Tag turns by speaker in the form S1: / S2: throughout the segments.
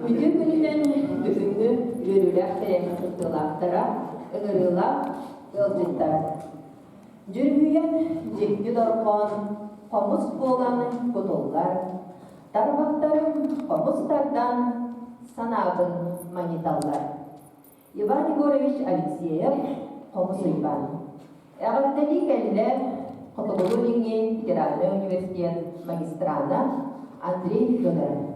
S1: Үтүө күнүнэн бүгүҥҥү үөрүүлээх тэрээһин кыттыылаахтара, ыҥырыылаах ыалдьыттар. Дьүрүһүйэн дьикти дорҕоон хомус буолан кутуллар, тарбахтарым хомус тардан санаабын манньыталлар. Иван Егорович Алексеев, Хомус Уйбаан. Эҕэрдэлии кэллэ Хотугулуу-Илиҥҥи федеральнай университет магистрана Андрей Федоров.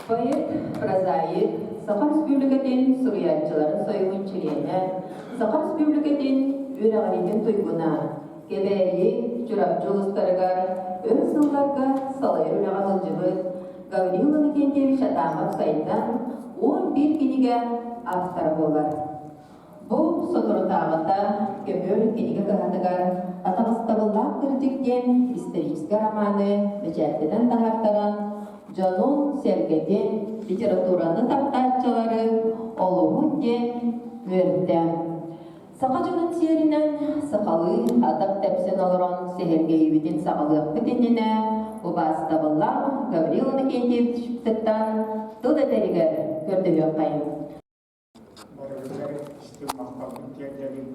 S1: Поэт, прозаик, Саха Республикатын суруйааччыларын союһун чилиэнэ, Саха Республикатын үөрэҕириитин туйгуна, Кэбээйи, Чурапчы улуустарыгар өр сылларга салайар үлэҕэ сылдьыбыт Гаврил Иннокентьевич Адамов сайдан 11 кинигэ автора буолар. Бу соторутааҕыта Көмүөл кинигэ кыһатыгар «Атаҕастабыллаах кырдьык» диэн историческай романы бэчээттэтэн таһаартаран, дьонун-сэргэтин, литератураны таптааччылары олуһун диэн үөрдэ. Саха дьонун сиэринэн сахалыы атах тэпсэн олорон сэһэргэһиибитин саҕалыахпыт иннинэ убаастабыллаах Гаврил Иннокентьевичтыттан тыл этэригэр көрдөһүөххэйиҥ.
S2: Барыгытыгар истиҥ махталбын тиэрдэбин.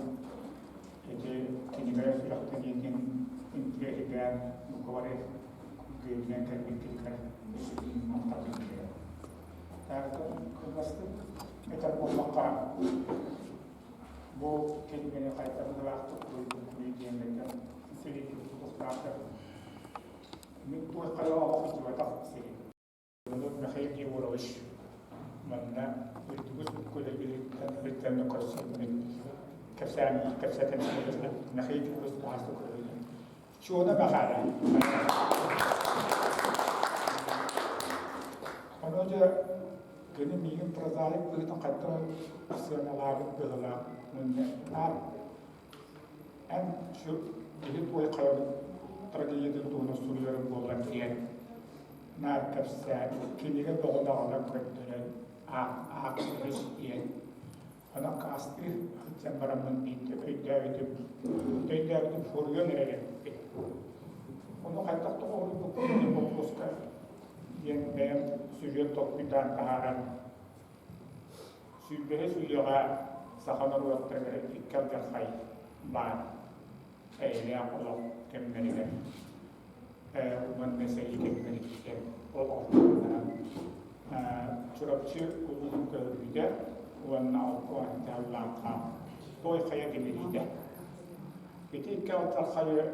S2: Ити кинигэ сүрэхтэниитин интириэһиргээн бука бары күлгүөмүнэн кэлбиккитигэр махталбын тиэрдэбин. Кылгастык этэр буоллахха, бу кинигэни хайдах быһыылаахтык суруйбуккунуй диэммиттэн сириги тутуохтаахтар. Мин туох хайа олох сылдьыбатах сирим. Михаил Егорович манна үрдүгүс көлөбүлүттэн сылдьан көрсүммүт кэпсээн кэпсэтэн Михаил Егорович аһаста көрөбүн. Чуона Бахара. Ону дьэ кини миигин прозаик быһыытын хайдах сыаналаабыт быһыылаах мунньахтаар эн шу киһи туой хайабыт трагедиятын туһунан суруйарым буоллар диэн наар кэпсээн кинигэ бөҕөнө аҕалан көрдөрөн аахсыбыс диэн Онон хаастыы сылдьан бараммын биирдэ өйдөөбүтүм, өйдөөбүтүм суруйан эрэр эбиппин. Ону хайдах да оҕуруйбуккун диэн боппуруоска диэн бэйэм сюжет толкуйдаан таһааран сүүрбэһис үйэҕэ саха норуоттарыгар икки алдьархай баар эйэлээх олох кэмнэригэр уонна сэрии кэмнэриттэн ол ортолорунан Чурапчы улууһун көһөрүүтэ уонна Аллаахха Той хайа тимириитэ. Ити икки алдьархайы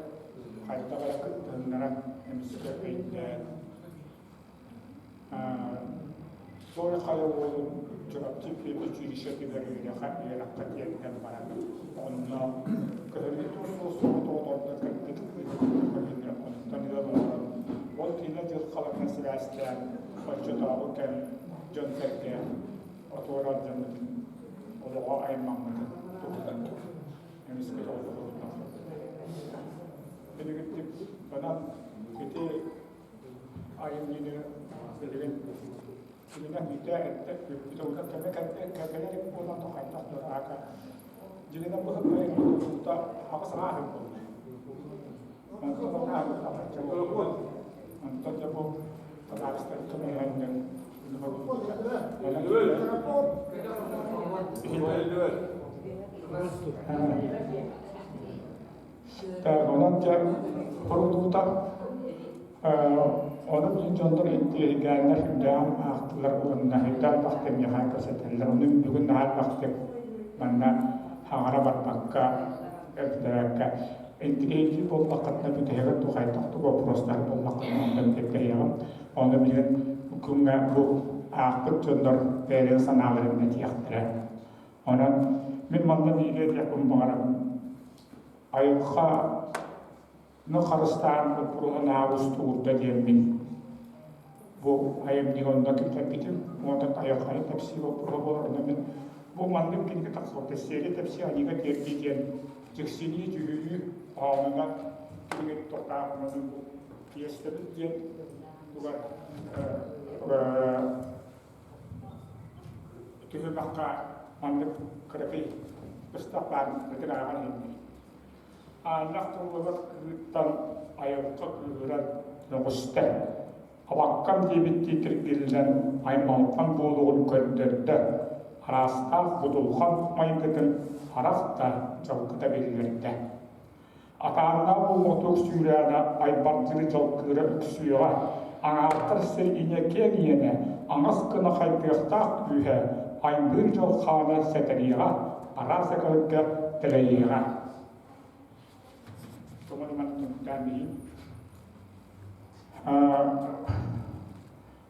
S2: хайдах эрэ кыттыһыннаран эмискэ өйдөөн Той хайа уолун Чурапчы педучилищетыгар үөрэххэ тиэрдэн баран онно көһөрүү туруорсуу соҕотоҕоторго кэлбит көлүөнэ онтон ыал оҥорон ол киинэ дьылҕаларынан сибээстээн оччотооҕу кэм дьон-сэргэ отуора алдьаммытын олоҕо аймаммытын туһунан эмискэ тоҕус Билигин онон ити айымньыны билигин Кининэн бүтэ эттэ бүппүтэ кэмэ кэлэ илик буолан то хайдах дурака дьиҥинэн быһыт тутуута аҕыс ааһын буолла. Онтон онтон дьэ бу табаарыстар көмөлөһөннөр Онон дьэ хорутуута Ону билин дьоннор интириэһиргээннэр сүрдээҕин аахтылар уонна элбэх бахты миэхэ кэпсэтэллэр. Ону бүгүн наһаа элбэхтик манна хаҥара барбакка, эбэтэрээккэ интириэһиргиир буоллаххытына бүтэһигэр дуу хайдах да боппуруостар буоллаххытына онтон тиэрдэһиэҕим. Ону билигин күҥҥэ бу аахпыт дьоннор бэйэлэрин санааларын этиэхтэрэ. Онон мин манна биири этиэхпин баҕарабын. Айылҕа Ну харыстаан боппуруоһун аабыс туурда диэммин бу айымньыга онно киллэрбитим. Уонна айылҕаны тэпсии боппуруоһа буолар. Онно мин бу маннык кинигэ тахсыбыта сиэри тэпсии аньыыга тиэрдии диэн дьиксинии дьүһүйүү хоһоонунан кинигэ тохтоох бу пьесабыт диэн тугар түһүмэххэ маннык кыракый быстах баар ытык ааҕан иһиннэр. Аанньах тыллыбат кыһыыттан айылҕа кыыһыран мөҕүстэ, абаккам диэбиттии тиргиллэн аймалҕан буолуоҕун көрдөрдө, араастаах будулҕан майгытын харах да дьалкыта биллэрдэ. Атааннаах уоҕутук сүүрээнэ айбардыыры дьалкыыра үксүөҕэ, аҥаартар сир ийэ киэҥ иэнэ, аҥас гына хайдыахтаах күүһэ, аймыыр дьалхаана сэтэриэҕэ, араас экология дэлэйиэҕэ. Тоҕо түмүктээн билиим.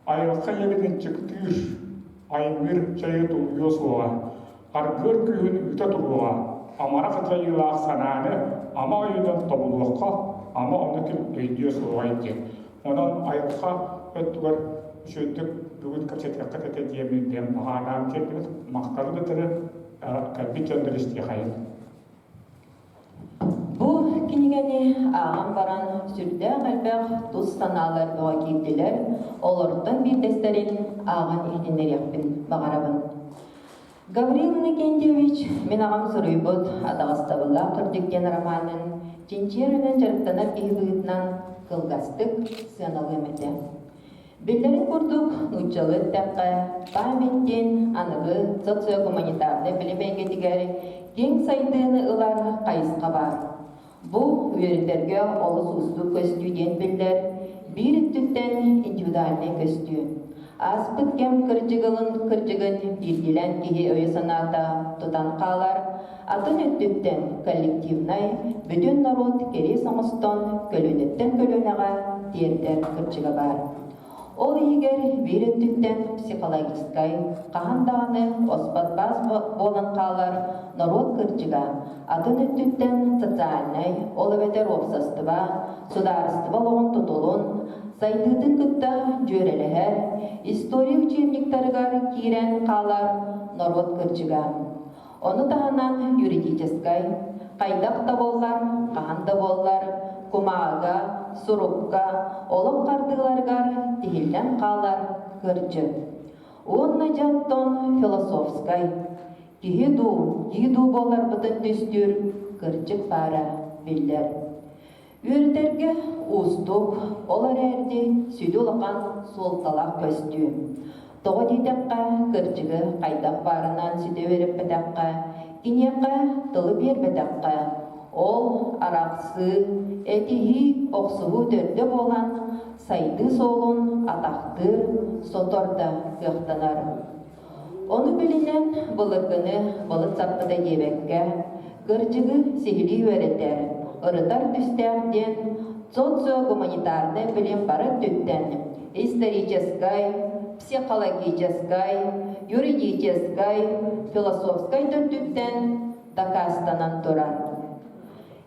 S2: Айылҕа ийэбит ынчыктыыр, аймыыр чайы тулуйуо суоҕа, аргыар күүһүн ыыта туруоҕа, амарах дьайыылаах санааны ама өйүнэн тобулуохха, ама ону ким өйдүө суоҕай диэн. Онон айылҕа өттүгэр үчүгэйдик бүгүн кэпсэтиэххит этэ диэммин диэн баҕанаан тиэрдибит махталы кытары кэлбит дьоннор истиэхэйин.
S1: Бу кинигэни ааҕан баран сүрдээх элбэх тус санаалар бөҕө киирдилэр, олортон биирдэстэрин ааҕан иһитиннэриэхпин баҕарабын. Гаврил Иннокентьевич мин аҕам суруйбут «Атаҕастабыллаах кырдьык» диэн романын чинчийэр үлэнэн дьарыктанар киһи быһыытынан кылгастык сыаналыам этэ. Биллэрин курдук, нууччалыы эттэххэ, память диэн аныгы социогуманитарнай билим эйгэтигэр киэҥ сайдыыны ылар хайысха баар. Бу үөрэтэргэ олус уустук көстүү диэн биллэр, биир өттүттэн индивидуальнай көстүү. Ааспыт кэм кырдьыгылын кырдьыгын биирдиилээн киһи өйө-санаата тутан хаалар, атын өттүттэн коллективнай, бүтүн норуот кэриэс оҥостон көлүөнэттэн көлүөнэҕэ тиэрдэр кырдьыга баар. Ол иһигэр биир өттүттэн психологическай, хаһан даҕаны оспот баас буолан хаалар норуот кырдьыга, атын өттүттэн социальнай, ол эбэтэр уопсастыба, судаарыстыба олоҕун тутулун, сайдыытын кытта дьүөрэлэһэр, история учебниктарыгар киирэн хаалар норуот кырдьыга. Ону таһынан юридическай, хайдах да буоллар, хаһан да буоллар, кумааҕыга, сурукка, олох хардыыларыгар тиһиллэн хаалар кырдьык. Уонна дьэ оттон философскай, киһи дуу, кии дуу буоларбытын түстүүр кырдьык баара биллэр. Үөрэтэргэ уустук, ол эрээри сүдү улахан суолталаах көстүү. Тоҕо диэтэххэ, кырдьыгы хайдах баарынан ситэ үөрэппэтэххэ, киниэхэ тылы биэрбэтэххэ, ол арахсыы, этиһии, охсуһуу төрдө буолан, сайдыы суолун атахтыыр, сотор да кыахтанар. Ону билинэн былыргыны былыт саппыта диэбэккэ, кырдьыгы сиһилии үөрэтэр, ырытар түстээх диэн социогуманитарнай билим бары өттүттэн историческай, психологическай, юридическай, философскай да өттүттэн дакаастанан турар.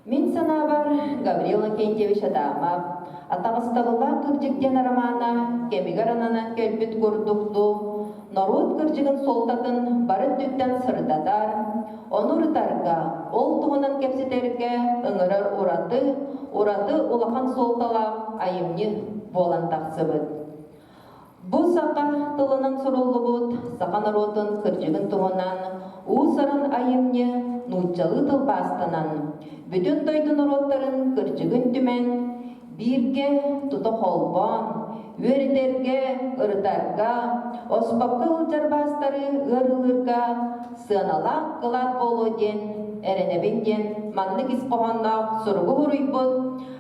S1: Мин санаабар, Гаврил Иннокентьевич Адамов «Атаҕастабыллаах кырдьык» диэн романа кэмигэр ананан кэлбит курдук дуу, норуот кырдьыгын суолтатын бары өттүттэн сырдатар, ону ырытарга, ол туһунан кэпсэтэргэ ыҥырар ураты, ураты улахан суолталаах айымньы буолан тахсыбыт. Бу саха тылынан суруллубут саха норуотун кырдьыгын туһунан уус-уран айымньы нууччалыы тылбаастанан, бүтүн дойду норуоттарын кырдьыгын түмэн, бииргэ тута холбоон, үөрэтэргэ, ырытарга, оспокко сылдьар баастары ыарыылыырга сыаналаах кылаат буолуо диэн эрэнэбин диэн маннык ис хоһоонноох суругу суруйбут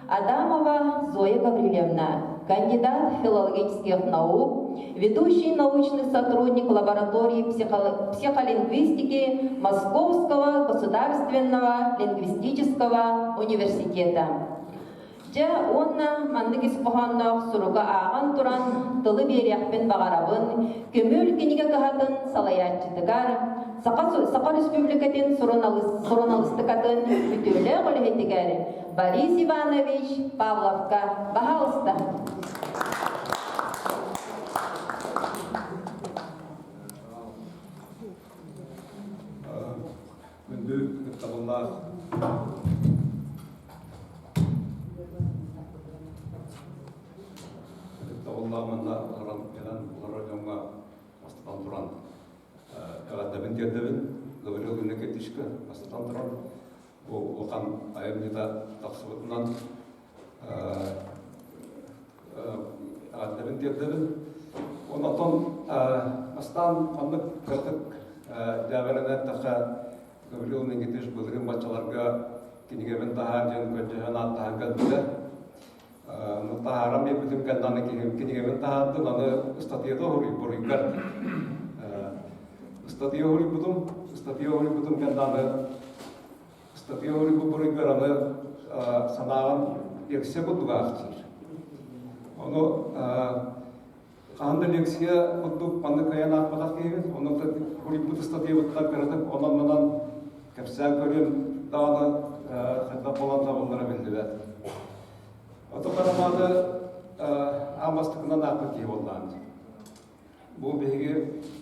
S1: Адамова Зоя Гаврильевна, кандидат филологических наук, ведущий научный сотрудник лаборатории психолингвистики Московского государственного лингвистического университета. Дьэ уонна маннык ис хоһоонноох суруга ааҕан туран тылы биэриэхпин баҕарабын Көмүл кинигэ кыһатын салайааччытыгар Саха, Саха Республикатын суруналыыстыкатын үтүөлээх үлэһитигэр Борис Иванович Павловка баһаалыста.
S3: Күндү кыттабыллаах кыттабыллаах манна олорон кэлэн олорор дьоҥҥо бастатан туран эҕэрдэбин тиэрдэбин Гаврил Иннокентьевичка бастатан туран бу улахан айымньыта тахсыбытынан эҕэрдэбин тиэрдэбин. Онтон бастаан маннык кыратык дьээбэлэнэн эттэххэ, Гаврил Никитич былырыын баччаларга кинигэбин таһаар диэн көрдөһөн ааттаһан кэлбитэ. Таһааран биэрбитим кэннэ аны кинигэбин таһаардым, аны ыстатыйата уруйбар. Ыстатыйа уруйбутум, ыстатыйа уруйбутум кэннэ аны ыстатыйа уруйбут буруйгар аны санааҕын лекция курдук аахтыыр. Ону хаһан да лекция курдук маннык кыайан аахпатах киһибит, онно уруйбут ыстатыйабыттан кыратык онон-манан кэпсээн көрүөм даҕаны хайдах буолан табыллара биллибэт. Ото Карамааны аан бастакынан аахпыт киһи буоллаҕым. Бу биһиги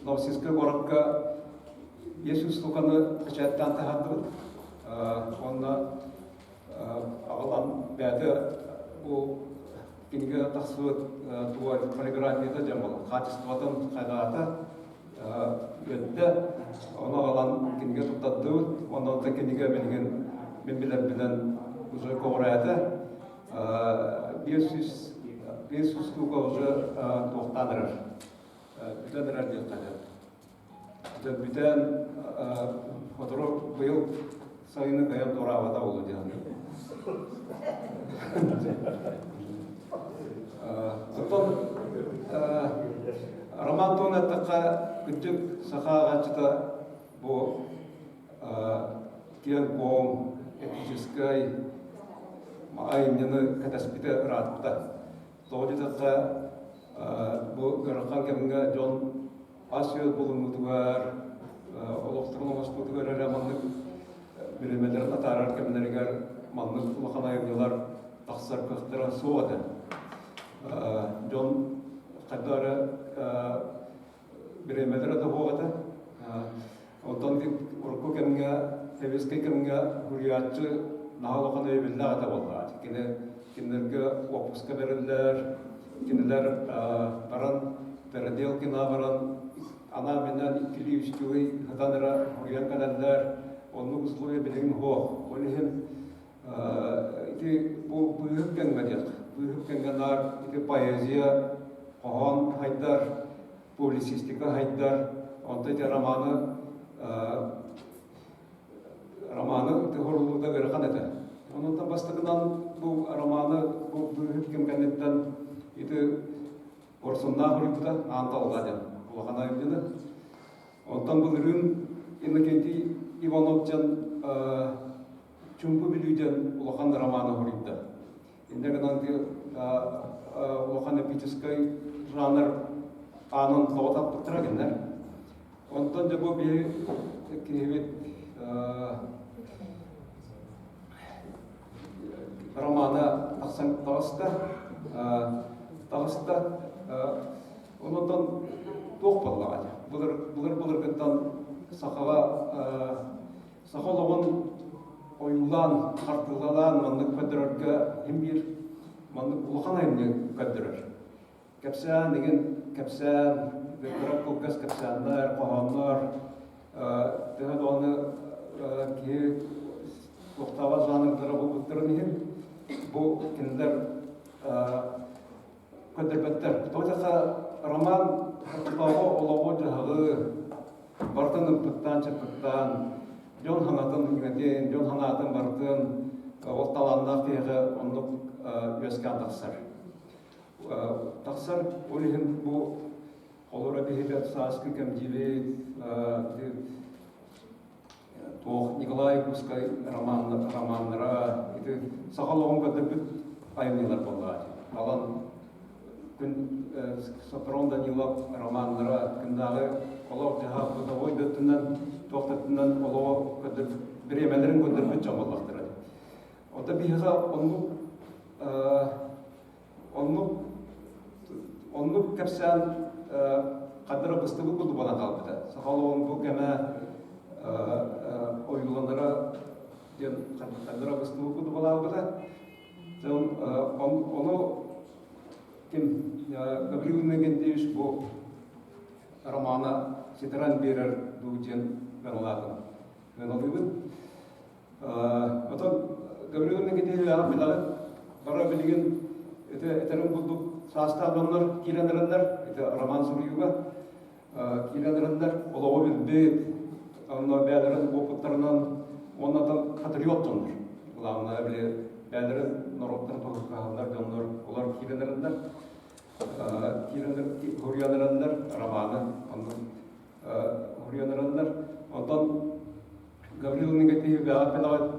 S3: Новосибирскай куоракка Иисус Луканы печатьтаан таһаардыбыт. Уонна аҕалан бэйэтэ бу кинигэ тахсыбыт туга полиграфията дьон хаачыстыбатын хайҕаата, үөттэ. Ону аҕалан кинигэ туттардыбыт. Уонна онтон кинигэ билигин мин билэрбинэн уже көҕүрээтэ. 500 штука уже туохтаан эрэр. Бүтэн эрэр диэххэ сөп. Бүтэн сотору быйыл сайыны кыайан туораабата буолуо диэн. Оттон Роман туһунан эттэххэ, кырдьык, саха ааҕааччыта бу киэҥ-куоҥ, эпическэй айымньыны кэтэспитэ ыраатта. Тоҕо диэтэххэ, бу ыарахан кэмҥэ дьон ас-үөл булуммутугар, олохторун оҥостуутугар эрэ маннык бириэмэлэрин атаарар кэмнэригэр маннык улахан айымньылар тахсар кыахтара суох этэ. Дьон хайдах эрэ бириэмэлэрэ да суох этэ. Онтон урукку кэмҥэ, сэбиэскэй кэмҥэ суруйааччы наһаа улахан өйөбүллээх этэ буоллаҕа. Кини кинилэргэ уоппуска бэриллэр, кинилэр баран Переделкина баран анаан-минээн иккилии-үстүү ый сытан эрэ суруйан кэлэллэр. Оннук условия билигин суох. Ол иһин ити бу быыһык кэмҥэ диэх, быыһык кэмҥэ наар ити поэзия, хоһоон хайдар, публицистика хайдар, онто ити романы романы тыһоруллуута ыарахан этэ. Онон бастакынан бу романы бу быыһык кэм кэнниттэн ити Орсуннаах уруйбута Аан Талҕа диэн улахан айымньыны. Онтон былырыын Иннокентий Иванов диэн Чумпу Бүлүү диэн улахан романы уруйда. Инньэ гынан улахан эпическэй жанр аанын тоҕо таппыттара кинилэр. Онтон дьэ бу биһи киһибит романа тахсан таҕыста. Таҕыста. Онтон туох буоллаҕа былыр былыр былыргыттан сахаҕа саха олоҕун ойуулаан, хартыылалаан маннык көрдөрөргө иһин биир маннык улахан айымньы көрдөрөр. Кэпсээн игин кэпсээн, кыра кылгас кэпсээннэр, хоһооннор, төһө даҕаны киһи туохтааҕа жанрдара буолбуттарын иһин бу кинилэр көрдөрбөттөр. Тоҕо диэххэ роман оччотооҕу олоҕу-дьаһаҕы барытын ымпыктаан-чымпыктаан, дьон санаатын иҥэтин, дьон санаатын барытын ол талааннаах киһиэхэ оннук үөскээн тахсар. Тахсар ол иһин бу холоро биһиги сааскы кэмдьиибит туох Николай Якутскай романнара ити саха олоҕун көрдөрбүт айымньылар буоллаҕа. Алан күн Софрон Данилов романнара күннээҕи олох-дьаһах бытовой да өттүнэн туох да өттүнэн олоҕу көрдөрбүт бириэмэлэрин көрдөрбүт дьон буоллахтара. Оттон биһиэхэ оннук оннук оннук кэпсээн ханна эрэ быстыбыт курдук буолан хаалбыта. Саха олоҕун бу кэмэ ойууланара диэн ханна эрэ быстыбыт курдук буолан хаалбыта. Ону ким Гаврил Иннокентьевич бу романа ситэрэн биэрэр дуу диэн ыаналаатым. Ыаналыыбын. Отон Гаврил Никитич билэҕит, бары билигин ити этэрим курдук саастаах дьоннор киирэн эрэллэр, ити роман суруйууга киирэн эрэллэр, олоҕу билбит, онно бэйэлэрин уопуттарынан уонна патриот дьоннор. Главное, били бэйэлэрин норуоттарын туһугар дьоннор олор киирэн эрэллэр, киирэн суруйан эрэллэр романы онно суруйан эрэллэр. Онтон Гаврил Никитич бэҕэт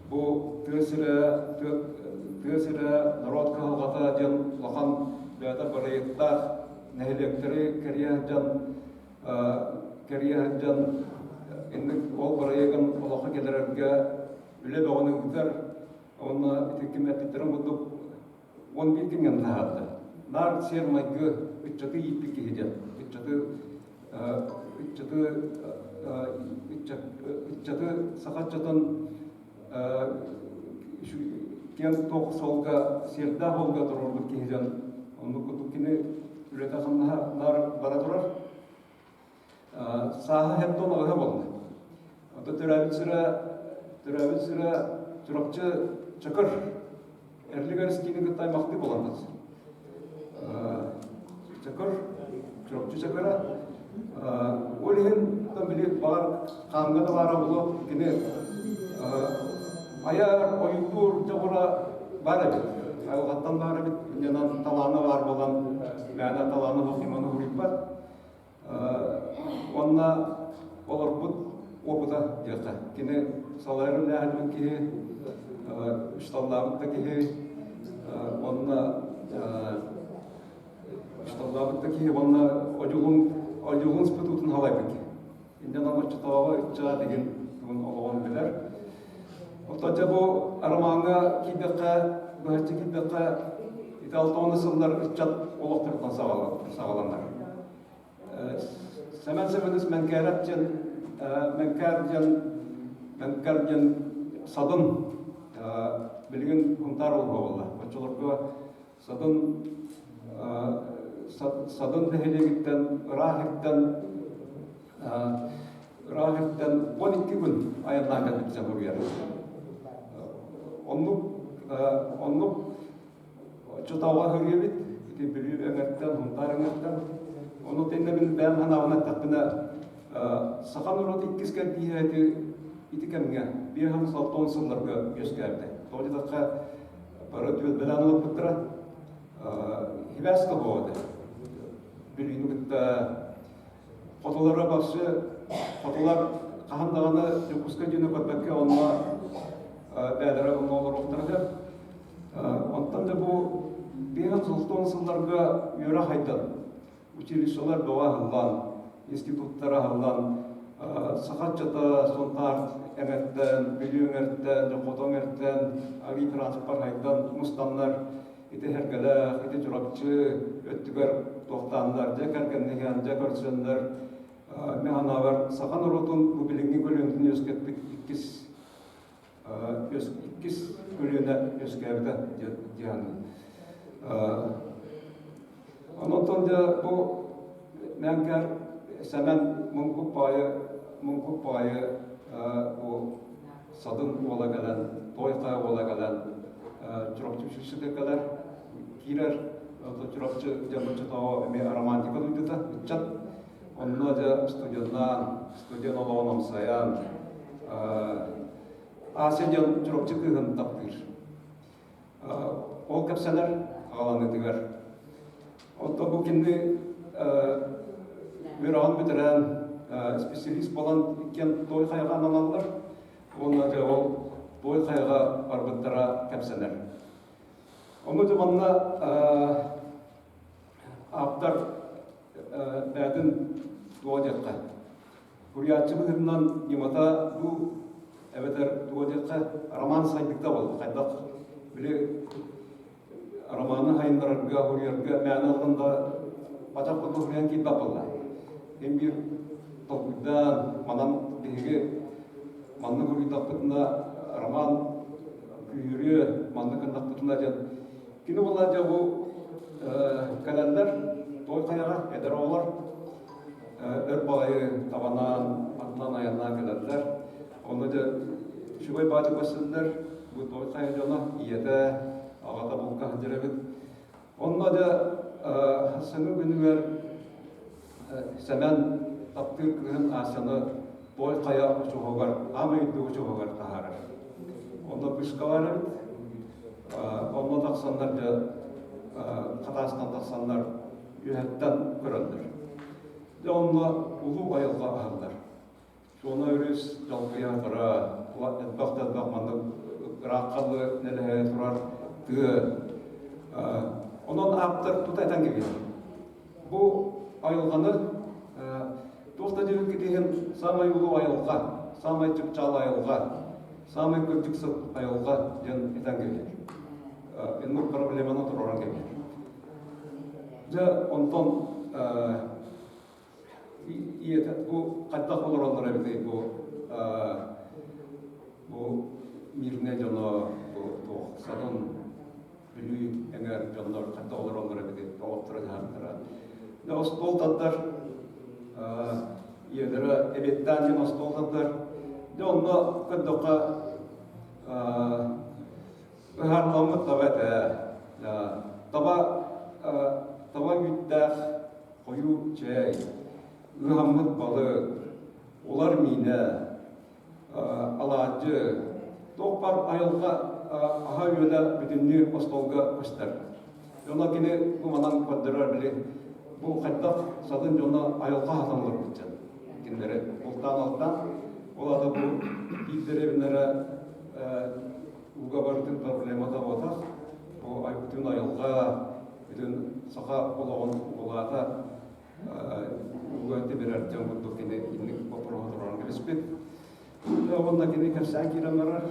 S3: бу тыа сирэ тыа сирэ норуот кыһалҕата диэн улахан бэйэтэ бырайыктаах нэһилиэктэри кэрийэ сылдьан кэрийэ сылдьан инник ол бырайыагын олоххо киллэрэргэ үлэ бөҕөнү ыытар уонна ити ким эппиттэрин курдук 11 күҥҥэ таһаарда. Наар сиэр-майгы ыччаты ииппит киһи диэн ыччаты ыччаты ыччаты саха ыччатын киэн туох суолга сиэрдээх суолга туруорбут киһи диэн оннук курдук кини үлэтэ-хамнаһа наар бара турар. Сааһа хептон аҕыһа буолла. Ото төрөөбүт сирэ төрөөбүт сирэ Чурапчы Чакыр Эрлик Эрскини кытта аймахтыы буолан тахсар. Чакыр Чурапчы Чакыра ол иһин били баҕар хааҥҥа да баара буолуо кини айар ойуулуур дьоҕура баар эбит. Айылҕаттан баар эбит. Инньэнэн талаана баар буолан мээнэ талаана суох иманы уруйбат. Уонна олорбут опыта диэххэ. Кини салайар үлэһит киһи, учууталлаабыт да киһи, уонна учууталлаабыт да киһи уонна одьулуун одьулуун институтун салайбыт киһи. Инньэ оччотооҕу ыччат игин тугун олоҕун билэр. Оттон дьэ бу ромаҥҥа киирдэххэ, быһаччы киирдэххэ, ити алтауна сыллар ыччат олохторуттан саҕаланар. Сэмэн Сэмэнис Мэҥкээрэп диэн Мэҥкээр диэн Мэҥкэр диэн Садын билигин Хунтаар улууһа буолла. Оччолорго Садын Садын нэһилиэгиттэн ыраах иттэн ыраах иттэн 12 күн айаннаан кэлбит дьон суруйар. Оннук оннук оччотооҕу хөрүөбүт ити Бүлүү өҥөттөн, Сунтаар өҥөттөн. Ону тэннэ мин бэйэм санаабын эттэхпинэ, саха норуот иккис кэрдииһэ ити ити кэмҥэ 5-60 сылларга үөскээбитэ. Тоҕо диэтэххэ, бары түөлбэлээн олорбуттара. Хибээс да буолуо этэ. Бүлүүнү кытта хотулара бахсы хотулар хаһан даҕаны Дьокуускай дьиэни көрбөккө онно бэйэлэрэ онно олоруохтара сөп. Онтон да бу 5-60 сылларга үөрэх айдан, училищелар бөҕө аһыллан, институттар аһыллан, саха ыччата Сунтаар эҥэртэн, Бүлүү эҥэртэн, Дьохото эҥэртэн авиатранспорт айдан мустаннар ити Сэргэлээх, ити Чурапчы өттүгэр туохтааннар, дьэ кэргэнниһэн, дьэ көрсөннөр, мин санаабар, саха норуотун бу билиҥҥи көлүөнэтин үөскэппит иккис иккис көлүөнэ үөскээбитэ диэн Онтон дьэ бу Мэҥкэр Сэмэн Муҥкук баайы Муҥкук баайы бу Садын уола кэлэн, Той Хайа уола кэлэн Чурапчы үчүгсүтэ кэлэр, киирэр. Чурапчы дьэ оччотооҕу эмиэ романтика дойдута, ыччат. Онно дьэ студеннаан, студент олоҕун амсайан, Ася диэн Чурапчы кыыһын таптыыр. Ол кэпсэнэр аҕаланыытыгар. Оттон бу кинини үөрэҕин бүтэрэн специалист буолан иккиэн той хайаҕа ананаллар. Уонна дьэ ол той хайаҕа барбыттара кэпсэнэр. Ону дьэ манна ааптар бэйэтин туох диэххэ Суруйааччы быһыытынан ньымата дуу эбэтэр туга диэххэ роман сайдыыта буолла. Хайдах били романы сайыннарарга, суруйарга мээнэ ыллын да бачах курдук суруйан киирбэт буолла. Син биир толкуйдаан, манан биһиги маннык суруйдахпытына роман күүһүрүө, маннык гыннахпытына диэн кини буолла дьэ бу кэлэллэр той хайаҕа эдэр оҕолор өр баҕайы табанаан, атынан айаннаан кэлэллэр. Онно дьэ үчүгэй бааты көрсөллөр. Бу той хайа дьоно, ийэтэ, аҕата булка сылдьар эбит. Онно дьэ саҥа күнүгэр Сэмэн таптыыр кыыһын Асяны той хайа очуһугар, аам өйдүү очуһугар таһаарар. Онно вышка бар эбит. Онно тахсаннар дьэ хатаастан тахсаннар үөһэттэн көрөллөр. Дьэ онно улуу айылҕа аһыллар. Суона өрүс дьалкыйа тура, элбэх да элбэх маннык ырааххалы нэлэһэ турар тыа. Онон ааптар тута этэн кэбиһэр. Бу айылҕаны туох да диэбиккит иһин саамай улуу айылҕа, саамай чыпчаал айылҕа, саамай кырдьык сыт айылҕа диэн этэн кэбиһэр. Иннук проблеманы туруоран кэбиһэр. Дьэ, онтон ийэтэ бу хайдах олороллор эбитий бу бу мирнэй дьоно бу туох Садын Бүлүү эҥээр дьоннор хайдах олороллор эбитий олохторо дьаһахтара. Дьэ остуол тардар ийэлэрэ эбиэттээн диэн остуол тардар. Дьэ онно көрдөххө Ыһаарыламмыт таба этэ. Таба таба үүттээх хойуу чээй, ыыһаммыт балык, улар миинэ, алаадьы, туох баар айылҕа аһа-үөлэ бүтүннүү остуолга көстөр. Онно кини бу манан көрдөрөр били Бу хайдах садын дьоно айылҕа хатан олорбут дьон. Кинилэри бултаан-алтаан, ол аата бу биир дэриэбинэлэрэ ууга барытын проблемата буотах. Бу бүтүн айылҕа, бүтүн саха олоҕун уулаата ууга тимирэр дьон курдук кини инник боппуруоһу туруоран кэбиспит. Уонна кини кэпсээн киирэн барар,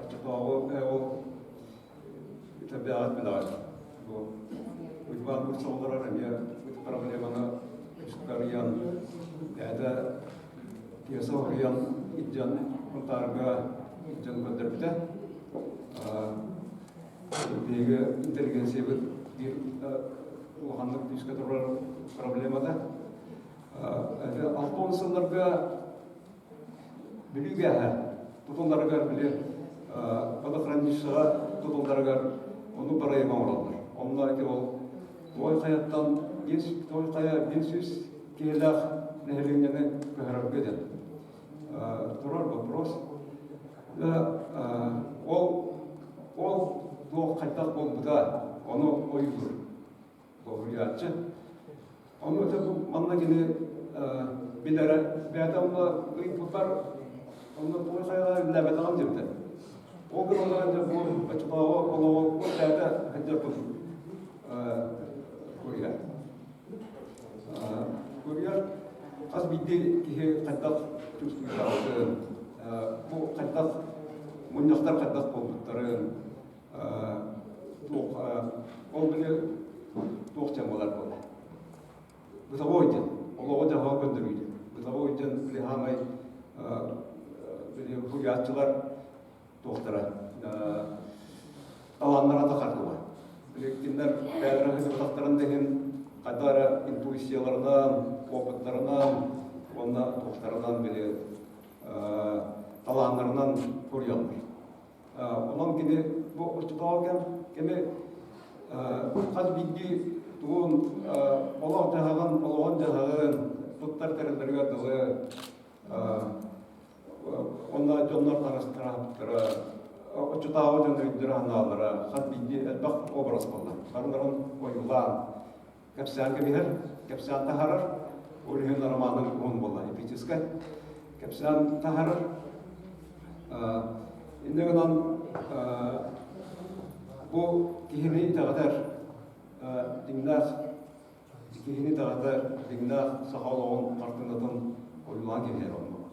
S3: оччотооҕу ол Табиҕат билэҕит. Бу Уйбаан Бурцев олорор эмиэ проблеманы арыйан, бэйэтэ пьеса уһуйан илдьэн Сунтаарга илдьэн көрдөрбүтэ. Биһиги интеллигенциябыт биир улаханнык күүскэ турар проблемата. 60 сылларга Бүлүүгэ тутулларыгар били водохранилищеҕа тутулларыгар ону бырайыак оҥороллор. Онно ити ол Туой Хайаттан Туой Хайа 500 киһилээх нэһилиэнньэни көһөрөргө диэн турар вопрос. Ол ол туох хайдах буолбута ону ойуулур Суруйааччы. Ону это манна кини билэрэ бэйэтэ онно ыйыппыппар онно тугу хайалаан үлэлээбэтэҕим диэбитэ. Ол гынан баран дьэ бу оччотооҕу олоҕу бэйэтэ сылдьар курдук курьер. Курьер хас биирдии киһи хайдах чувствуйдаабытын, бу хайдах мунньахтар хайдах буолбуттарын, туох ол били туох диэн буолар буолла бытовой диэн олоҕу дьаһаҕа көрдөрүү диэн бытовой диэн били хаамай били суруйааччылар туохтара талааннара тахардылар били кинилэр бэйэлэрэ сылдьыбатахтарын да иһин хайдах эрэ интуицияларынан опыттарынан уонна туохтарынан били талааннарынан суруйаллар. Онон кини бу оччотооҕу кэм кэми хас биирдии тугун олох дьаһаҕын, олоҕун дьаһаҕын туттар тэриллэригэр дылы онно дьоннор таҥастара оччотооҕу дьон өйдөрө-санаалара хас биирдии элбэх образ буолла. Барыларын ойуулаан кэпсээн кэбиһэр, кэпсээн таһаарар. Ол иһин романым уһун буолла эпическай. Кэпсээн таһаарар. Инньэ гынан бу киһини итэҕэтэр дьиҥнээх киһини итэҕэтэр дьиҥнээх саха олоҕун хартыынатын ойуулаан кэбиһэр оннук.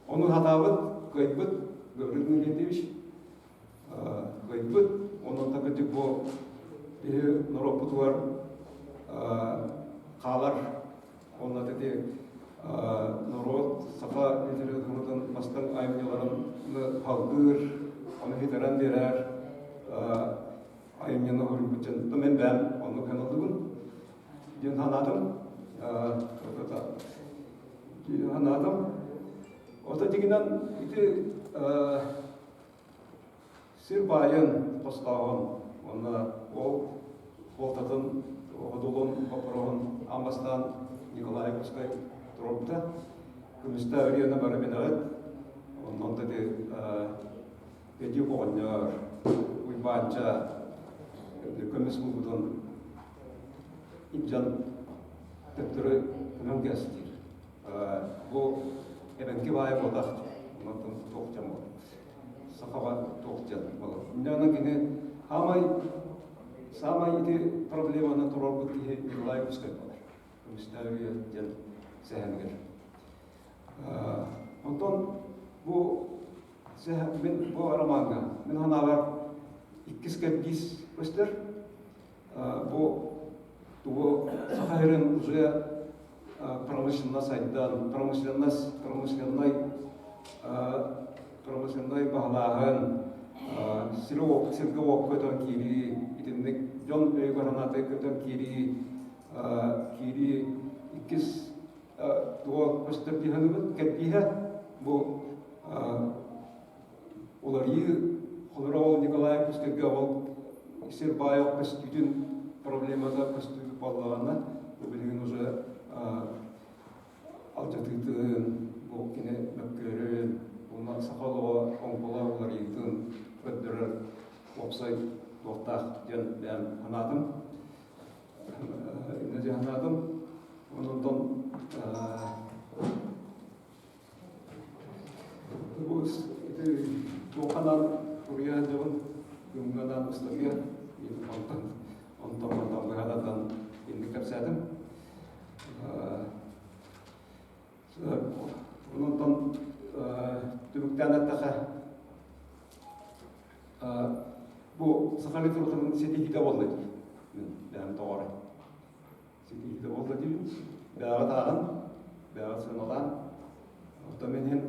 S3: Ону сатаабыт, кыайбыт Гаврил Иннокентьевич кыайбыт. Онон кырдьык бу биһи норуоппутугар хаалар. Онно ити норуот саха литературатын бастыҥ айымньыларын салгыыр, ону ситэрэн биэрэр айымньыны суруйбут дьон мен бэйэм оннук санаатыбын диэн санаатым. Санаатым. Ото дьиҥинэн ити сир баайын хостооһун уонна ол суолтатын одулун боппуруоһун аан бастаан Николай Якутскай туруорбута. Көмүстээх ырыаны бары билэҕит. Онон ити Эдик оҕонньор, Уйбаанча көмүс булбутун илдьэн төттөрү көмөн кээстиир. Бу эбэҥки баайа буолбатах, онтон туох дьон буолар. Сахаҕа туох дьон буолар. Инньэ кини саамай саамай ити проблеманы туруорбут киһи Николай Якутскай буолар. Көмүстээх диэн сэһэнигэр. Онтон бу мин бу ромаҥҥа мин санаабар иккис кэрдиис көстөр. Бу тугу Саха сирин уже промышленность сайдан, промышленность, промышленнай промышленнай баһылааһын, сиргэ уокка көтөн киирии, итинник дьон өйүгэр санаатыгар көтөн киирии, киирии иккис туга көстөр дии саныыбын. Кэрдииһэ бу уларыйыы холобура ол Николай Якутскайга ол сир баайа көстүүтүн проблемата көстүү буоллаҕына бу билигин уже алдьатыытын бу кини мөккүөрүн уонна саха олоҕо оҥкула уларыйыытын көрдөрөр уопсай туохтаах диэн бэйэм санаатым. Иннэ дьаһанаатым. Онтон бу ити туохханан суруйа сылдьабын, күҥҥэ ыстатыйа онтон онтон мантан быһаатан инник кэпсээтим. Онтон түмүктээн эттэххэ, бу саха литературатын ситиһиитэ буолла дии. Бэйэм тоҕо ситиһиитэ буолла диибин. Бэйэҕит ааҕан, бэйэҕит сыаналаан. Оттон мин иһин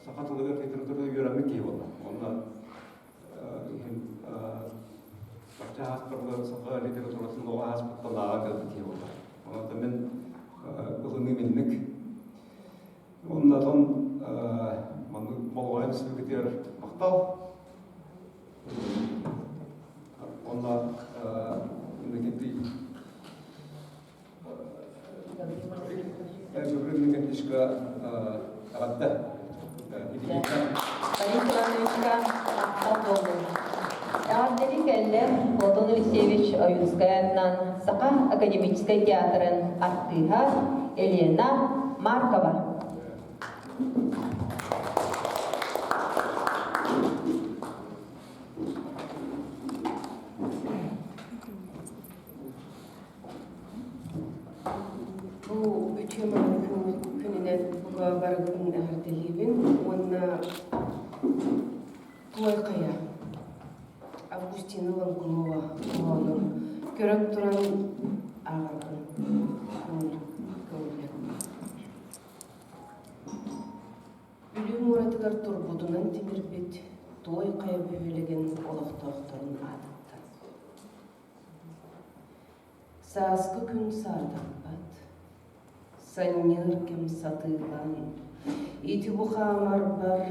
S3: саха тылыгар литературата үөрэммит киһи буолла. Онно иһин бачча ааспарга саха литературатын оҕо ааспыттан ааҕан кэлбит киһи буолла. Онон мин ылыныым инник. Оннотон маннык болҕойон истибитигэр махтал. Онно инникити Гаврил Никитичка эҕэрдэ.
S1: Борис Ивановичка махтал буоллун. Эҕэрдэли кэллэ Платон Алексеевич Ойуунскай аатынан Саха академическай театрын артыыһа Елена Маркова.
S4: Бу үтүө мааны күнүнэн бука барыгытын эҕэрдэлиибин уонна Туой Хайа Августина Ланкунова хоһоонун көрөн туран ааҕарбын көҥүл көҥүллэн. Бүлүү муоратыгар турбутунан тимирбит Туой Хайа бөһүөлэгин олохтоохторун аатыттан. Сааскы күн саатаппат, санньыар кэм сатыылаан, ити бу хаамарбар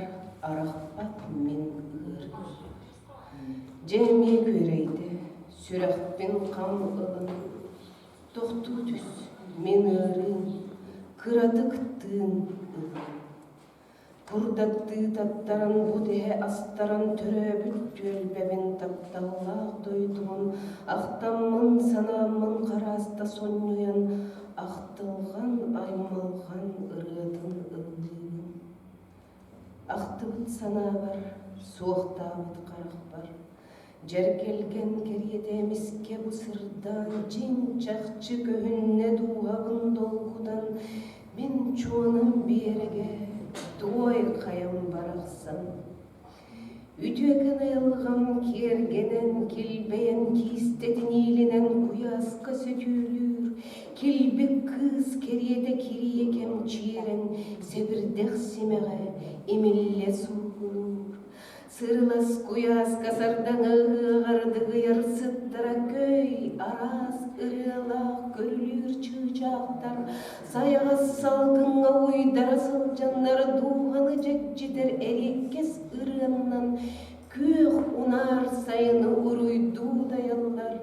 S4: арахпат мин ыарыы. Дьэ эмиэ күөрэйдэ, сүрэхпин хам ылан, тохтуу түс, мин ыарыым, кыратык тыын ылан. Курдаттыы таттаран бу тэһэ астаран төрөөбүт түөлбэбин тапталлаах дойдубун ахтаммын санааммын харааста сонньуйан ахтылҕан аймалҕан ырыатын ыллыыбын. Ахтыбыт санаабар, суохтаабыт харахпар Дьэргэлгэн кэриэтэ эмискэ бу сырдаан дьиҥ-чахчы көһүннэ дууһабын долгутан мин чуонам биэрэгэ туой хайам барахсан. Үтүөкэн айылҕам киэргэнэн, килбэйэн киистэтин иилинэн куйааска сөтүөлүүр, килбик кыыс кэриэтэ кирийэ кэмчиэрэн сэбирдэх симэҕэ имиллэ суугунуур. Сырылас куйааска сардаҥа ыһыаҕар дыгыйар сыттара көй, араас ырыалаах көрүлүүр чыычаахтар сайаҕас салгыҥҥа уйдара сылдьаннар дууһаны дьэгдьитэр эриэккэс ырыаннан күөх унаар сайыны уруйдуу дайаллар.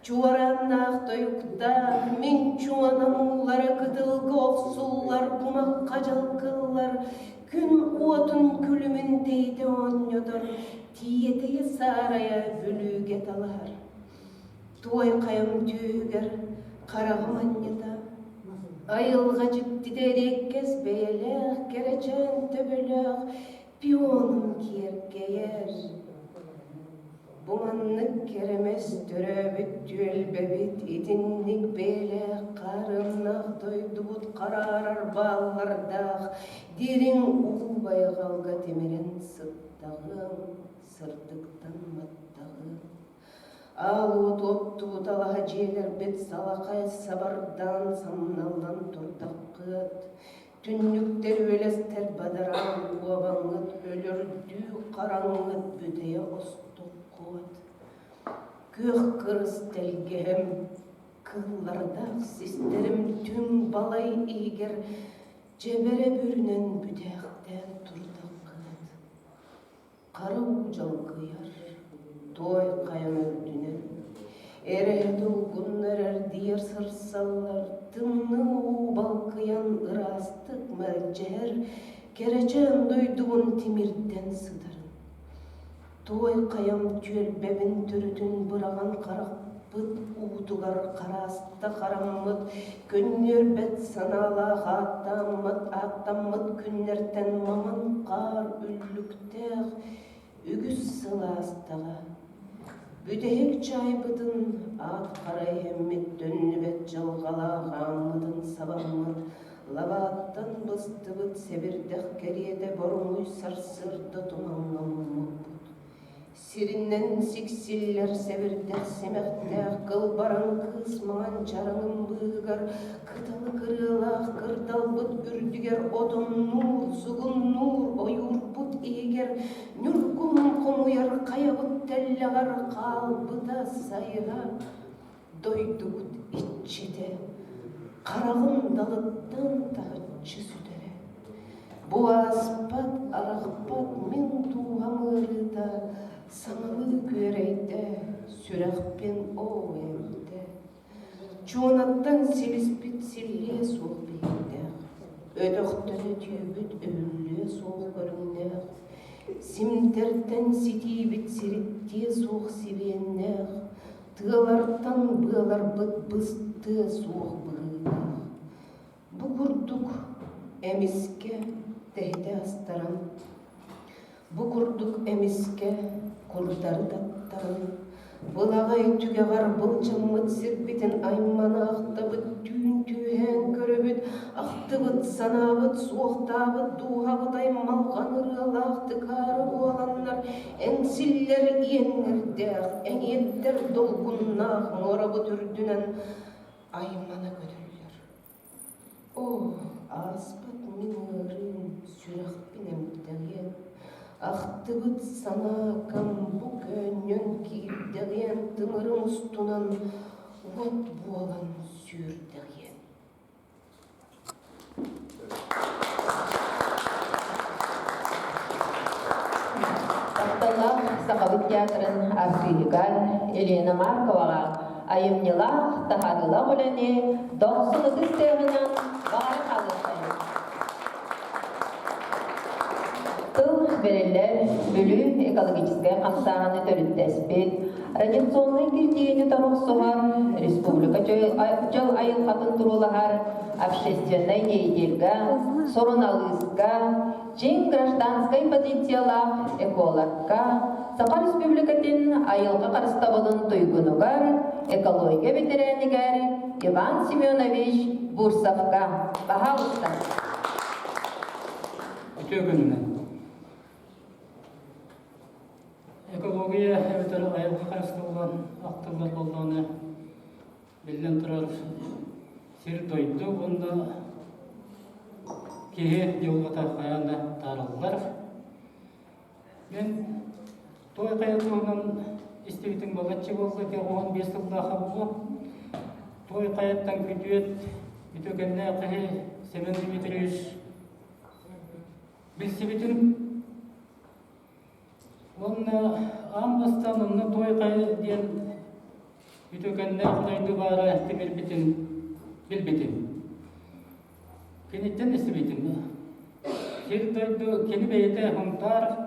S4: Чуорааннаах тойуктаах мин чуонам уулара кытылга охсуллар кумахха дьалкыллар Күн уотун күлүмүн тэйитэ оонньотор, тиэтэйэ саарайа бүлүүгэ талаһар. Туой хайам түөһүгэр хараҕым анньыта, айылҕа дьиктитэ эриэккэс бэйэлээх, кэрэчээн төбөлөөх пионум киэркэйэр. Бу маннык кэрэмэс төрөөбүт түөлбэбит итинник бэйэлээх хаарыаннаах дойдубут хараарар бааллардаах дириҥ уу байҕалга тимирэн сыттаҕыам, сырдыктан маттаҕыам. Аал уот оттуу талаһа дьиэлэрбит салахай сабардаан самналлан турдаххыат, Түннүктэр үөлэстэр бадараан уобаҥҥыт өлөрдүү хараҥҥыт бүтэйэ остуккуот. Күөх кырыс тэлгэһэм, кыыллардаах систэрим түҥ балай иһигэр дьэбэрэ бүрүнэн бүтээхтээн турдаххыат. Хара уу дьалкыйар, туой хайам үрдүнэн, эрэһэ долгуннар эрдийэр сырсаллар, тымныы уу балкыйан ыраастык мэлдьэһэр, кэрэчээн дойдубун тимирдэн сытарын. Туой хайам түөлбэбин төрүтүн быраҕан харахпын Харахпыт уутугар харааста хараммыт, көнньүөрбэт санаалаах ааттааммыт, ааттаммыт күннэртэн маҥан хаар үллүктээх үгүс сыл аастаҕа. Бүтэһик чаайбытын аат хара иһэммит төннүбэт дьылҕалаах ааммытын сабаммыт, лабааттан быстыбыт сэбирдэх кэриэтэ боруҥуй сарсыарда тумаҥҥа муммуппут. Сиринэн сиксиллэр сэбирдэх симэхтээх кылбараҥ кыыс маҥан чараҥын быыһыгар кыталы кырыалаах кырдалбыт үрдүгэр отоннуур, сугуннуур ойуурбут иһигэр ньургуһун хомуйар хайабыт тэллэҕэр хаалбыта сайыһа дойдубут иччитэ хараҕын далыттан таһыччы сүтэрэ. Бу ааспат, арахпат мин дууһам ыарыыта саҥалыы күөрэйдэ, сүрэхпин оо эмтэ. Чуонаттан силиспит силлиэ суох биһиктээх, өтөхтөн өтүүбүт өһүллүө суох көрүҥнээх, симтэртэн ситиибит сириттиэ суох сибиэннээх, тыалартан быаларбыт быстыа суох быһыылаах. Бу курдук эмискэ тэһитэ астаран, бу курдук эмискэ курдары таттаран, былаҕай түгэҕэр былдьаммыт сирбитин аймана ахтабыт, түүн түүһээн көрөбүт, ахтыбыт, санаабыт, суохтаабыт дууһабыт аймалҕан ырыалаах тыкаары буоланнар эҥсиллэр иэннэрдээх, эҥиэттэр долгуннаах муорабыт үрдүнэн аймана көтөллөр. Оо, ааспыт мин ыарыым сүрэхпин эмтэҕиэн, ахтыбыт санаакам бу көөнньөн киирдэҕиэн, тымырым устунан уот буолан сүүрдэҕиэн.
S1: Тапталлаах Сахабыт театрын артыыһыгар Елена Марковаҕа айымньылаах, таһаарыылаах үлэни дохсун ытыс тыаһынан баҕара хаалыаххайыҥ. Тыл бэриллэр Бүлүү экологическай хамсааһыны төрүттэспит, радиационнай киртийиини торохсуһар, республика дьыл айылҕатын туруулаһар общественнай деятельга, суруналыыска, чиҥ гражданскай позициялаах экологка, Саха Республикатын айылҕа харыстабылын туйгунугар, экология бэтэрээнигэр Иван Семенович Бурсовка. Баһаалыста.
S5: Үтүө күнүнэн. Экология эбэтэр айылҕа харыстабыла ахтыллар буоллаҕына, биллэн турар, сир-дойду уонна киһи дьылҕата хайаан да таарыллар. Мин той хайа туһунан истибитим балачча буолла, 15 сыллаах буолуо. Той хайаттан күтүөт үтүөкэннээх киһи Семен Дмитриевич билсибитим. Уонна аан бастаан онно той хайа диэн үтүөкэннээх дойду баара тимирбитин билбитим. Киниттэн истибитим. Сир дойду кини бэйэтэ Сунтаар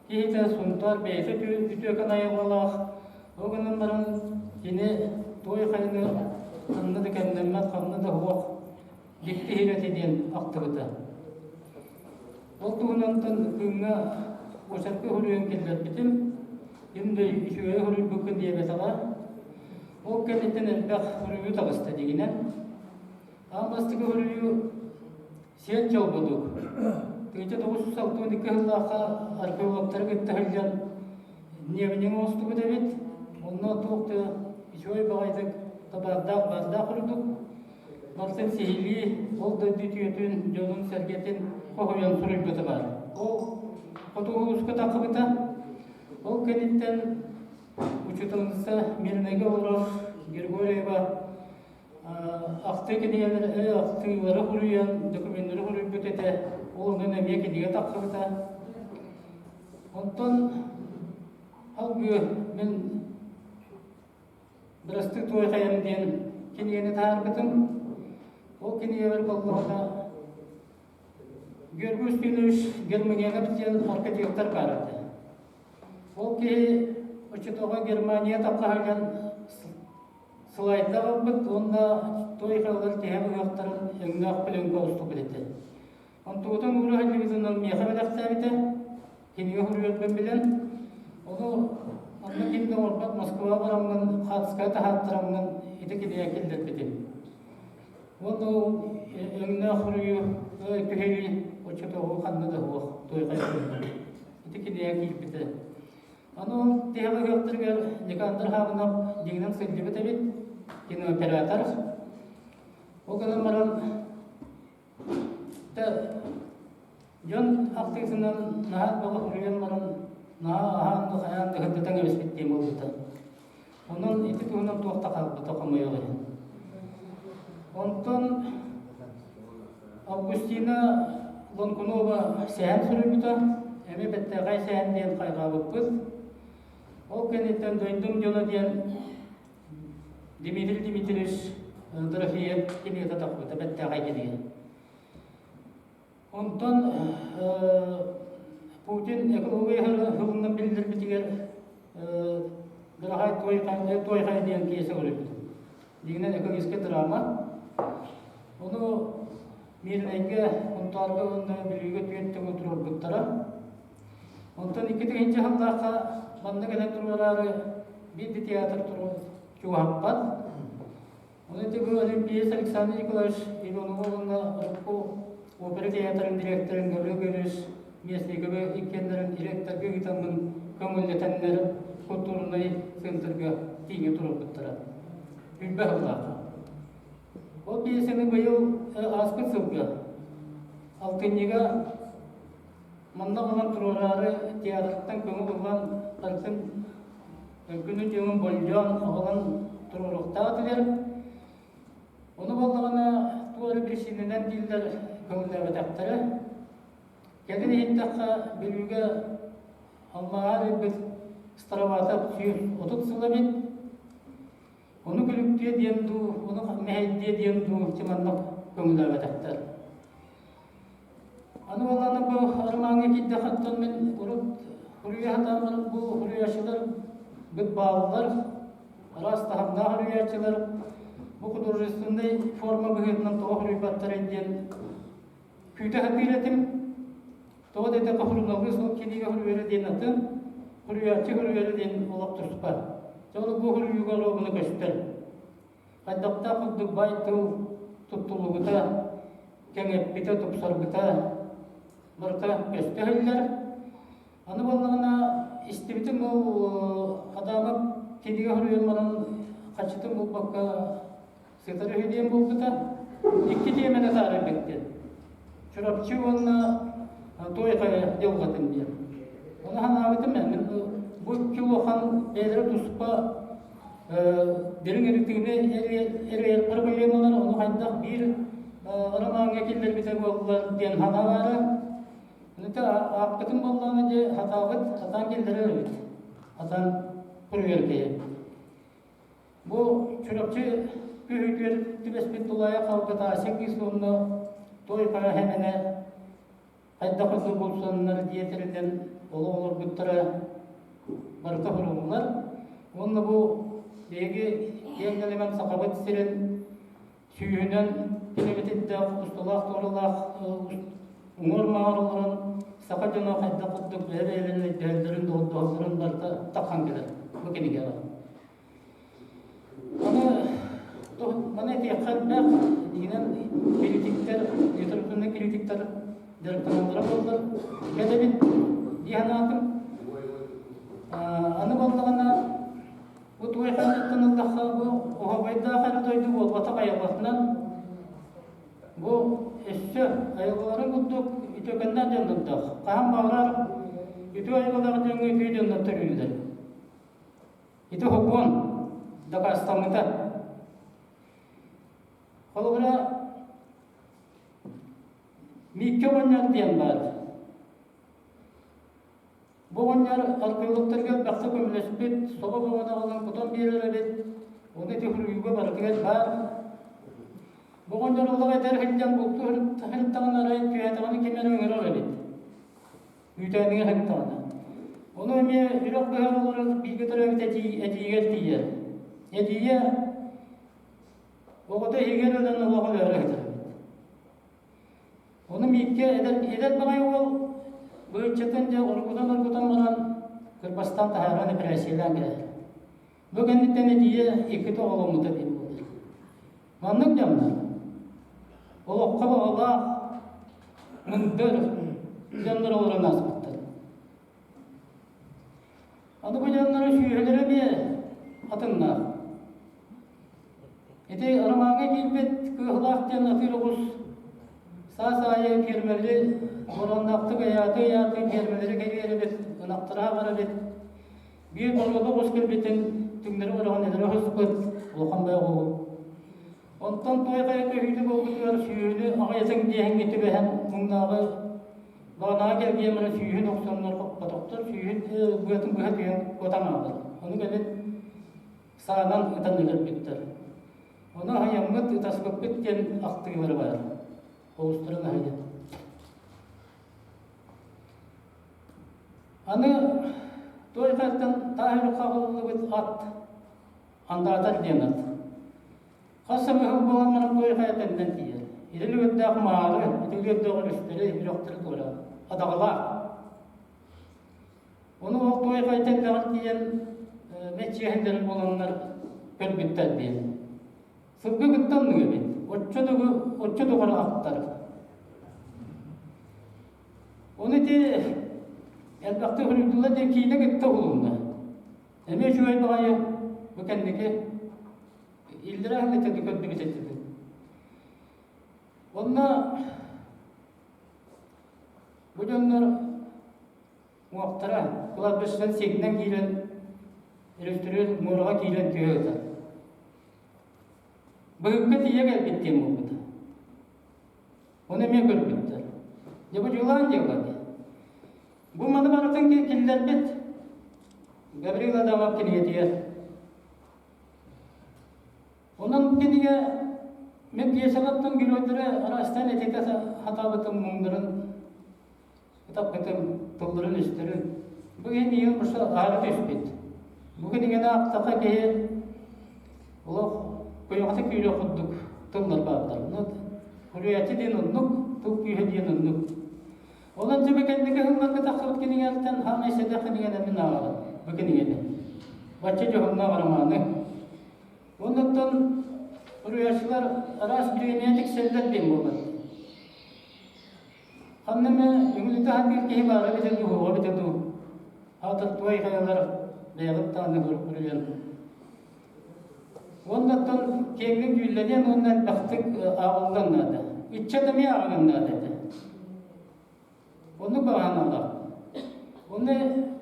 S5: киһитэ Сунтаар бэйэтэ үтүөкэн айылҕалаах. Ол гынан баран кини той хайаны ханна да кэмнэммэт, ханна да суох дьикти иһирэтэ диэн ахтыбыта. Ол туһунантан кыымҥа очерка суруйан киллэрбитим. Ким да үчүгэйи суруйбуккун диэбэтэҕэ. Ол кэнниттэн элбэх суруйуу таҕыста дигинэн. Аан бастакы суруйуу Сиэн Чолбодук. 1962 сыллаахха археологтары кытта сылдьан дневник оҥостубут эбит. Онно туох да үчүгэй баҕайытык табаардаах баардаах курдук. Барытын сиһилии ол дойду үтүөтүн, дьонун-сэргэтин хоһуйан суруйбута баар. Ол хотугу улууска тахсыбыта. Ол кэнниттэн учууталыца Мирнэйгэ олорор Григорьева ахтыы кинигэлэри ахтыылары суруйан, докуменнары суруйбут этэ. Ол онон эмиэ кинигэ тахсыбыта. Онтон алгыы мин Бырастыы туой хайам диэн кинигэни таһаарбытым. Ол кинигэбэр буоллаҕына Георгий Устинович Германияны диэн архитектор баар этэ. Ол киһи оччотооҕу Германия таххаһыгар Слайда ылбыт уонна той хаалар тиһэх ыһыахтарын өҥнөөх пленка устубут этэ. Онтугутун уура сылдьыбытынан миэхэ бэлэхтээбитэ, кинигэ суруйарбын билэн, ону онно ким да оҥорбот Москваҕа бараммын, хаартыскаҕа таһааттараммын ити кинигэ киллэрбитим. Уонна ол өҥнөөх суруйуу күһэйии оччотооҕу ханна да суох туойхай Ити кинигэ киирбитэ. Аны ол тиһэх ыһыахтарыгар Никандр Хаабынов дьиҥинэн сылдьыбыт эбит, кинооператор. Ол гынан баран дьон ахтыытынан наһаа бөҕө суруйан баран наһаа аһаан да хайаан да кырдатан кэбиспит диэн буолбута. Онон ити туһунан туох да хаалбыта хомойуох иһин. Онтон Августина Лонкунова сэһэн суруйбута, эмиэ бэттээхэй сэһэн диэн хайҕаабыппыт. Ол кэнниттэн дойдум дьоно диэн Дмитрий Дмитриевич Дорофеев кинигэтэ тахпыта, бэттээхэй кинигэ. Онтон Путин экология сылынан биллэрбитигэр Дорохай Туойхай диэн пьеса көрүппүтүм. Дьиҥинэн экологическай драма. Ону Мииринэйгэ, Сунтаарга уонна Бүлүүгэ түөрт төгүл туруорбуттара. Онтон 2000 сыллаахха манна кэлэн туруораары биир да театр чугаһаппат. Ону ити Олимпиец Александр Николаевич Иванов уонна урукку опера театрын директорын Гаврил Гаврилович Местниковы иккиэннэрин директорга ыытаммын көҥүллэтэннэр культурнай центрга тииҥҥэ туруорбуттара. Үлбэ сыллаахха. Ол пьесаны быйыл ааспыт сылга алтынньыга манна ылан туруораары театртан көҥүл ылан барытын күнүн-дьылын болдьоон аҕалан туруоруохтаах этилэр. Ону буоллаҕына туох эрэ биричиинэнэн дииллэр көҥүллээбэтэхтэрэ. Кэлин иһиттэххэ Бүлүүгэ Алмааһа өлбүт Староватов 130 сыл эбит. Ону күлүктүө диэн дуу, ону мэһэйдиэ диэн дуу маннык көҥүллээбэтэхтэр. Аны буоллаҕына бу ромаҥҥа киирдэххэ мин урут суруйа сатаан баран бу суруйааччылар быт бааллар, араас таһымнаах суруйааччылар бу художественнай форма быһыытынан тоҕо суруйбаттарый диэн күүтэ сатыыр этим. Тоҕо диэтэххэ суруналыыс ол кинигэ суруйара диэн атын, суруйааччы суруйара диэн олох туспа. Дьэ ол бу суруйууга оруобуна көстөр. Хайдахтаах курдук баай тыл туттуллубута, кэҥэппитэ, тупсарбыта барыта көстө иһиллэр. Аны буоллаҕына истибитим ол Адамов кинигэ суруйан баран хаччытын булбакка сытар үһү диэн буолбута. Икки тиэмэни таарыйбыт диэн. Чурапчы уонна Той Хайа дьылҕатын диэн. Ону санаабытым мин бу икки улахан бэйэлэрэ туспа дириҥ ырытыыны эрийэр проблемалар ону хайдах биир ромаҥҥа киллэрбитэ буолла диэн санаа баара. Ыныта ааппытын буоллаҕына дьэ хатаабыт хатаан киллэрэр эбит. Хатаан суруйар киһи. Бу Чурапчы күһүтүгэр түбэспит тулаайах хаалбыт Ася кыыс уонна Той Хара Хэмэнэ хайдах курдук булсаннар диэтэринэн олох олорбуттара барыта суруллар. Уонна бу биһиги киэҥ нэлэмэн Сахабыт сирин сүүһүнэн километрдаах усталаах-туоралаах уҥуор-маҥар олорон саха дьоно хайдах курдук бэйэ-бэйэлэрин өйдөһөллөрүн, доҕордоһоллорун барыта таххан кэлэр бу кинигэҕэ. Аны маны этиэххэ элбэх, дьиҥинэн критиктэр, литературнай критиктэр дьарыктаналлара буоллар, кэтэбин дии санаатым. Аны буоллаҕына бу туой ханныттан ыллахха бу оһуобайдаах эрэ дойду буолбатах айылҕатынан бу өссө айылҕаларын курдук үтүөкэннээх дьоннордоох. Хаһан баҕарар үтүө айылҕалаах дьоҥҥо үтүө дьоннор төрүүллэр. Ити сокуон дакаастаммыта. Холобура, Мииккэ оҕонньор диэн баар. Бу оҕонньор археологтарга элбэхтэ көмөлөспүт, собо бөҕөнү аҕалан кутан биэрэр эбит. Ону ити суруйууга барытыгар баар. Бу оҕонньор олох эдэр сылдьан бултуу сырыттаҕына арай түһээтэҕинэ ким эрэ ыҥырар эбит. Үүтээнигэр сырыттаҕына. Ону эмиэ үрэх быһа олорор бииргэ төрөөбүт эдьиийигэр тиийэр. Эдьиийэ Оҕото иһигэр өлөн олох өлөөрү сытар эбит. Ону Мииккэ эдэр, эдэр баҕайы уол быыччатын дьэ оргутан-оргутан баран кырбастаан таһааран эпэрээссийэлээн кэлэр. Бу кэнниттэн этиийэ иккитэ оҕоломмута диэн буолар. Маннык дьоннор олоххо баҕалаах мындыр дьоннор олорон ааспыттар. Аны бу дьоннору сүүһэлэрэ эмиэ атыннаах. Ити ромаҥҥа киирбит Кыһылаах диэн атыыр оҕус саас аайы фермерли боруоннаахтык ыйааты-ыйааты фермэлэри кэриэр эбит, ынахтара аҕар эбит. Биир боруода оҕус кэлбитин түҥнэри олоҕун эдэрэ оһуспут улахан бөҕө Онтон той хайа көһүүтэ буолбутугар сүүһүнү аҕыйатыҥ диэһиҥҥэ түбэһэн муҥнааҕы баҕанаҕа кэлгийэн баран сүүһүн охсоннор хоппотохтор, сүүһүн быатын быһа түһэн куотан хаалар. Ону кэлин саанан ытан өлөрбүттэр. Ону аһыйаммыт, ытаспыппыт диэн ахтыылара баар. Оҕустарын аһыйан. Аны той хаттан таах хаҕыллыбыт ат андаатар диэн ат. Хас эмэ сыл буолан баран той хайа тэннэн тиийэр. Ирэл үөрдээх маары, итил үөрдээх өрүстэри, үрөхтөрү туора адаҕалаах. Ону ол той хайа тэллэҕэр тиийэн мэччиэһэллэрин буланнар көрбүттэр диэн. Сылгы кытта оннук эбит. Оччо доҕор ахтар. Ону ити элбэхтик хоруйдулар диэн киинэ кытта уһулунна. Эмиэ үчүгэй баҕайы бу кэнники иллэрээ сыл көрдүбүт этибит. Онно бу дьоннор уҥуохтара кладбищетан сиэгинэн киирэн өрүстэригэр муораҕа киирэн түһэ сытар. Быһыкка тиийэ кэлбит диэн буолбута. Ону эмиэ көрбүттэр. Дьэ бу дьулаан дьыала дии. Бу маны барытын киллэрбит Гаврил Адамов кинигэтигэр. Онон кинигэ мен пьесалартан геройдары араастаан этитэ сатаабытым муҥнарын ытаппытым тылларын-өстөрүн. Бу киһи миигин просто аһара түспүт. Бу кинигэни аахтахха киһи олох куйаҕата күүрүөх курдук тыллар бааллар. Хуруйааччы диэн оннук, тыл күүһэ диэн оннук. Онон дьэ кэнники сылларга тахсыбыт кинигэлэртэн хаамай сэдэх кинигэлэр мин ааҕарым бу кинигэни. Бачча дьоһуннаах романы. Оннуттан суруйааччылар араас бириэмийэ тиксэллэр диэн буолар. Ханна эмэ үҥүлүтэ сатыыр киһи баара эбитэ дуу, суоҕа эбитэ дуу. Аатыр туой хайалар бэйэҕит даҕаны суруйан. Уоннаттан киэҥник дьүүллэниэн уонна элбэхтик ааҕыллан наада. Ыччат эмиэ ааҕыан наада этэ. Оннук баҕаналаах. Онно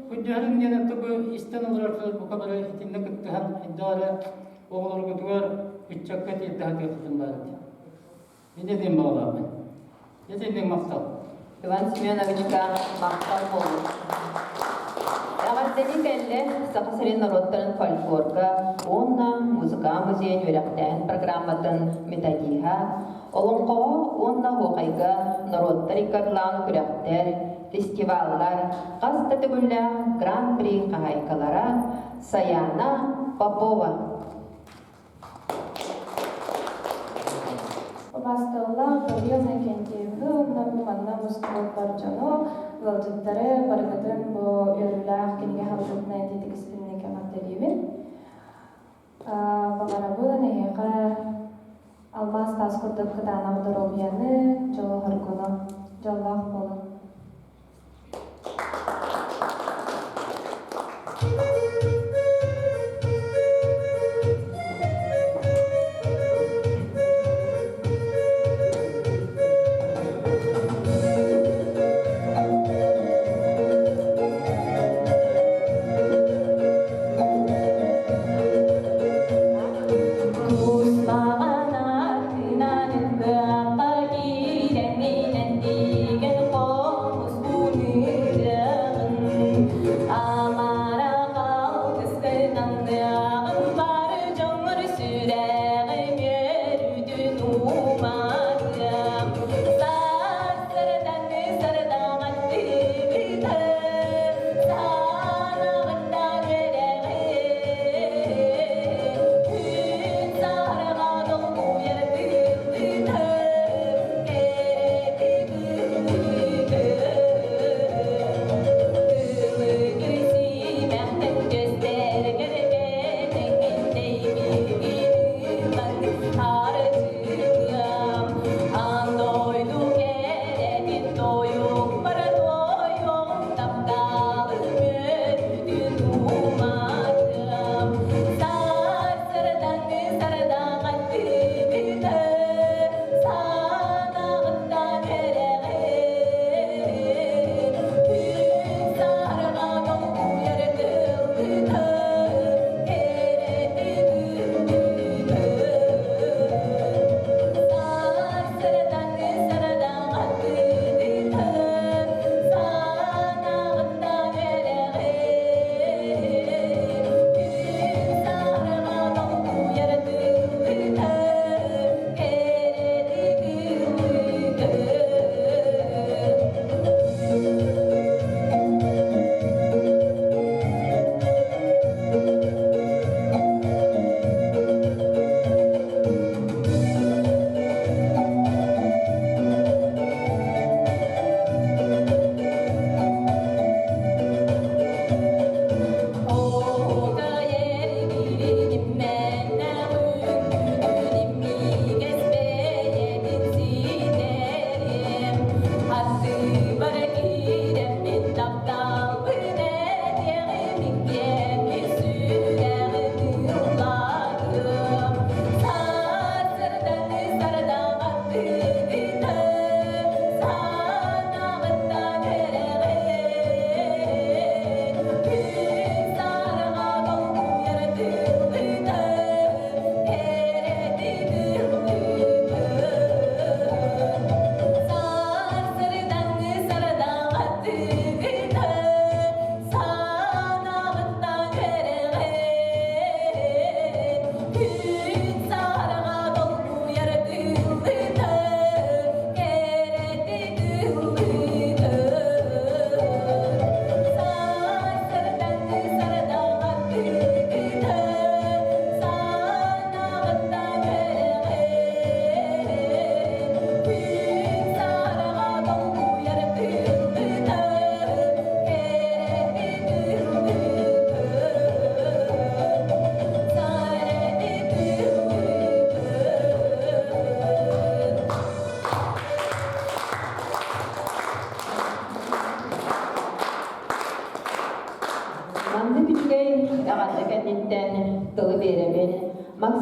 S5: көрдөһөрүм диэн это бу истэн олорор бука бары итиннэ кыттыһан хайдах эрэ оҕолоргутугар ыччакка тиэрдэ сатыаххытын баар этэ. Инньэ диэн баҕалаахпын. Итинник махтал.
S1: Иван Семеновичка махтал буоллун. Эҕэрдэни кэллэ Саха сирин норуоттарын фольклорга уонна музыка музейын үөрэхтээһин программатын методиһа, олоҥхоҕо уонна оһуохайга норуоттар иккардылаан күрэхтэр, фестиваллар, хас да төгүллээх гран-при хаһаайкалара Саяна Попова.
S6: Убаастабыллаах Гаврил Иннокентьевиһы уонна бу манна мустубут бар дьону, ыалдьыттары барыгытын бу үөрүүлээх кинигэ хаһыатынан итиитик истиҥник эҕэрдэлиибин. Баҕарабын эһиэхэ алмаас таас курдук кытаанах доруобуйаны, дьолу-соргуну, дьоллоох буолун.
S1: Кусмаҕана тыынан кыахха киирэн минэн тиигэн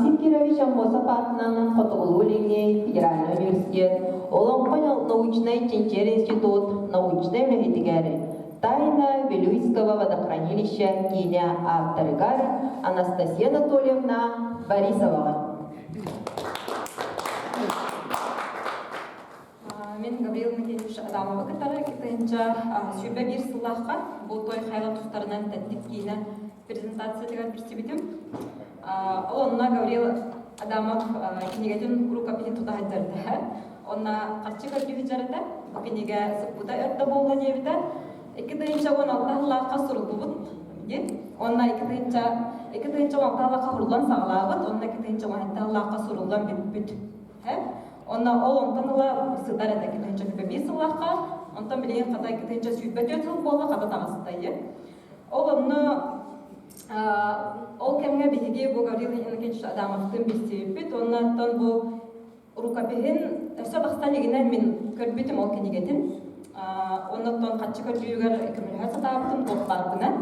S1: Максим Кирович Аммосов аатынан Хотугулуу-Илиҥҥи федеральнай университет Олоҥхо научнай чинчийэр институт научнай үлэһитигэр Тайна Вилюйского водохранилища киинэ ааптарыгар Анастасия Анатольевна Борисоваҕа.
S7: Мин Гаврил Никитич Адамовы кытары 2021 сыллаахха бу той хайла тустарынан тэттик киинэ презентациятыгар билсибитим. Ол онно Гаврил Адамов кинигэтин рукопиһин тута сылдьарда. Онно харчы көрдүү сылдьар Бу кинигэ сыппыта өртө буолла диэбитэ. 2016 сыллаахха суруллубут диэн. Онно 2016 сыллаахха суруллан саҕалаабыт, онно 2017 сыллаахха суруллан бүппүт. Онно ол онтон ыла сытар этэ 2021 сыллаахха, онтон билигин хата 2024 сыл буолла хата таҕыста Ол онно ол кэмҥэ биһиги бу Гаврил Иннокентьевич Адамовтыын билсибиппит уонна оттон бу рукопиһын өссө тахсан илигинэ мин көрбүтүм ол кинигэтин. Оннуттан хаччы көрдүүгэр көмөлөһө сатаабытым туох баарбынан.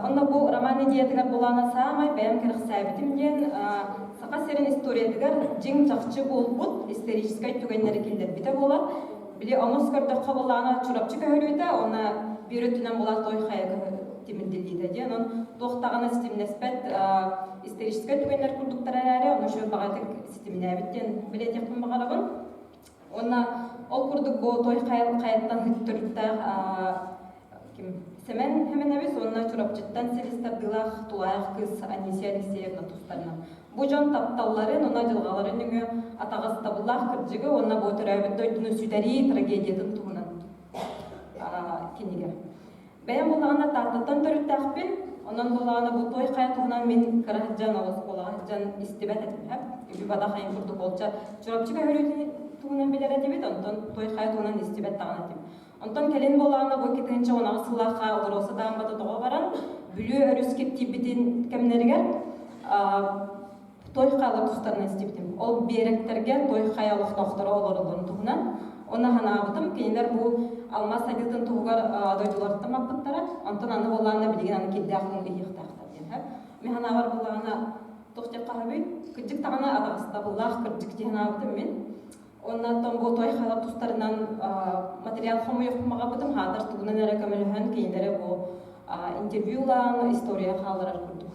S7: Онно бу роман идеятыгар булаана саамай бэйэм кэрэхсээбитим диэн Саха сирин историятыгар дьиҥ чахчы буолбут историческай түгэннэри киллэрбитэ буолар. Били омос көрдөххө булаана Чурапчы көһөрүүтэ уонна биир өттүнэн була той хайа тимирдиллиитэ диэн. Онон туох даҕаны ситимнэспэт историческай түгэннэр курдуктар эрээри, ону үчүгэй баҕайытык ситимнээбит диэн билиэтиэхпин баҕарабын. Уонна ол курдук бу той хайаттан төрүттээх ким Сэмэн Хэмэнэбис уонна Чурапчыттан силис тардыылаах тулаайах кыыс Анисия Алексеевна тустарынан. Бу дьон тапталларын уонна дьылҕаларын нөҥүө атаҕастабыллаах кырдьыгы уонна бу төрөөбүт дойдуну сүтэрии трагедиятын туһунан кинигэ. Бэйэм буоллаҕына Тааттаттан төрүттээхпин, онон буоллаҕына бу той хайа туһунан мин кыра сылдьан оскуолаҕа сылдьан истибэт этим сөп. Үбү-бадах айан курдук болча Чурапчы көһөрүүтүн туһунан билэр этибит, онтон той хайа туһунан истибэт даҕаны этим. Онтон кэлин буоллаҕына бу 2018 сыллаахха Алроса даамбата тоҕо баран Бүлүү өрүс киптийбитин кэмнэригэр той хайалар тустарынан истибитим. Ол биэрэктэргэ той хайа олохтоохторо олороллорун туһунан. Оны санаабытым, кинилэр бу алмаас сайдыытын туһугар дойдуларыттан маппыттара. Онтон аны буоллаҕына билигин аны кирдээх ууну иһиэхтээхтэр диэн. Мин санаабар буоллаҕына туох диэххэ сөбүй? Кырдьык даҕаны атаҕастабыллаах кырдьык дии санаабытым мин. Оннаттан бу той халар тустарынан материал хомуйуохпун баҕарбытым, хаатар тугунан эрэ көмөлөһөн кинилэри бу интервьюлаан история хаалларар курдук.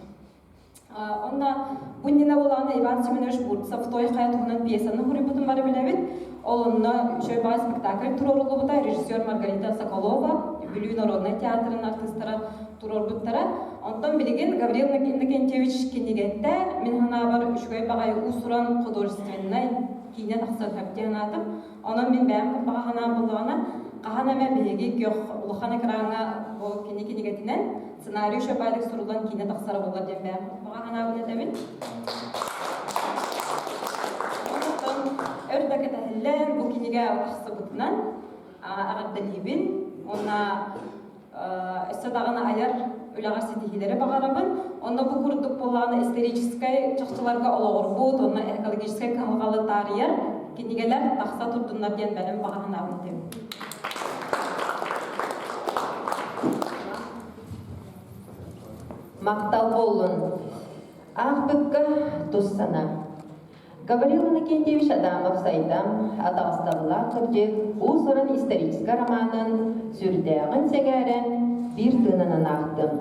S7: Онно бу иннинэ буолаҕына Иван Семенович Бурцев Той хайа туһунан пьесаны суруйбутун бары билэбит. Ол онно үчүгэй баҕа спектакль туруоруллубута. Режиссер Маргарита Соколова, Бүлүү народнай театрын артыыстара туруорбуттара. Онтон билигин Гаврил Иннокентьевич кинигэтэ мин санаабар үчүгэй баҕайы уус-уран художественнай киинэ тахсан сөп диэн санаатым. Онон мин бэйэм баҕа санаам буоллаҕына, хаһан эмэ биһиги күөх улахан экраҥҥа бу кини кинигэтинэн сценарий шөпаадык суруллан киинэ тахсара буолар диэн бэйэм баҕа санаабын этэбин. Онтон өр да кэтэһиллэн бу кинигэ тахсыбытынан эҕэрдэлиибин уонна өссө даҕаны айар үлэҕэр ситиһиилэри баҕарабын. Онно бу курдук буоллаҕына историческай чахчыларга олоҕурбут уонна экологическай кыһалҕалы таарыйар кинигэлэр тахса турдуннар диэн бэлэм баҕа санаабын этэбин.
S1: Махтал буоллун. Аахпыкка тус санаа. Гаврил Иннокентьевич Адамов-Сайдам атаҕастабыллаах кырдьык уус-уран историческай романын сүрдээҕин сэҥээрэн биир тыынынан аахтым.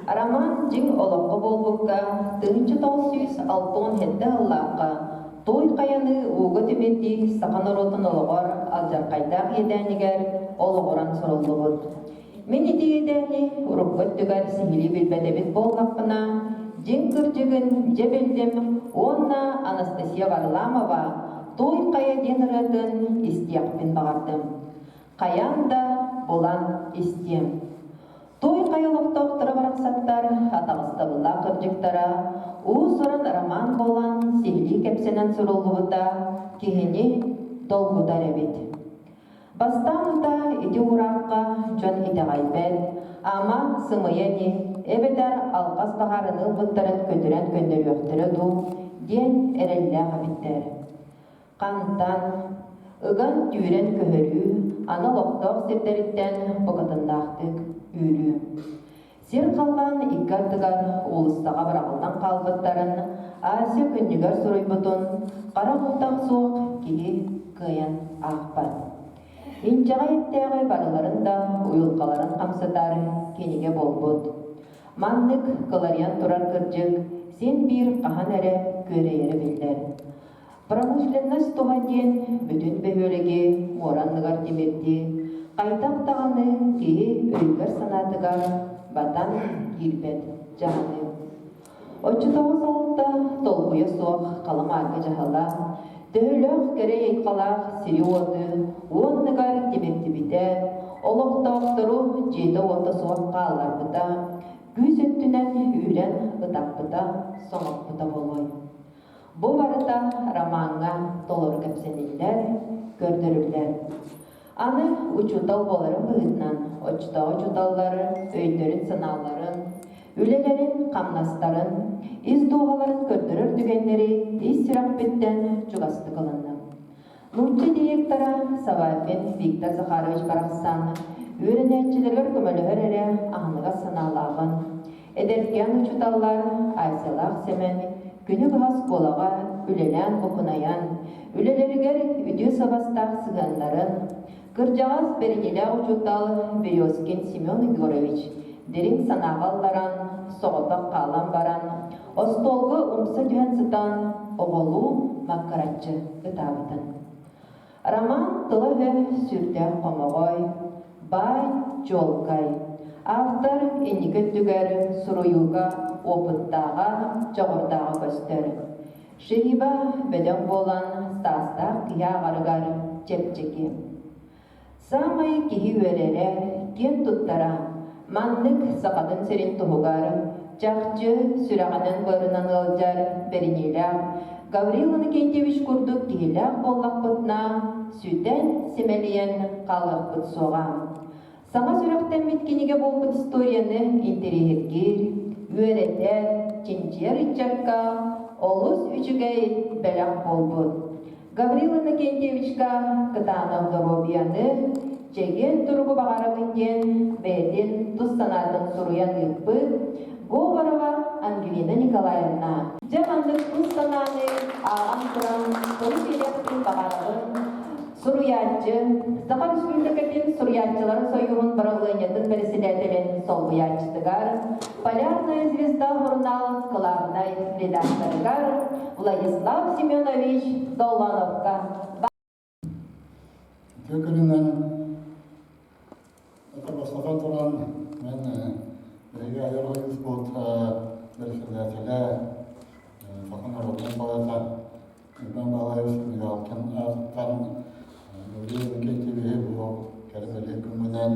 S1: Роман дьиҥ олоххо буолбукка 1967 сыллаахха Туой хайаны ууга тимирдии саха норуотун олоҕор алдьархайдаах иэдээнигэр олоҕуран суруллубут. Мин ити иэдээни урукку өттүгэр сиһилии билбэт эбит буоллахпына, дьиҥ кырдьыгын дьэ биллим уонна Анастасия Варламова «Туой хайа» диэн ырыатын истиэхпин баҕардым. Хайаан да булан истиэм. Туой хайа олохтоохторо барахсаттар атаҕастабыллаах кырдьыктара уус-уран роман буолан сиһилии кэпсэнэн суруллубута киһини долгутар эбит. Бастаан утаа ити уураахха дьон итэҕэйбэт, ама сымыйа ини, эбэтэр алҕас баһаарыны ылбыттарын көтүрэн көннөрүөхтэрэ дуу диэн эрэллээх эбиттэр. Хантан, ыган-түүрэн көһөрүү аны олохтоох сирдэриттэн букатыннаахтык үүрүү. Сир-халлаан икки ардыгар уулуссаҕа быраҕыллан хаалбыттарын Ася күннүгэр суруйбутун хара култах суох киһи кыайан аахпат. Инчэҕэй эттээҕи барыларын да уйулҕаларын хамсатар кинигэ буолбут. Маннык кыларыйан турар кырдьык син биир хаһан эрэ күөрэйэрэ биллэр. Промышленность туһа диэн бүтүн бөһүөлэги муора анныгар тимирдии, хайдах даҕаны киһи өйүгэр-санаатыгар батан киирбэт дьаһаныы. Оччотооҕу салалта толкуйа суох халымаарга дьаһала, төһөлөөх кэрэ айылҕалаах сири-уоту уонныгар тимирдибитэ, олохтоохтору дьиэтэ-уота суох хаалларбыта, күүс өттүнэн үүрэн ытаппыта, соҥоппута буолуой. Бу барыта ромаҥҥа толору кэпсэниллэр, көрдөрүллэр. Аны учуутал буоларын быһыытынан оччотооҕу учууталлар өйдөрүн-санааларын, үлэлэрин-хамнастарын, ис дууһаларын көрдөрөр түгэннэри ис сүрэхпиттэн чугастык ылынным. Нуучча директора Савафин Виктор Захарович барахсан үөрэнээччилэригэр көмөлөһөр эрэ аһыныгас санаалааҕын, эдэркээн учууталлар Айсалаах Сэмэн күнү быһа оскуолаҕа үлэлээн букунайан, үлэлэригэр үтүө сабастаах сыһыаннарын, кырдьаҕас бэриниилээх учуутал Березкин Семен Егорович дириҥ санааҕа ылларан, соҕотох хаалан баран, остуолга умса түһэн сытан оҕолуу маккыраччы ытаабытын. Роман тыла-өһө сүрдээх хомоҕой, баай, чуолкай. Автор инники өттүгэр суруйууга опыттааҕа, дьоҕурдааҕа көстөр. Шириба бөдөҥ буолан саастаах киһи ааҕарыгар чэпчэки. Саамай киһи үөрэрэ, киэн туттара, маннык Сахатын сирин туһугар чахчы сүрэҕинэн-быарынан ыалдьар бэриниилээх Гаврил Иннокентьевич курдук киһилээх буоллахпытына, сүтэн, симэлийэн хаалыахпыт суоҕа. Саҥа сүрэхтэммит кинигэ буолбут историяны интэриэһиргиир, үөрэтэр, чинчийэр ыччакка олус үчүгэй бэлэх буолбут. Гаврил Иннокентьевичка кытаанах доруобуйаны, чэгиэн туругу баҕарабын диэн бэйэтин тус санаатын суруйан ыыппыт Говорова Ангелина Николаевна. Дьэ маннык тус санааны ааҕан туран тылы биэриэхпин баҕарабын. Суруйааччы, Саха Республикатын суруйааччыларын сойууһун бырабылыанньатын бэрэссэдээтэлин солбуйааччытыгар, Полярная звезда журнал кылаабынай редакторыгар Владислав Семенович Доллоновка.
S8: Үтүө күнүнэн бастатан туран мен биһиги айар ойуспут бэрэссэдээтэлэ саха норуотун поэта Иван Балаевич Мигалкин аатыттан Гаврил Иннокентьевиһи бу кэрэ бэлиэ күҥҥүнэн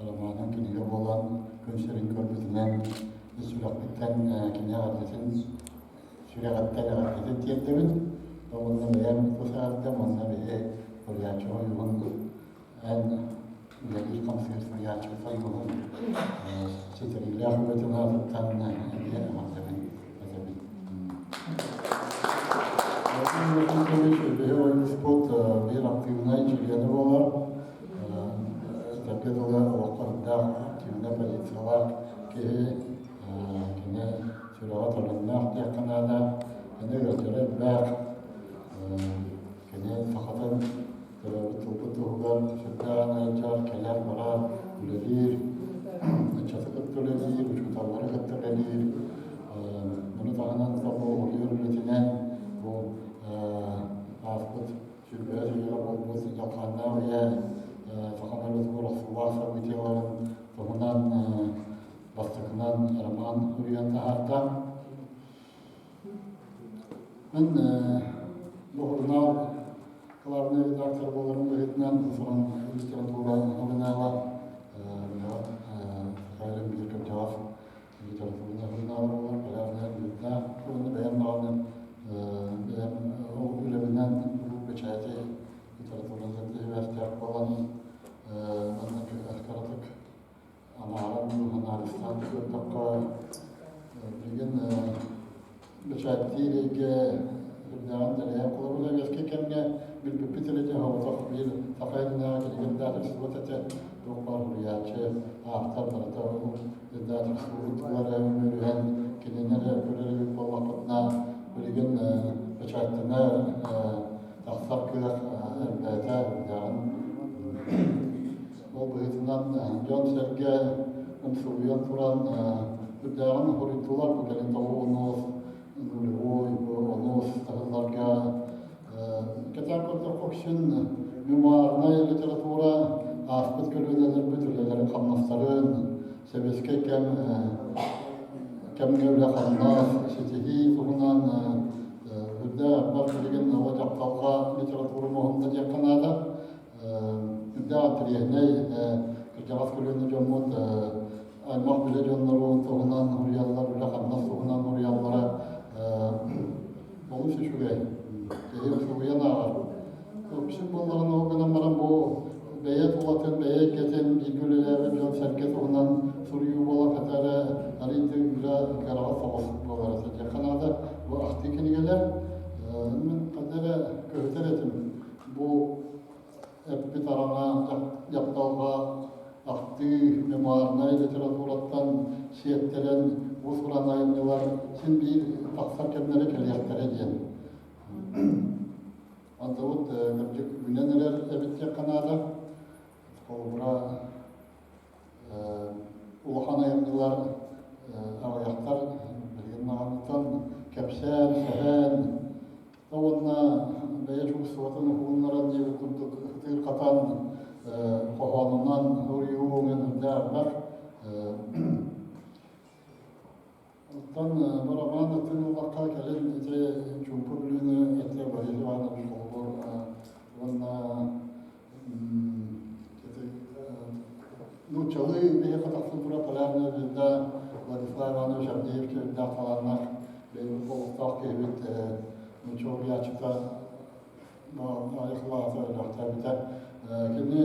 S8: романын кинигэ буолан күн сирин көрбүтүнэн ис сүрэхпиттэн кини эҕэрдэтин сүрэҕиттэн эҕэрдэтин тиэрдэбин. Уонна бэйэм тус эҕэрдэм уонна биһи суруйааччы ойуун эн үлэлиир-хамсыыр суруйааччы сойууһун ситэриилээх үлэтин аатыттан эмиэ эҕэрдэбин этэбин. Биһи ойууспут биир актыыбынай чилиэнэ буолар. Этэргэ дылы олоххо үрдээх активнай позициялаах киһи кини сүрэҕэ төлөннөөх диэххэ наада. Кини ыалдьара элбэх. Кини сахатын төрөөбүт тылбыт туһугар сүрдээх ыалдьар, кэлэр-барар, үлэлиир, ыччаты кытта үлэлиир, учууталлары кытта үлэлиир. Ону таһынан бу уһуйар үлэтинэн бу ааспыт сүүрбэһис үйэҕэ буолбут дьалхааннаах үйэ саха норуотугар охсуулаах событиеларын туһунан бастакынан роман суруйан таһаарда. Мин бу журнал главный редактор буоларым быһыытынан Суон литература журнала Сахалин биир кырдьаҕас литературнай журнала буолар, полярная звезда. Уонна бэйэм даҕаны бэйэм үлэбинэн куруук бэчээти литератураны кытта сибээстээх буолан маннык кыратык Анааран анаалыстаан көрдөххө, билигин бэчээттиир эйгэ Үрдээҕин дэлэйэн холобура үөскэ кэмҥэ билбиппит эрэ диэн соҕотох биир саха иһинээҕи кинигэлээх суот этэ туох баар суруйааччы автор барыта издательстволар үмүрүһэн кинини эрэ көрөр эбит буоллахпытына билигин бэчээттэнэр тахсар кыах элбээтэ үрдээҕин ол быһыытынан дьон-сэргэ умсугуйан туран үрдээҕин хоруйдулар бу кэлин тоҕуонуос нулевой онус таһылларга кэтээн көрдөххө үксүн мемуарнай литература ааспыт көлүөнэлэрбит үлэлэрин-хамнастарын сэбиэскэй кэм кэмҥэ үлэ-хамнас ситиһии туһунан үрдээх элбэх билигин оҕо дьахталга литература муһунна диэххэ наада. Үрдээх интэриэһинэй кырдьаҕас көлүөнэ дьоммут аймах билэ дьоннорун туһунан суруйаллар, үлэ-хамнас туһунан суруйаллара олус үчүгэй. Киһи суруйан ааҕар. Үксүн буоллаҕына ол гынан баран бу бэйэ тулатын, бэйэ эйгэтин бииргэ үлэлээбит дьон-сэргэ туһунан суруйуу буолан хата эрэ арыйда ыыра кыараҕас соҕус буолар этэ. наада бу ахтыы кинигэлэр мин ханна эрэ көһүтэр этим. Бу эппит араҥа дьахталга ахтыы мемуарнай литератураттан сиэттэрэн уус-уран айымньылар син биир тахсар кэмнэрэ кэлиэхтэрэ диэн. Антыбыт кырдьык үүнэн эрэр эбит диэххэ наада. Холобура, улахан айымньылар аҕыйахтар билигин даҕаныттан кэпсээн, сэһэн, уонна бэйэ чувствотын уһугуннаран диэбит курдук ытыыр-хатан хоһоонунан суруйуу мен үрдээх Оттон бу роман атын ыллахха кэлин ити Чуумпу Бүлүүнү этэ Борис Иванович холобур уонна нууччалыы биһиэхэ тахсан турар Полярная звезда Владислав Иванович Авдеев үрдээх талааннаах бэйэбит олохтоох киһибит нуучча уһуйааччыта айхылаата өлөөхтөөбүтэ. Кини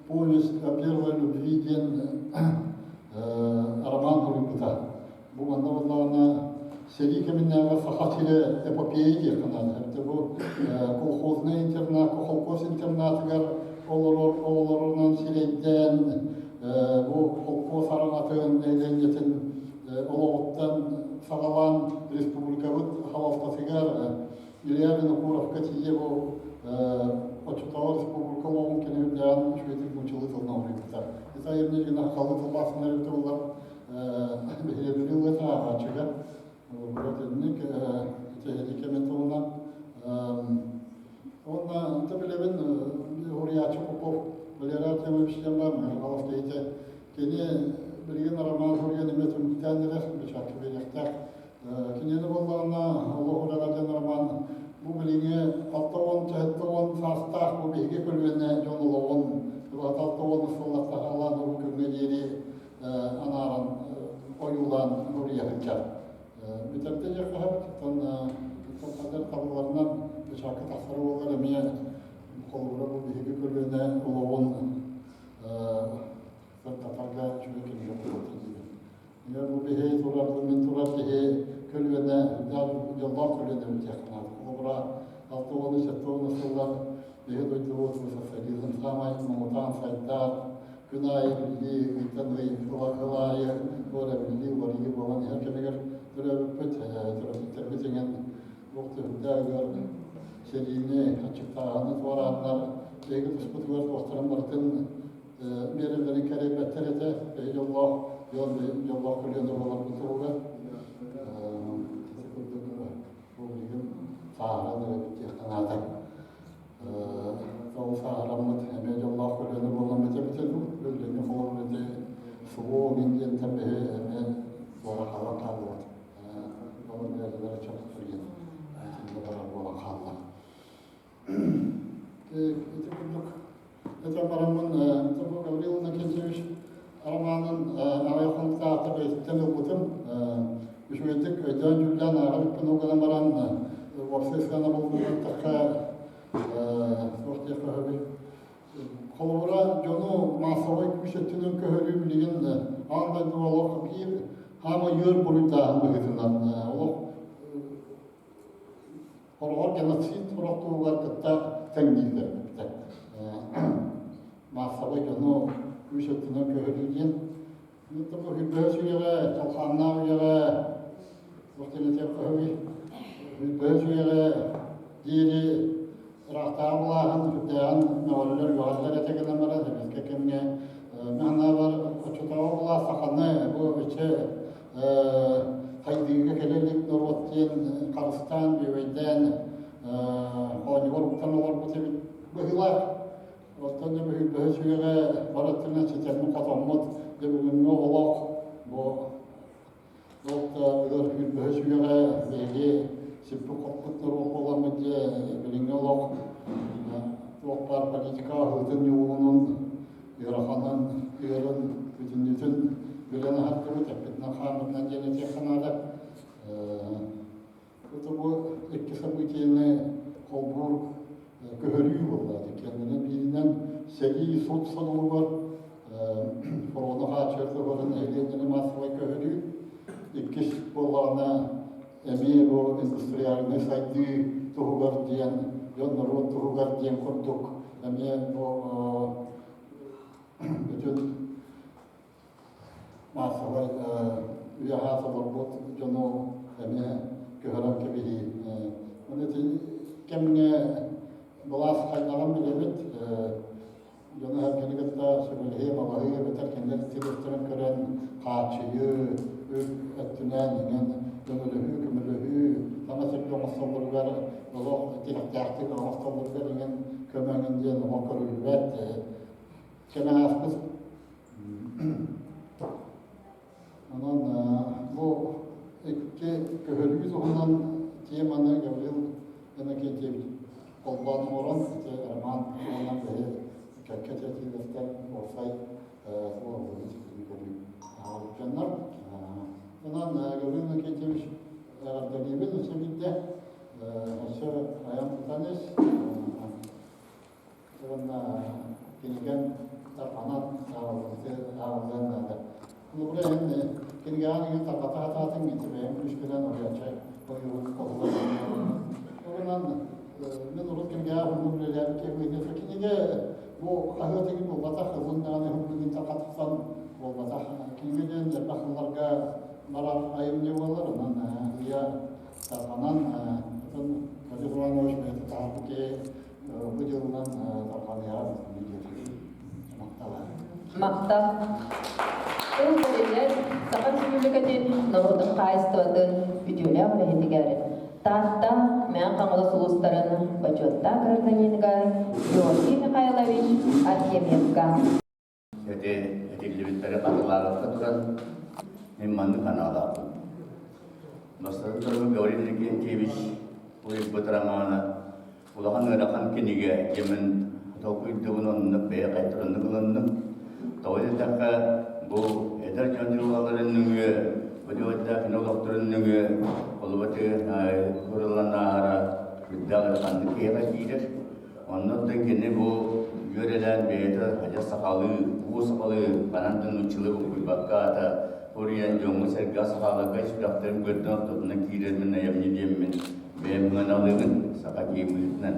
S8: повесть о первой любви диэн роман суруйбута. Бу манна буоллаҕына сэрии кэминээҕи Саха сирэ эпопея диэххэ наада. Эбэтэр бу колхознай интернат, холкуос интернатыгар олорор оҕолорунан сирэйдээн бу холкуос араҥатын, нэһилиэнньэтин олоҕуттан саҕалаан республикабыт салалтатыгар Илья Винокуровка тиийэ бу оччотооҕу республика олоҕун кэнниттэн үчүгэйдик нууччалыы тылынан уһуйбута. Это айымньы гына сахалыы тылбаасынан эбитэ буоллар биһирэбили ылыата ааҕааччыга. Вот инник ити кэмин туһунан. Уонна ынта билэбин уһуйааччы Попов Валерий Артемович диэн баар Михайлов киһитэ. Кини билигин роман суруйан эмиэ түмүктээн эрэр, бэчээккэ биэриэхтээх. Кинини буоллаҕына олох үлэҕэ диэн роман бу билиҥҥи 60-70 саастаах бу биһиги көлүөнэ дьон олоҕун 60 сыллартан саҕалаан бу күҥҥэ диэри анааран ойуулаан суруйа сылдьар. Бүтэрдэ диэххэ сөп. Оттон хандар табылларынан бэчээккэ тахсар буоллар эмиэ холобура бу биһиги көлүөнэ олоҕун сырдатарга үчүгэй кинигэ буолуо диибин. Дьэ, бу биһи турар, бу мин турар киһи көлүөнэ, дьоллоох көлүөнэ диэххэ наада. Холобура, 60-70 сыллар биһи дойдубут социализм саамай муҥутаан сайдар, күн аайы биллии, ыйтан ый, сыл аайы туора биллии, уларыйыы буолан иһэр кэмигэр төрөөбүппүт, төрөппүттэрбит иҥэн туох түбүктээх сэриини, аччыктааһыны туорааннар, биһиги туспутугар туохтарын барытын биэрэллэрин кэрэйбэттэр этэ. Киһи дьоллоох, дьон дьоллоох көлүөнэ буоларбыт туһугар. Ити курдук бу билигин сааһыран эрэбит диэххэ наада. Ол сааһыраммыт эмиэ дьоллоох көлүөнэ буоламмыт эбитэ дуу, билиҥҥи холобур ити СВО мин диэнтэн биһи эмиэ туора хаалан хааллыбыт. Ол бэйэлэрэ чопчу итиннэ барар буолан хаалла. Ити курдук этэн бараммын бу Гаврил Иннокентьевич романын аҕыйах хонуктааҕыта бэйэтиттэн ылбытым. Үчүгэйдик өйдөөн-дьүүллээн ааҕа иликпин ол гынан баран уопсай сыанабылын эттэххэ туох диэххэ сөбүй Холобура, дьону маассабай күүс өттүнэн көһөрүү билигин аан дойду олох биир хаама үөр буруйдааһын быһыытынан олох. Хороҕор геноцид сорох туһугар кытта тэҥнииллэр эбитэ. Маассабай дьону күүс өттүнэн көһөрүү диэн. Бу Хүлбэһэ сүүйэҕэ, Чалхааннаах үйэҕэ, туох диэн этиэххэ сөбүй? Хүлбэһэ сүүйэҕэ диэри ыраахтааҕы былааһын үрдээҕин мөҕөллөр, үөҕэллэр этэ гынан баран, сэбиэскэй кэмҥэ мин санаабар, оччотооҕу былаас саханы бу өссө хайдыыга кэлэ илик норуот диэн харыстаан, бүөбэйдээн хоонньугар уктан олорбут эбит быһыылаах. Оттон дьэ бөһү сүгэҕэ бар өттүнэн ситэммит-хотоммут дьэ бүгүҥҥү олох бу ол да ыар бөһү сүгэҕэ биһиги сиппит-хоппут норуот буоламмыт дьэ билиҥҥи олох туох баар политика аһыытын ньуулунун ыараханын ыарын бүтүннүүтүн билэн аһардыбыт эппитинэн-хааммытынан диэн этиэххэ наада. Это бу икки событиены холбуур көһөрүү буолла. Кэннинэн бииринэн сэрии сут содулугар фрону хааччыйар нэһилиэнньэни маассабай көһөрүү. Иккис буоллаҕына эмиэ бу индустриальнай сайдыы туһугар диэн, дьон норуот туһугар диэн курдук эмиэ бу бүтүн маассабай үйэҕэ олорбут дьону эмиэ көһөрөн кэбиһии. Ону ити кэмҥэ былаас хайдаҕын билэбит. Дьону сэргэни кытта сөбүлэһии, балаһыы эбэтэр кинилэр сирэстэрин көрөн хааччыйыы, үп өттүнэн иҥэн көмөлөһүү, көмөлөһүү, саҥа сиргэ оҥостоллоругар олох тиһэхтээхтик оҥостоллоругар иҥэн көмө эҥин диэн олох көрүллүбэт. Кэмэ ааспыт. Онон бу икки көһөрүү туһунан теманы Гаврил Иннокентьевич холбоон оҥорон ити роман туһунан бэйэ кэккэ этиилэртэн уопсай суолабылын ситиһии көрүү ааҕыбыт дьоннор. Онон Гаврил Иннокентьевич эҕэрдэлиибин өссө биирдэ өссө айан тутан ис Уонна кинигэм тарҕанан ааҕыллыан наада. Холобура, эн кинигэҕин игин тарҕата сатаатыҥ, ити бэйэҥ күүскүнэн уһуйааччы ойуун оһула Онон мин урут кинигэҕэ уһуннук үлэлээбит киһи кинигэ бу хаһыат игин буолбатах, ылын даҕаны уһун тарҕатсан буолбатах. Кинигэ диэн элбэх сылларга барар айымньы буолар, онон ыйа тарҕанан, оттон Владимир Иванович бэйэтэ таһаарбыт киһи Бу дьылынан тарҕаныаҕа
S1: Махтал. Тыл бэриллэр Саха Республикатын норуотун хаһаайыстыбатын үтүөлээх үлэһитигэр Таатта Мэҥэ Хаҥалас улуустарын бочуоттаах гражданиныгар Георгий Михайлович Артемьевка.
S9: Ити этиллибиттэри хатылаабакка туран, мин маннык санаалаахпын. Бастакы туран Гаврил Иннокентьевич уйбут романа улахан ыарахан кинигэ диэмин толкуйдугун оннук бэйэ хайтарыннык ылынным. Тоҕо диэтэххэ, бу эдэр дьон дьылҕаларын нөҥүө, бу дьылайдаах кини олохторун нөҥүө холобаты курулан ааһара үрдээх ыараханнык киһиэхэ киирэр. Оннуттан кини бу үөрэлээн бэйэтэ адьас сахалыы, уу сахалыы, ханан да нууччалыы буккуйбакка аата уруйан дьоҥҥо-сэргэҕэ сахаларга сүрэхтэрин көрдөн ортотунан киирэрмин айамньы диэммин бэйэм ыҥаналыыбын саха киһи быһыытынан.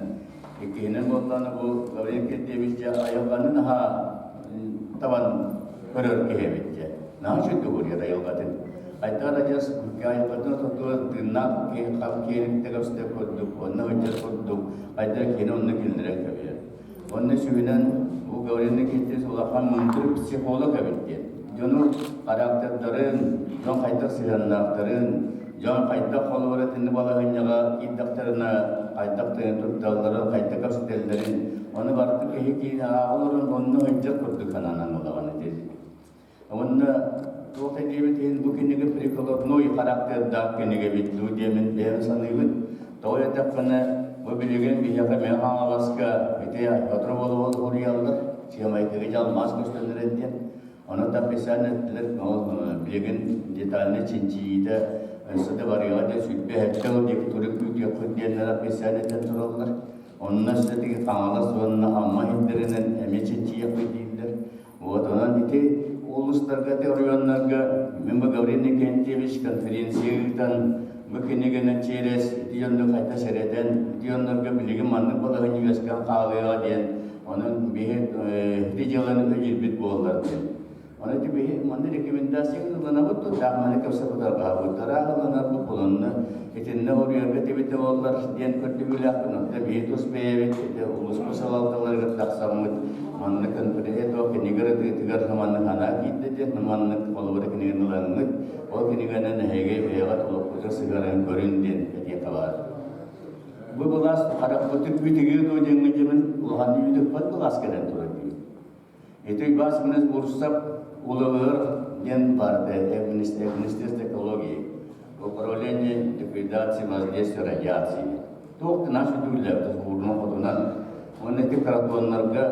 S9: Иккиһинэн буоллаҕына бу Гаврил Кирдиевич дьэ айылҕаны наһаа табан көрөр киһи эбит дьэ. Наһаа үчүгэй уруйар айылҕатын. Айдар адьас айылҕатын ортотугар тыыннаах киһи хам киэриктэ көстөр курдук, онно сылдьар курдук, айдар киһини онно киллэрэн кэбиһэр. Онно сүһүнэн бу Гаврил Никитич улахан мындыр психолог эбит диэн. Дьону характердарын, дьон хайдах сыһыаннаахтарын, дьон хайдах холобура итинник балаһыанньаҕа киирдэхтэринэ хайдах тыын тутталларын, хайдах кэпсэтэллэрин, ону барыта киһи киинэ ааҕа олорон онно сылдьар курдук санаанан ылаҕын ити. Уонна туох да диэбит иһин бу кинигэ прикладной характердаах кинигэ эбит дуу диэмин бэйэм саныыбын. Тоҕо диэтэххинэ, бу билигин биһиэхэ Мэҥэ Хаҥаласка ити сотору буола уруйаллар, сыамайдыгы дьалмаас көстөллөр диэн. Ону тапписаан эттилэр, билигин детальнай чинчийиитэ өссө да барыаҕа диэн 27 сыл диэки турик күүтүөххүт диэннэр описание этэн тураллар. Онно өссө тиги Хаҥалас уонна Амма иһиттэринэн эмиэ чинчийиэхпит дииллэр. Вот онон ити улуустарга, ити оройуоннарга мин бу Гаврил Никентьевич конференция ыытан Бу кинигэнэн через ити дьонну хайта сэрэтэн, ити дьоннорго билигин маннык балаһыанньа үөскээн хаалыаҕа диэн, онон биһи ити дьыаланы өйдүүрбүт буоллар диэн. Ону ити биһи манна рекомендация ылынабыт тутаах маны кэпсэппит тараах ылынарбыт буланна итиннэ уруйарга тибитэ буоллар диэн көрдөбүлээхпин онто биһи тус бэйэбит ити улууспут салалталарыгар тахсаммыт манна конференция кинигэ ырытыытыгар маннык анаа киирдэ диэн маннык холобура кинигэни ылаҥҥыт ол кинигэнэн эһиги бэйэҕит олоххутугар сыһыаран көрүн диэн этиэххэ баар. Бу былаас харахпытын бүтүгүө дуо диэҥҥэ дьимин улахан үүтүппэт былаас кэлэн турар дии. Ити Уйбаас Минес Бурсап улавыр диэн барды Министерство экологии, Управление ликвидации воздействия радиации. Туох да наша дүүллэбит уурунан хотунан. Уонна ити каратоннарга,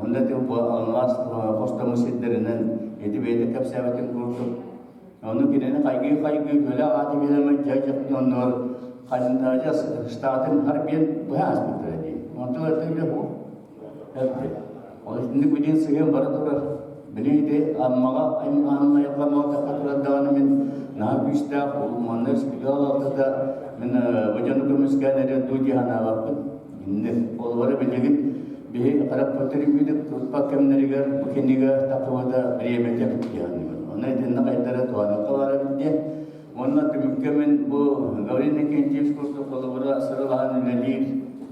S9: уонна ити алмаас хостому сирдэринэн ити бэйэтэ кэпсээбитин курдук. Ону кинини хайгыы-хайгыы көлө ааты биэрэммит дьэ оннугар ханна штатын харбиэн быһа ааспыттара дии. Онтон ытык бу Ол итинник билигин сыһыан бара турар. Били ити Аммаҕа Анна Малтахха турар даҕаны мин наһаа күүстээх манна республика алтата мин бу дьону көмүскээн эрэ дуу дии санаабаппын. Инник олоро билигин биһи хараппыттар үгүдүк тутпат кэмнэригэр бу кинигэ тахыбыта бириэмэтэ дии саныыбын. Онно итиннэ хайдара туһаныахха баар эбит диэн. Уонна түмүккэ мин бу Гаврил Иннокентьевич курдук холобура сыралаһан үлэлиир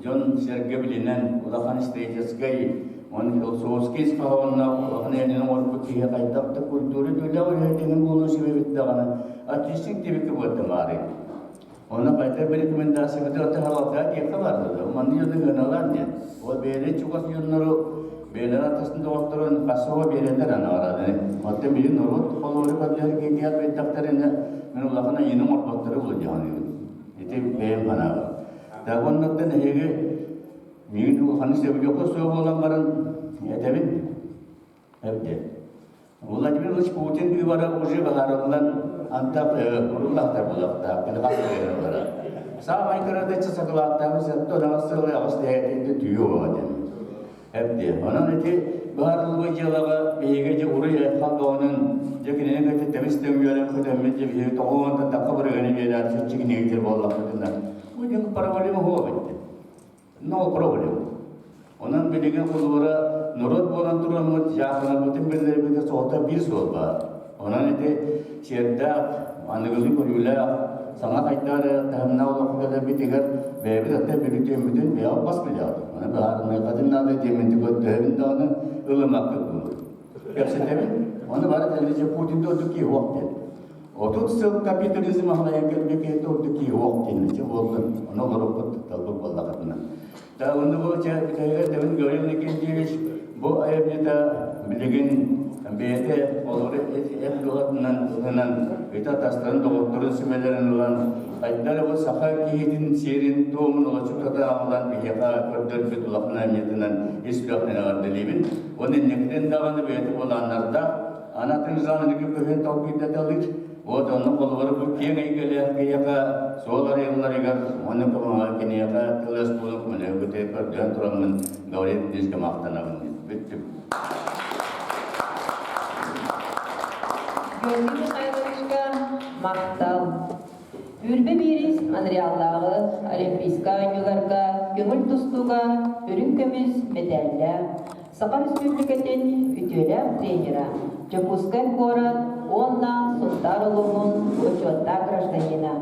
S9: дьон-сэргэ билинэн улахан историческай уонна философскай ис хоһоонноох улахан эйэни оҥорбут киһи хайдах да культура үлэҕэ үлэһитин буолуон сөбүбүт даҕаны отличник диэбиккэ буолтамаары. Онно хайдах bir рекомендация таһалалга диэххэ барды. Манны дьону ыаналаан диэн. Ол бэйэлэрин чугас дьоннору бэйэлэрин атасын доҕотторун хасыба биэрэллэр анаҕарааданы. Оттон билин норуот холуору көрдөһөр киһитигэр бэйдэхтэринэ мин улахан айыыны оҥорботтору булдьаҕаныыбын. Ити бэйэм санаабар. Да оннуттан эһиги миигин улаханы сөбүлүөххэ суох буолан баран этэбин. Эбден. Владимир Владимирович Путин быыбара уже баһаарыллан антах уруллахтар булахтаах кини хас ыарылара. Саамай кырата сакылааттаах сетто аҕыс сылы аҕыс тэһэтинде түйү оҕа Эбди. Онон ити баһаарыллыбыт дьыалаҕа биһиги дьэ уруй айхан доҕонун дьэ кинини кытта тэбис төҥүөрэн көтөммүт дьэ биһиги тоҕуонтан тахха барыганы биэрээр чиччигинигитир буоллахпытына бу дьон проблема хуо битти. Но проблема. Онон билигин холобура норуот буолан тураммыт дьаахынарбытын биллэрбитэ соҕото биир суол баар. Онон ити сиэрдээх, аныгылыы көрүүлээх, саҥа хайдары таһымнаах олоххо кэлэрбитигэр бэйэбит аттан бүлүтүөммүтүн бэйэҕит бас билэҕит. Аны быһаарыныаххытын наада диэммин көрдөһөбүн даҕаны ылымаккыт буолуо. Кэпсэтэбин. Ону бары тэллэчэ Путин да ордук киһи уох диэн. 30 сыл капитализм аһылайан кэлбит киһи ордук киһи уох диэн ичи буоллун. Ону олоруппут талбыт буоллахытына. Та онно бу чэ Тэбин Гаврил Никитич бу айымньыта билигин бэйэтэ олору эт дууһатынан ылынан ыта тастарын доҕотторун сүмэлэрин ылан айдара бу саха киһитин сиэрин туомун олочуктата аҕалан биһиэхэ көрдөрбүт улахан айымньытынан ис сүрэхтэн эҕэрдэлиибин. Уонна инникитин даҕаны бэйэтэ былааннардаах анатын жанрга көһөн толкуйдаталыыр. Вот онно холобура бу киэҥ эйгэлээх киһиэхэ суол арыйылларыгар уонна көмөҕө киниэхэ тыл-өс буолан көмөлөһүгүтэ көрдөөн тураммын Гаврил Ильичка махтанабын. Бүттүм.
S1: Георгий Михайловичка махтал. Үрбэ биирис Монреаллааҕы Олимпийскай оонньууларга көҥүл тустууга үрүҥ көмүс мэтээллээх Саха Республикатын үтүөлээх тренера, Дьокуускай куорат уонна Сунтаар улууһун бочуоттаах гражданина,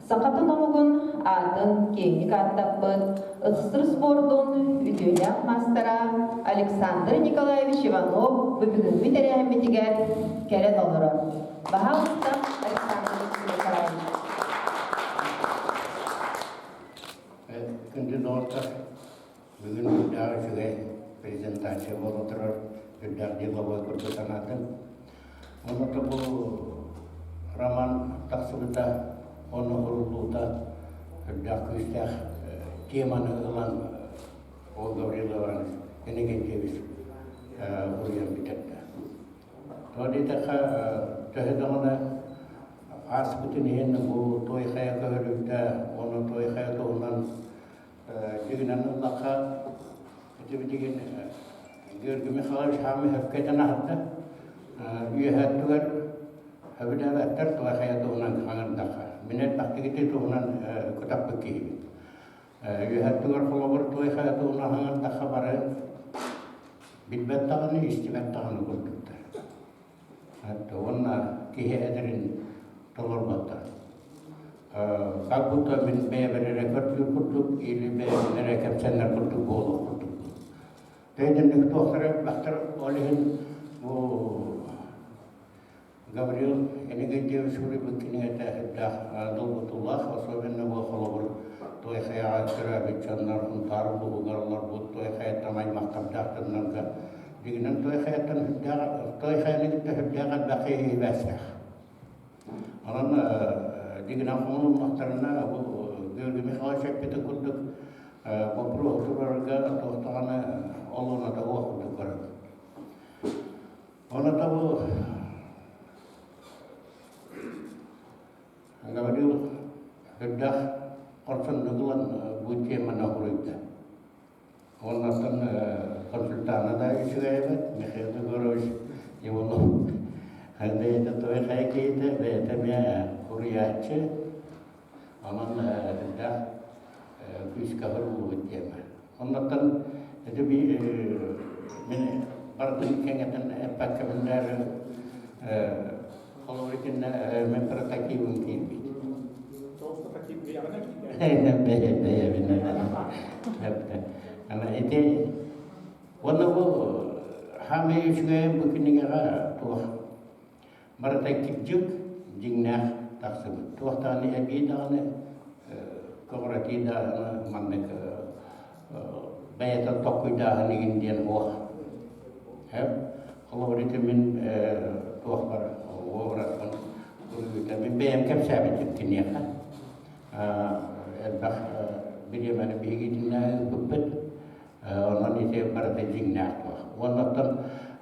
S1: сахатын омугун аатын киэҥник ааттаппыт СССР спордун үтүөлээх маастара Александр Николаевич Иванов бу бүгүҥҥү тэрээһиммитигэр кэлэн олорор. Баһаалыста, Александр Николаевич.
S10: Күндү доҕоттор, Бүгүн үрдээх үчүгэй презентация буола турар, үрдээх деловой курдук санаатым. Онно бу роман тахсыбыта, онно уруллуута үрдээх күүстээх теманы ылан ол Гаврил Иванович Иннокентьевич уруйан бүтэрдэ. Тоҕо диэтэххэ, төһө даҕаны ааспытын иһин бу Той Хайа көһөрүлтэ уонна Той Хайа туһунан Дьигинэн ыллахха, ити билигин Георгий Михайлович хаамыы сөпкө этэн аһарда. Үөһэ өттүгэр сөбүлээбэттэр туга хайа туһунан хаҥырдахха. Мин элбэхтик ити туһунан кытаппыт киһибин. Үөһэттигэр холобур туой хайа туһунан хаҥардахха бары билбэт даҕаны, истибэт даҕаны курдуктар. Уонна киһи этэрин толорботтор. Как будто мин бэйэбэр эрэ көрдүүр курдук или бэйэбин эрэ кэпсэнэр курдук буолуох курдук. Тэйдэнник туохтара элбэхтэр ол иһин бу Гаврил Иннокентьевич суруйбут кинигэтэ сүрдээх долгутуулаах, особенно бу холобур Туой Хайаҕа төрөөбүт дьоннор Сунтаар улууһугар олорбут Туой Хайаттан аймахтардаах дьоннорго дьиҥинэн Туой Хайаттан сүрдээх Туой Хайаны кытта сүрдээх элбэх киһи сибээстээх. Онон дьиҥинэн хомулуннахтарына бу Георгий Михайлович эппитин курдук боппуруоһу туруорарга туох даҕаны олуона да уох курдук көрөбүн. Ону бу Гаврил үрдэх хорсуннук ылан бу теманы хоруйда. Оннортон консультана да үчүгэй эбит Михаил Егорович Иванов бэйэтэ той хайа киһитэ, бэйэтэ эмиэ хуруйааччы. Онон үрдэх күүскэ хоруллубут тема. Оннуттан ити мин барытын кэҥэтэн эппэккэ биллэр холобур итиннэ мен прототибым киирбит. Ана ити уонна бу хаамай үчүгэйин бу кинигэҕэ туох барыта кирдьик дьиҥнээх тахсыбыт. Туох даҕаны эбии даҕаны көҕүрэтии даҕаны маннык бэйэтэ толкуйдааһын игин диэн уох. Холобур ити мин туохпар уобараспын суруйуута мин бэйэм кэпсээбитим киниэхэ. Элбэх бириэмэни биһиги итиннэ ыыппыппыт. Онон ити барыта дьиҥнээх туох. Уонна оттон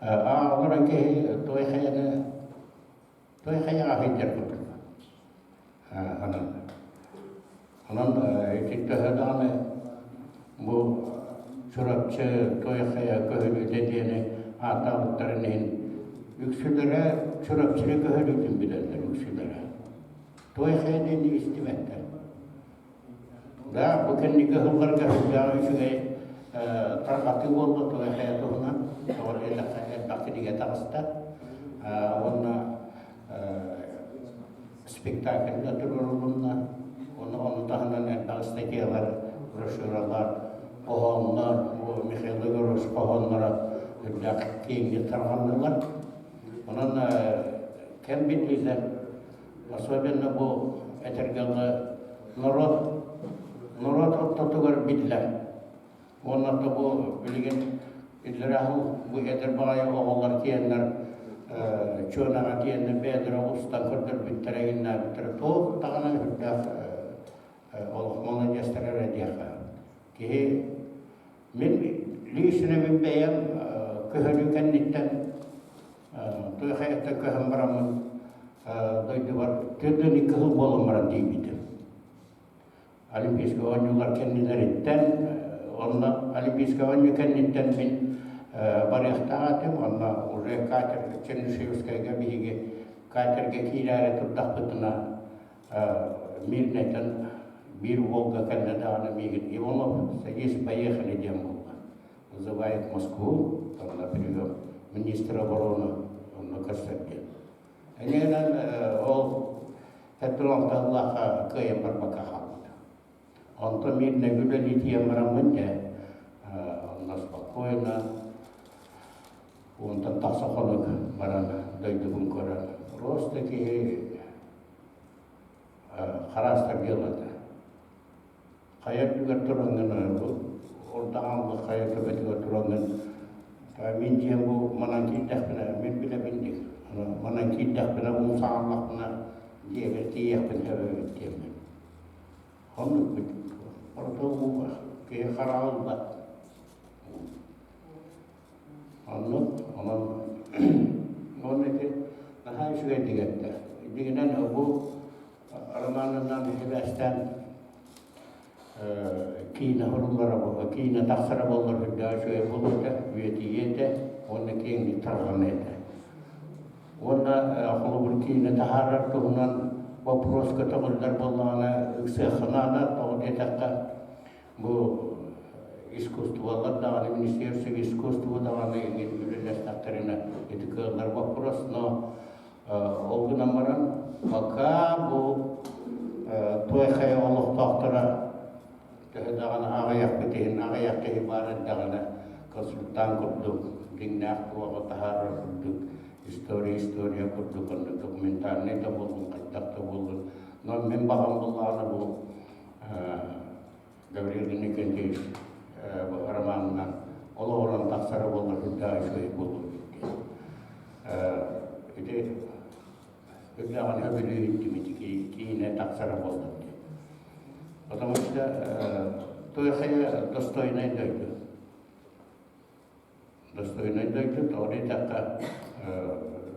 S10: олорон киһи той хайаны той хайаҕа сылдьар курдук. Онон онон ити төһө даҕаны бу Чурапчы той хайа көһөрүүтэ диэни ааттаабыттарын иһин үксүлэрэ Чурапчыны көһөрүүтүн билэллэр үксүлэрэ. Той хайа диэни истибэттэр. Да, бу кэнники сылларга сүрдээх үчүгэй тарҕатыы буолла Туой Хайа туһунан. Тоҕо диэтэххэ элбэх кинигэ таҕыста. Уонна спектакль да туруорулунна. Уонна ону таһынан элбэх статьялар, брошюралар, хоһооннор, Михаил Егорович хоһоонноро үрдээх киэҥник тарҕаннылар. Онон кэм билиилэр Особенно бу этэргэ норуот норуот ортотугар биллэр. Уонна да бу билигин иллэрээхил бу эдэр баҕайы оҕолор тиэннэр чуонаҕа тиэннэр бэйэлэрэ устан көрдөрбүттэрэ иҥнээбиттэрэ туох даҕаны үрдээх олох молодецтар эрэ диэххэ. Киһи мин лично мин бэйэм көһөрүү кэнниттэн Туох хайаттан көһөн бараммын дойдубар 42 сыл буолан баран тиийбитим. Олимпийскай оонньуулар кэннилэриттэн, онно Олимпийскай оонньуу кэнниттэн мин барыахтаах этим, онно уже катер Чернышевскайга биһиги катерга киирээри турдахпытына Мирнэтэн биир Волга кэллэ даҕаны миигин Иванов, садись, поехали диэн буолла. Вызывает Москву, там на прием министра обороны, онно көрсөргө. Энигинэн ол Петровталлаха кыайан барбакка хаалбыта. Онтон мирнэ үлэлии тиийэн бараммын дьэ, онно спокойно, онтон тахса хонук баран дойдубун көрөн, просто киһи хараастар дьыалата. Хайа үрдүгэр тураҥҥын ордоҕоҥҥо хайа төбөтүгэр тураҥҥын мин дьиэм бу манан киирдэхпинэ мин билэбин дии манан киирдэхпинэ умсаҕаллахпына дьиэбэр тиийиэхпин сөп эбит диэммин оннук орто уу киһи хараҕа ылбат оннук онон уонна ити наһаа үчүгэйдик эттэ дьиҥинэн бу Романынан сибээстээн киинэ суруллара киинэ тахсара буоллар үрдээх үчүгэй буолуо этэ, үйэтийиэ этэ уонна киэҥник тарҕаныа этэ. Уонна холобур киинэ таһаарар туһунан Вопрос көтөҕүллэр буоллаҕына ыксыахха наада, тоҕо диэтэххэ бу искусстволар даҕаны министерство искусства даҕаны иҥин үлэлэстэхтэринэ ити кыаллар вопрос, но ол гынан баран пока бу той хайа олохтоохторо төһө даҕаны аҕыйахпыт иһин аҕыйах киһи баар эрдэҕинэ консультант курдук дьиҥнээх туоҕу таһаарар курдук история история курдук онно документальнай да буоллун хайдах да буоллун но мин баҕам буоллаҕына бу Гаврил Иннокентьевич романынан олоҕуран тахсара буоллар үрдээх үчүгэй буолуо диэн ити үрдээҕин өбүлүү иттимити киинэ тахсара буоллар диэн потому что Туйахайа достойнай дойду достойнай дойду тоҕо диэтэххэ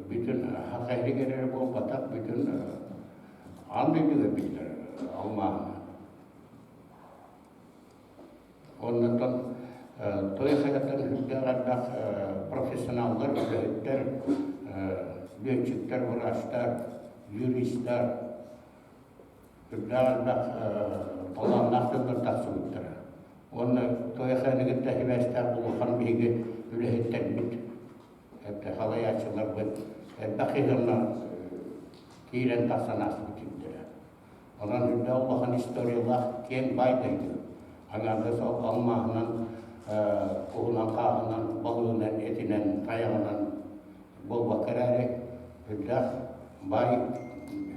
S10: бүтүн саха иһигэр эрэ буолбатах бүтүн аан дойдуга биллэр алмааһына Оннуттан той хайаттан үрдээх элбэх профессионаллар, үлэһиттэр, лүөччүктэр, врачтар, юристар, үрдээх элбэх талааннаах дьоннор тахсыбыттара. Уонна той хайаны кытта сибээстээх улахан биһиги үлэһиттэрбит, салайааччыларбыт элбэх киһи онно киирэн тахсан ааспыт сирдэрэ. Онон үрдээх улахан историялаах киэҥ баай дойду. Аҥаардас алмааһынан, куһунан-хааһынан, балыгынан, этинэн, тайаҕынан буолбакка эрээри, үрдээх баай,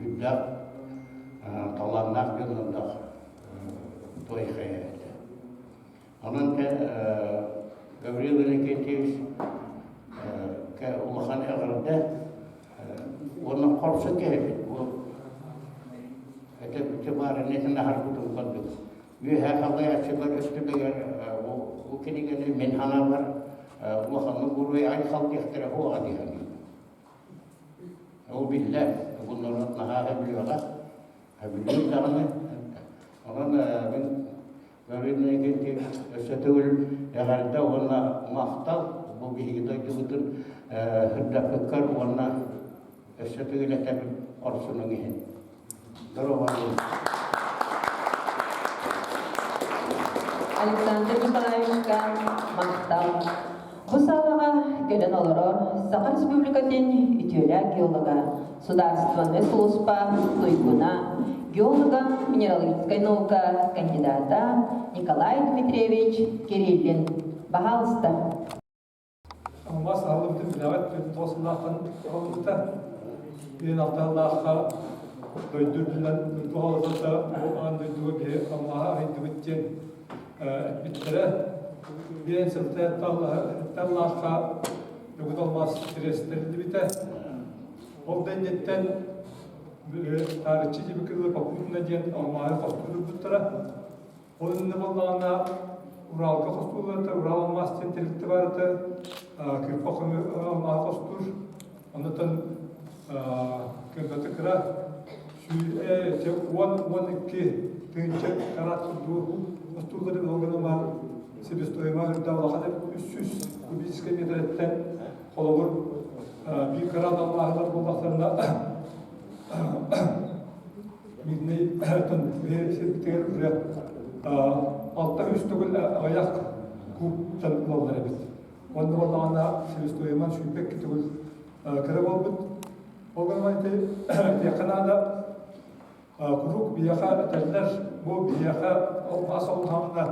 S10: үрдээх талааннаах дьоннордоох той хайа этэ. Онон Гаврил Иннокентьевич улахан эҕэрдэ уонна хорсун киһибит. Бу это баарын этин аһарбытым курдук. Үөһээ халлаяччылар өстүлэгэр бу кинигэни мин санаабар улаханнык уруй айхал диэхтэрэ суоҕа дии саныыбын. Ол биллэр, бу норуот наһаа сөбүлүөҕэ. Сөбүлүүр даҕаны. Онон мин Гаврил Иннокентьевич өссө төгүл эҕэрдэ уонна махтал бу биһиги дойдубутун сырдаппыккар уонна өссө төгүл этэбин хорсунуҥ иһин. Здорово!
S1: Александр Николаевичка махтал. Бу саалаҕа кэлэн олорор Саха Республикатын үтүөлээх геолога, судаарыстыбаннай сулууспа туйгуна, геолога, минералогическай наука кандидата Николай Дмитриевич Кириллин. Баһаалыста.
S11: Алмаас аһыллыбытын билэҕит, 49 сыллаахтан аһыллыбыта. Биир алтыһаллаахха дойду үрдүнэн дойду халатата бу аан дойдуга биһи алмааһы аһыйдыбыт диэн эппиттэрэ. Биэн сылтааллаахха Бүгүн алмаас тириэстэриллибитэ. Ол да инниттэн таарыччы дьибикилы Попутина диэн алмааһы хостуур Ол иннинэ буоллаҕына Уралга хостууллар Урал алмаас диэн тэрилтэ баар этэ. Кырпа алмааһы хостуур. Оннуттан кырбаты кыра 10-12 тыһыынча карат курдук хостууллар ол гынан баар себестоимость үрдэ улахан 300 кубическай метрэттэн холобур биир карат алмааһылар буоллахтарына мирнэй сирбитигэр уже 600 төгүл аҕыйах кубтан ылаллар эбит. Онно буоллаҕына себестоимость 22 төгүл кыра буолбут. Ол гынан ити этиэххэ наада куруук биһиэхэ этэллэр бу биһиэхэ алмаас олуһаҕына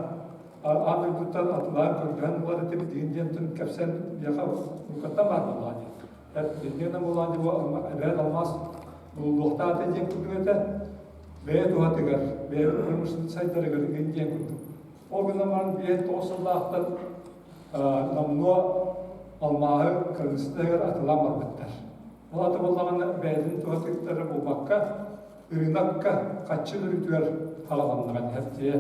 S11: аан дойдуттан атылаан көрдөһөн ылар этибит диэн диэн кэпсэн биһиэхэ уруккаттан баар буоллаҕа дии. Билгэнэ буоллаҕа дии бу эбээт алмаас булуллуохтаах этэ диэн курдук этэ. Бэйэ туһатыгар, бэйэ промышленность сайдарыгар диэн курдук. Ол гынан баран 59 сыллаахтан номнуо алмааһы кыргызстыгар атылаан барбыттар. Ол аты буоллаҕына бэйэтин туһатыктара буолбакка, ырыынакка хаччы өрүтүгэр хааланнаҕын иһэртиэ.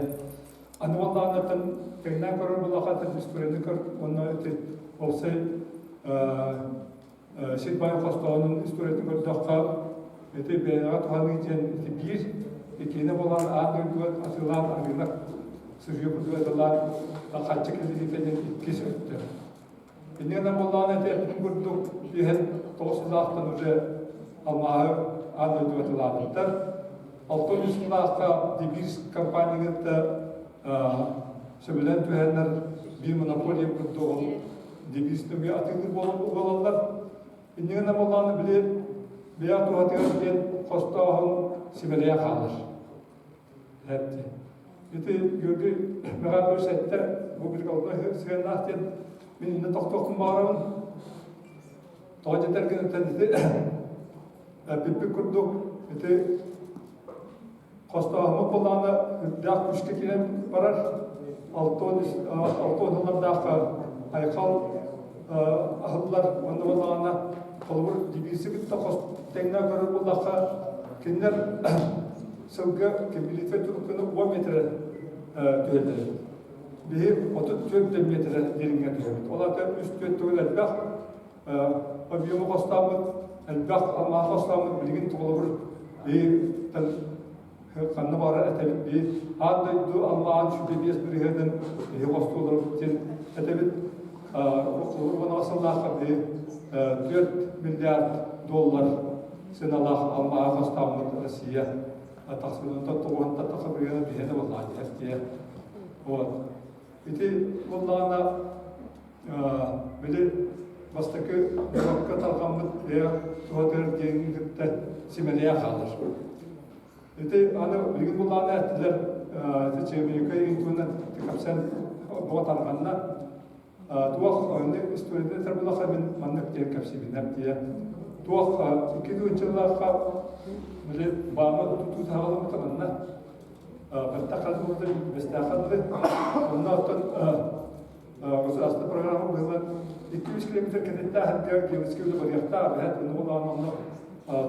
S11: Аны буоллаҕынаттан тэҥнээн көрөр буоллахха историяны көр уонна ити уопсай сир баайын хостоонун историятын көрдөххө ити бэйэҕэ туһаныы диэн ити биир итиэнэ буолан аан дойдуга атыылаан ырыынак сырье курдук атыылаан хаччы киллэриитэ диэн иккис өттө. Иннинэ буоллаҕына ити эппитим курдук иһэн 9 сыллаахтан уже алмааһы аан дойдуга тылаабыттар. 600 сыллаахха Дебирс компания кытта сөбүлээн түһэннэр биир монополия курдук ол Дебирс нөҥүө атыылыыр буолаллар. Иннигинэ буоллаҕына били бэйэ туһатыгар диэн хостооһун симэлийэ хаалар. Эпти. Ити Георгий Михайлович эттэ, бу прикладной сыһыаннаах диэн мин иннэ тохтуохпун баҕарабын. Тоҕо дьэтэргин ити эппиппит курдук ити хостооһуммут буоллаҕына үрдээх күүскэ киирэн барар. 60 сыллардаахха айхал аһыллар уонна буоллаҕына холобур дивизия кытта хос тэҥнээн көрөр буоллахха кинилэр сылга кэмбилиитэ турукканы 10 метрэ түһэллэр. Биһи 34 метрэ дириҥҥэ түһэбит. Ол аата 3-4 төгүл элбэх объему хостааммыт, элбэх алмааһы хостааммыт билигин холобур биһи ханна баҕарар этэбит биһи аан дойду алмааһын 105 бырыһыанын биһи хостуулар диэн этэбит. Холобур уон сыллаахха биһи 4 миллиард доллар сыаналаах алмааһы хостааммыт Россия тахсыбытын тоҕуһунта тахса бырыһыана биһиэнэ буоллаҕа диэ. Вот. Ити буоллаҕына били бастакы норуокка тарҕаммыт бэйэ туһатыгар диэҥин кытта симэлийэ хаалар. Ити аны билигин буоллаҕына эттилэр ити Чебрика туһунан кэпсэн боҕо тарҕанна. Туох историята этэр буоллахха мин маннык диэн кэпсиибин диye. Туох икки тыһыынчалаахха били баама тутуу саҕаламмыта манна Баттаххалбыты бэстээхаллы онно оттон государство программа быһылан 200 километр кэтиттээх геологический үлэ барыахтаах эһэт онно булаан онно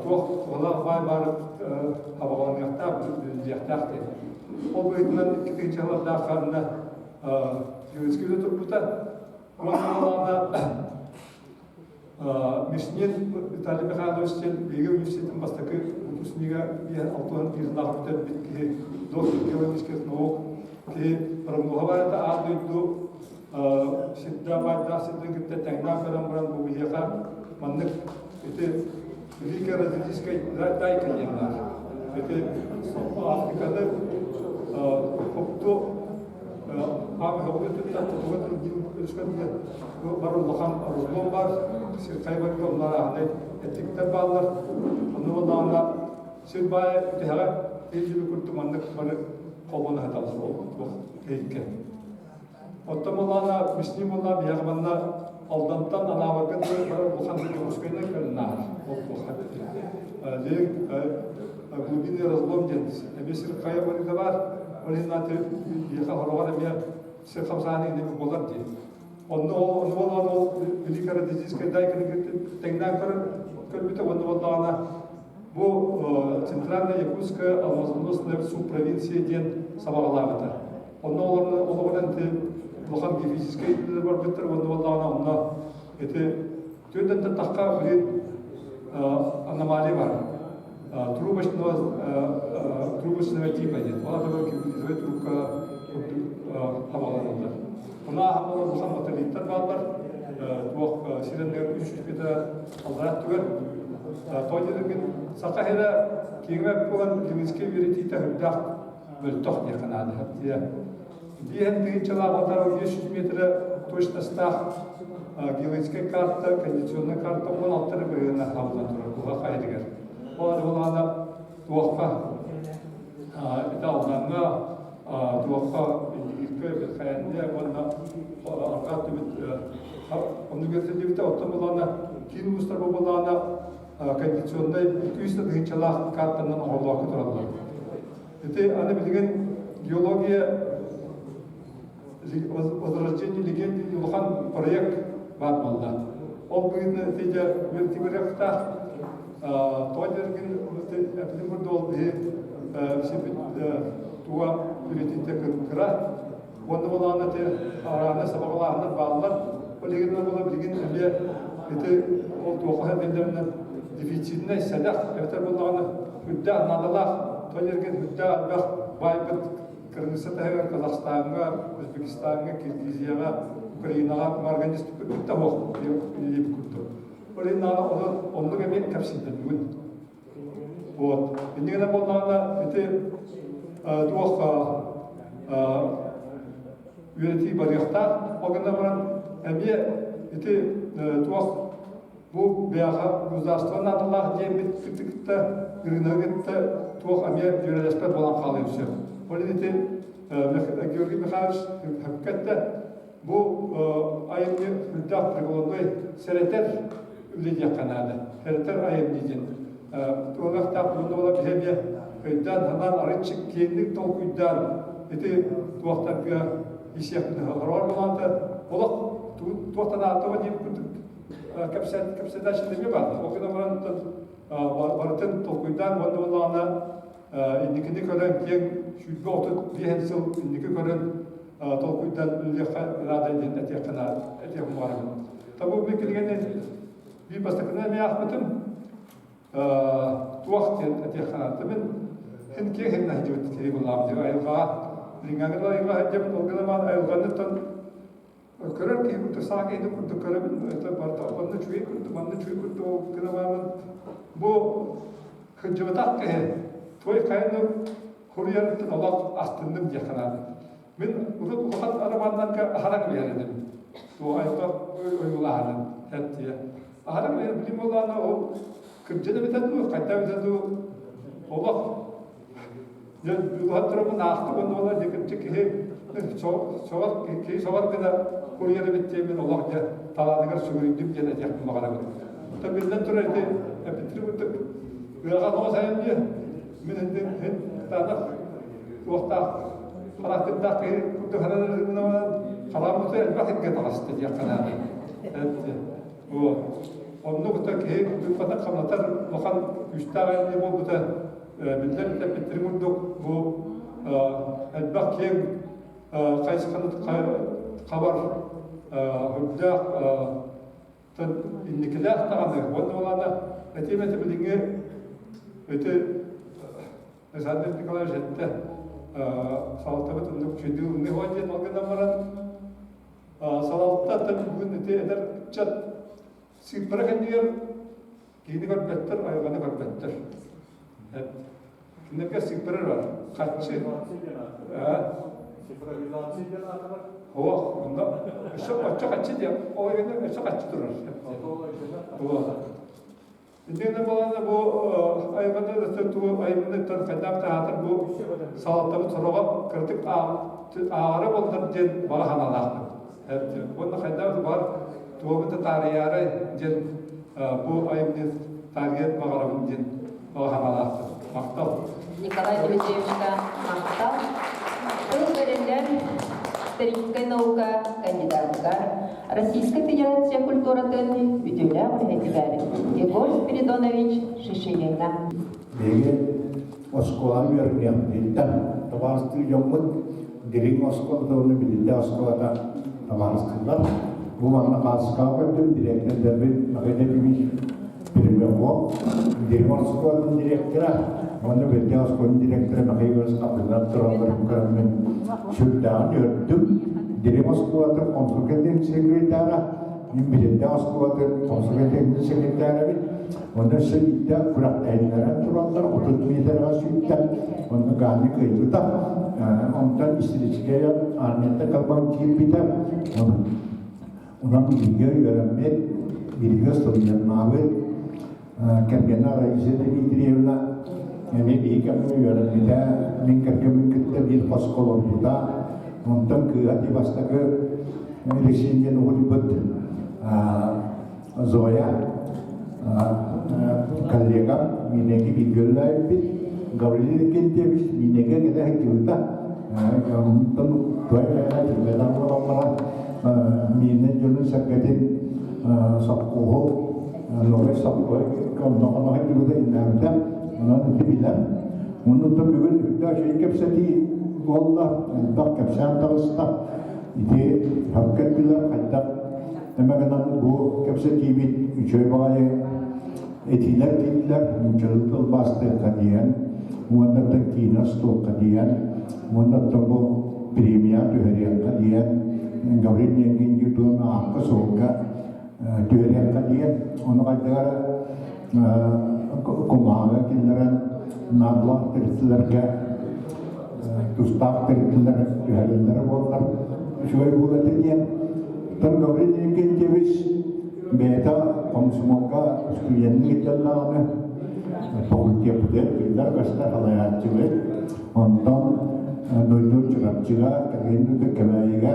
S11: туох туһалаах баай баар хабаҕаланыахтаах биллиэхтээх диэн. Ол быһыытынан икки тыһыынчалардаах ханна геологический үлэ турбута. Уонна Мишнин Виталий Михайлович диэн биһиги университетын бастакы выпускнига 61 сыллаах бүтэрбит киһи, доктор геологических наук, киһи прогноһа барыта аан дойду сирдэ баайдаах сирдэрин кытта тэҥнээн көрөн баран бу биһиэхэ маннык ити Великая Родительская дайка диэн баар. Ити Африканы хопту Бар улахан разлом бар, сир хайбарга оннар эттиктэр бааллар. Онно буоллаҕына сир баайа үтэһэҕэ тиэлдьиби курдук маннык бары холбоно сыталлар ол кэйиккэ. Оттон буоллаҕына мисни буоллаҕа биһиэхэ манна Алдантан Анаабырга дылы барар улахан Дьокуускайынан көрүннааһар ол туохха Дьиҥ глубинный разлом диэн эмиэ сир хайа барыыта баар. Ол иһин аты биһиэхэ хороҕор эмиэ сир хамсааһына инники буолар дии. Онно ол онно буоллаҕына ол Великая Родительская дайканы тэҥнээн көрөр көрбүтэ уонна буоллаҕына бу Центральная Якутская алмазоносная субпровинция диэн сабаҕалаабыта. Онно олоҕунан ити улахан геофизическай үлэлэр барбыттар уонна буоллаҕына онно ити Түөртэн тахха билин аномалия бар. Трубочного, трубочного типа диэн. Ол атыгар кирпичевой трубка курдук хабаланаллар. Мына ахамалар улахан батарейттар бааллар. Туох сиреннер 300 метр аллараат түгэр. Тоҕо диэтэргин саха сирэ киэҥэ буолан Ленинскэй үөрэтиитэ үрдээх мөлтөх диэххэ наада. Биэһэн тыһыынчалаах отар 500 метрэ точностаах геологическай карта, кондиционнай карта 16 эрэ быһыына хааллан турар туһа хайытыгар. Ол буолаана туохха ити Алдаҥҥа туохха Индигиркэ Бэхээннэ уонна арҕаа түбүт оннук үөрэтиллибитэ. Оттон буолаана киин улуустар буолаана кондиционнай 200 тыһыынчалаах картанан оҕолооху тураллар. Ити аны билигин геология возрождение легенды улахан проект баар буолла. Ол быһыытынан ити дьэ үөрэтигирэхтээх тоҕо диэргин эпилин курдук ол биһи сипит туга үөрэтиитэ кыра уонна буолаана ити араана сабаҕалааһыннар бааллар. Ол иһин буола билигин эмиэ ити ол туохха биллэринэн дефицитнэй сэдэх эбэтэр буоллаҕына үрдээх наадалаах тоҕо диэргин үрдээх элбэх баайбыт кыргызстан таһыгар Казахстаҥҥа, Узбекистаҥҥа, Киргизияҕа, Украинаҕа марганец бүттэ суох диэбит курдук. Ол иһин наада оннук эмиэ кэпсииллэр бүгүн. Вот. Иннигинэ буоллаҕына ити туох үөрэтии барыахтаах. Ол гынан баран эмиэ ити туох бу бэйэҕэ государство наадалаах диэммит кытта ырыынагы кытта туох эмиэ дьүөрэлэспэт буолан хаалыан сөп. Ол иһин ити Георгий Михайлович сөпкө бу айымньы үрдээх прикладной сэрэтэр үлэ диэххэ наада. Сэрэтэр айымньы диэн. Туолуохтаах уонна буола биһи эмиэ өйдөөн санаан арыт киэҥник толкуйдаан ити туохтарга исиэхпитин хороҕор буолаанта олох туохтан ааттаба диэн курдук кэпсэтээччи эмиэ баар. Ол гынан баран барытын толкуйдаан уонна буоллаҕына инникини көрөн киэҥ 25 сыл инники көрөн толкуйдан үлэлиэххэ наада диэн этиэххэ наада этиэх баҕарабын. Табы мин кинигэни биир бастакынан эмиэ аахпытым туох диэн этиэххэ наада. Мин хин киэҥ хинна сылдьыбыт киһи буллаам дии айылҕаҕа билиҥҥээҥи айылҕа сылдьабын ол гынан баран айылҕаныттан көрөр киһи курдук саҥа киһини курдук көрөбүн это барыта манна үчүгэй курдук манна үчүгэй курдук ол гынан баран бу кырдьыбатах киһи той хайаны хуруйарыттан олох астынным диэххэ наада. Мин урут улахан романнарга аһаран биэрэрим. Туох айылҕа ойуулааһынын эттиэ. Аһаран биэрэр билим буоллаҕына ол кырдьан эбитэ дуу, хайдах эбитэ дуу олох дьэ улахан тураммын аахтым уонна уонна дьэ кырдьык киһи соҕор киһи соҕор гына хуруйар эбит диэммин олох дьэ талааныгар сүгүрүйдүм диэн этиэхпин баҕарабын. Оттон биллэн турар ити эппиттэрин курдук ыарахан оҕо сайын диэ мин һин кытаанах туохтаах харахтардаах киһи курдук сананар харааммыта элбэх сиргэ таҕыста диэххэ наада. Онно кытта киһи дууһатын хамнатар улахан күүстээх айымньы буолбута биллэр эппиттэрин курдук бу элбэх киэҥ хайысханы хабар үрдээх инникилээх даҕаны уонна ол этиим этэ билиҥҥи ити Александр Николаевич эттэ салалтабыт оннук үчүгэйдик ылыныа диэн ол гынан баран салалта бүгүн ити эдэр ыччат сыыппара кэннигэр киһини көрбөттөр, айылҕаны көрбөттөр. Кинилэргэ сыыппара бар. Харчы.
S12: Цифровизация диэн аатырар.
S11: Ох, онно өссө оччо хаччы диэн, ол өссө хаччы турар. Итиэннэ буолана бу айылҕаны өттө тугу айымныттан хайдах таһаатар бу салалтабыт сороҕо кыратык ааҕара буоллар диэн баҕа санаалаахпын. Уонна хайдах баар туобут да таарыйаары диэн бу айымньы таарыйан баҕарабын диэн баҕа санаалаахпын. Махтал.
S1: Николай Дмитриевичка махтал. Тыл бэриллэр историческай наука кандидатыгар Российскай Федерация культуратын үтүөлээх үлэһитигэр Егор Спиридонович Шишигиҥҥа.
S13: Биһиги оскуоланы үөрэниэхпититтэн табаарыстыы дьоммут дириҥ оскуолата уонна билиннэ оскуолата табаарыстыылар. Бу манна хаасыкаҕа көрдүм, дириэктэрдэрбин Михаил Ефимович Пермяков, дириҥ оскуолатын директора уонна Бэрдээх оскуолатын директора Михаил Иванович Хаппынов туралларын көрөммүн сүрдээҕин үөрдүм. Дириҥ оскуолатын комсомольскай секретара, мин Билиннэ оскуолатын комсомольскай секретарэбит. Онно өссө биирдэ күрэхтэһиннэрэн тураллар, 30 миэтэрэҕэ сүүрдэ, онно Ганя кыайбыта. Онтон историческай армията калбан киирбитэ. Онон бииргэ үөрэммит, бииргэ сылдьаннаабыт кэргэнэ Раиса Дмитриевна эмиэ биһи кэмҥэ үөрэммитэ, мин кэргэммин кытта биир хоско олорбута. Онтон кыыһа ити бастакы Алексей диэн уһуйбут Зоя коллега Минеги бииргэ үлэлээбиппит. Гаврил Викентьевич Минеге кэлэ сылдьыбыта. Онтон туой хайаҕа тиийбэтэх буолан баран Миинэ дьонун-сэргэтин сопхуоһу новый сопхуоһу онно сылдьыбыта иннээбитэ. Онон ити билэр. Оннуттан бүгүн үрдэ үчүгэй кэпсэтии буолла, элбэх кэпсээн таҕыста. Ити хапка эттилэр хайдах Эмэ гынан бу кэпсэтиибит үчүгэй баҕайы этиилэр киирдилэр, нууччалыы тылбаастыахха диэн, уонна киинэ устуохха диэн, уонна бу премия түһэриэххэ диэн, Гаврил Евгеньевич аакка-суолга түһэриэххэ диэн, ону хайдах эрэ кумааҕы киллэрэн наадалаах тэрилтэлэргэ тустаах тэрилтэлэр түһэрэллэрэ буоллар үчүгэй буолуо этэ диэн. Оттон Гаврил Иннокентьевич бэйэтэ комсомолга студенныы сылдьан факультеппытыгар биллэр-көстөр салайааччыбыт. Онтон дойду Чурапчыга, кэргэнин Кэбээйигэ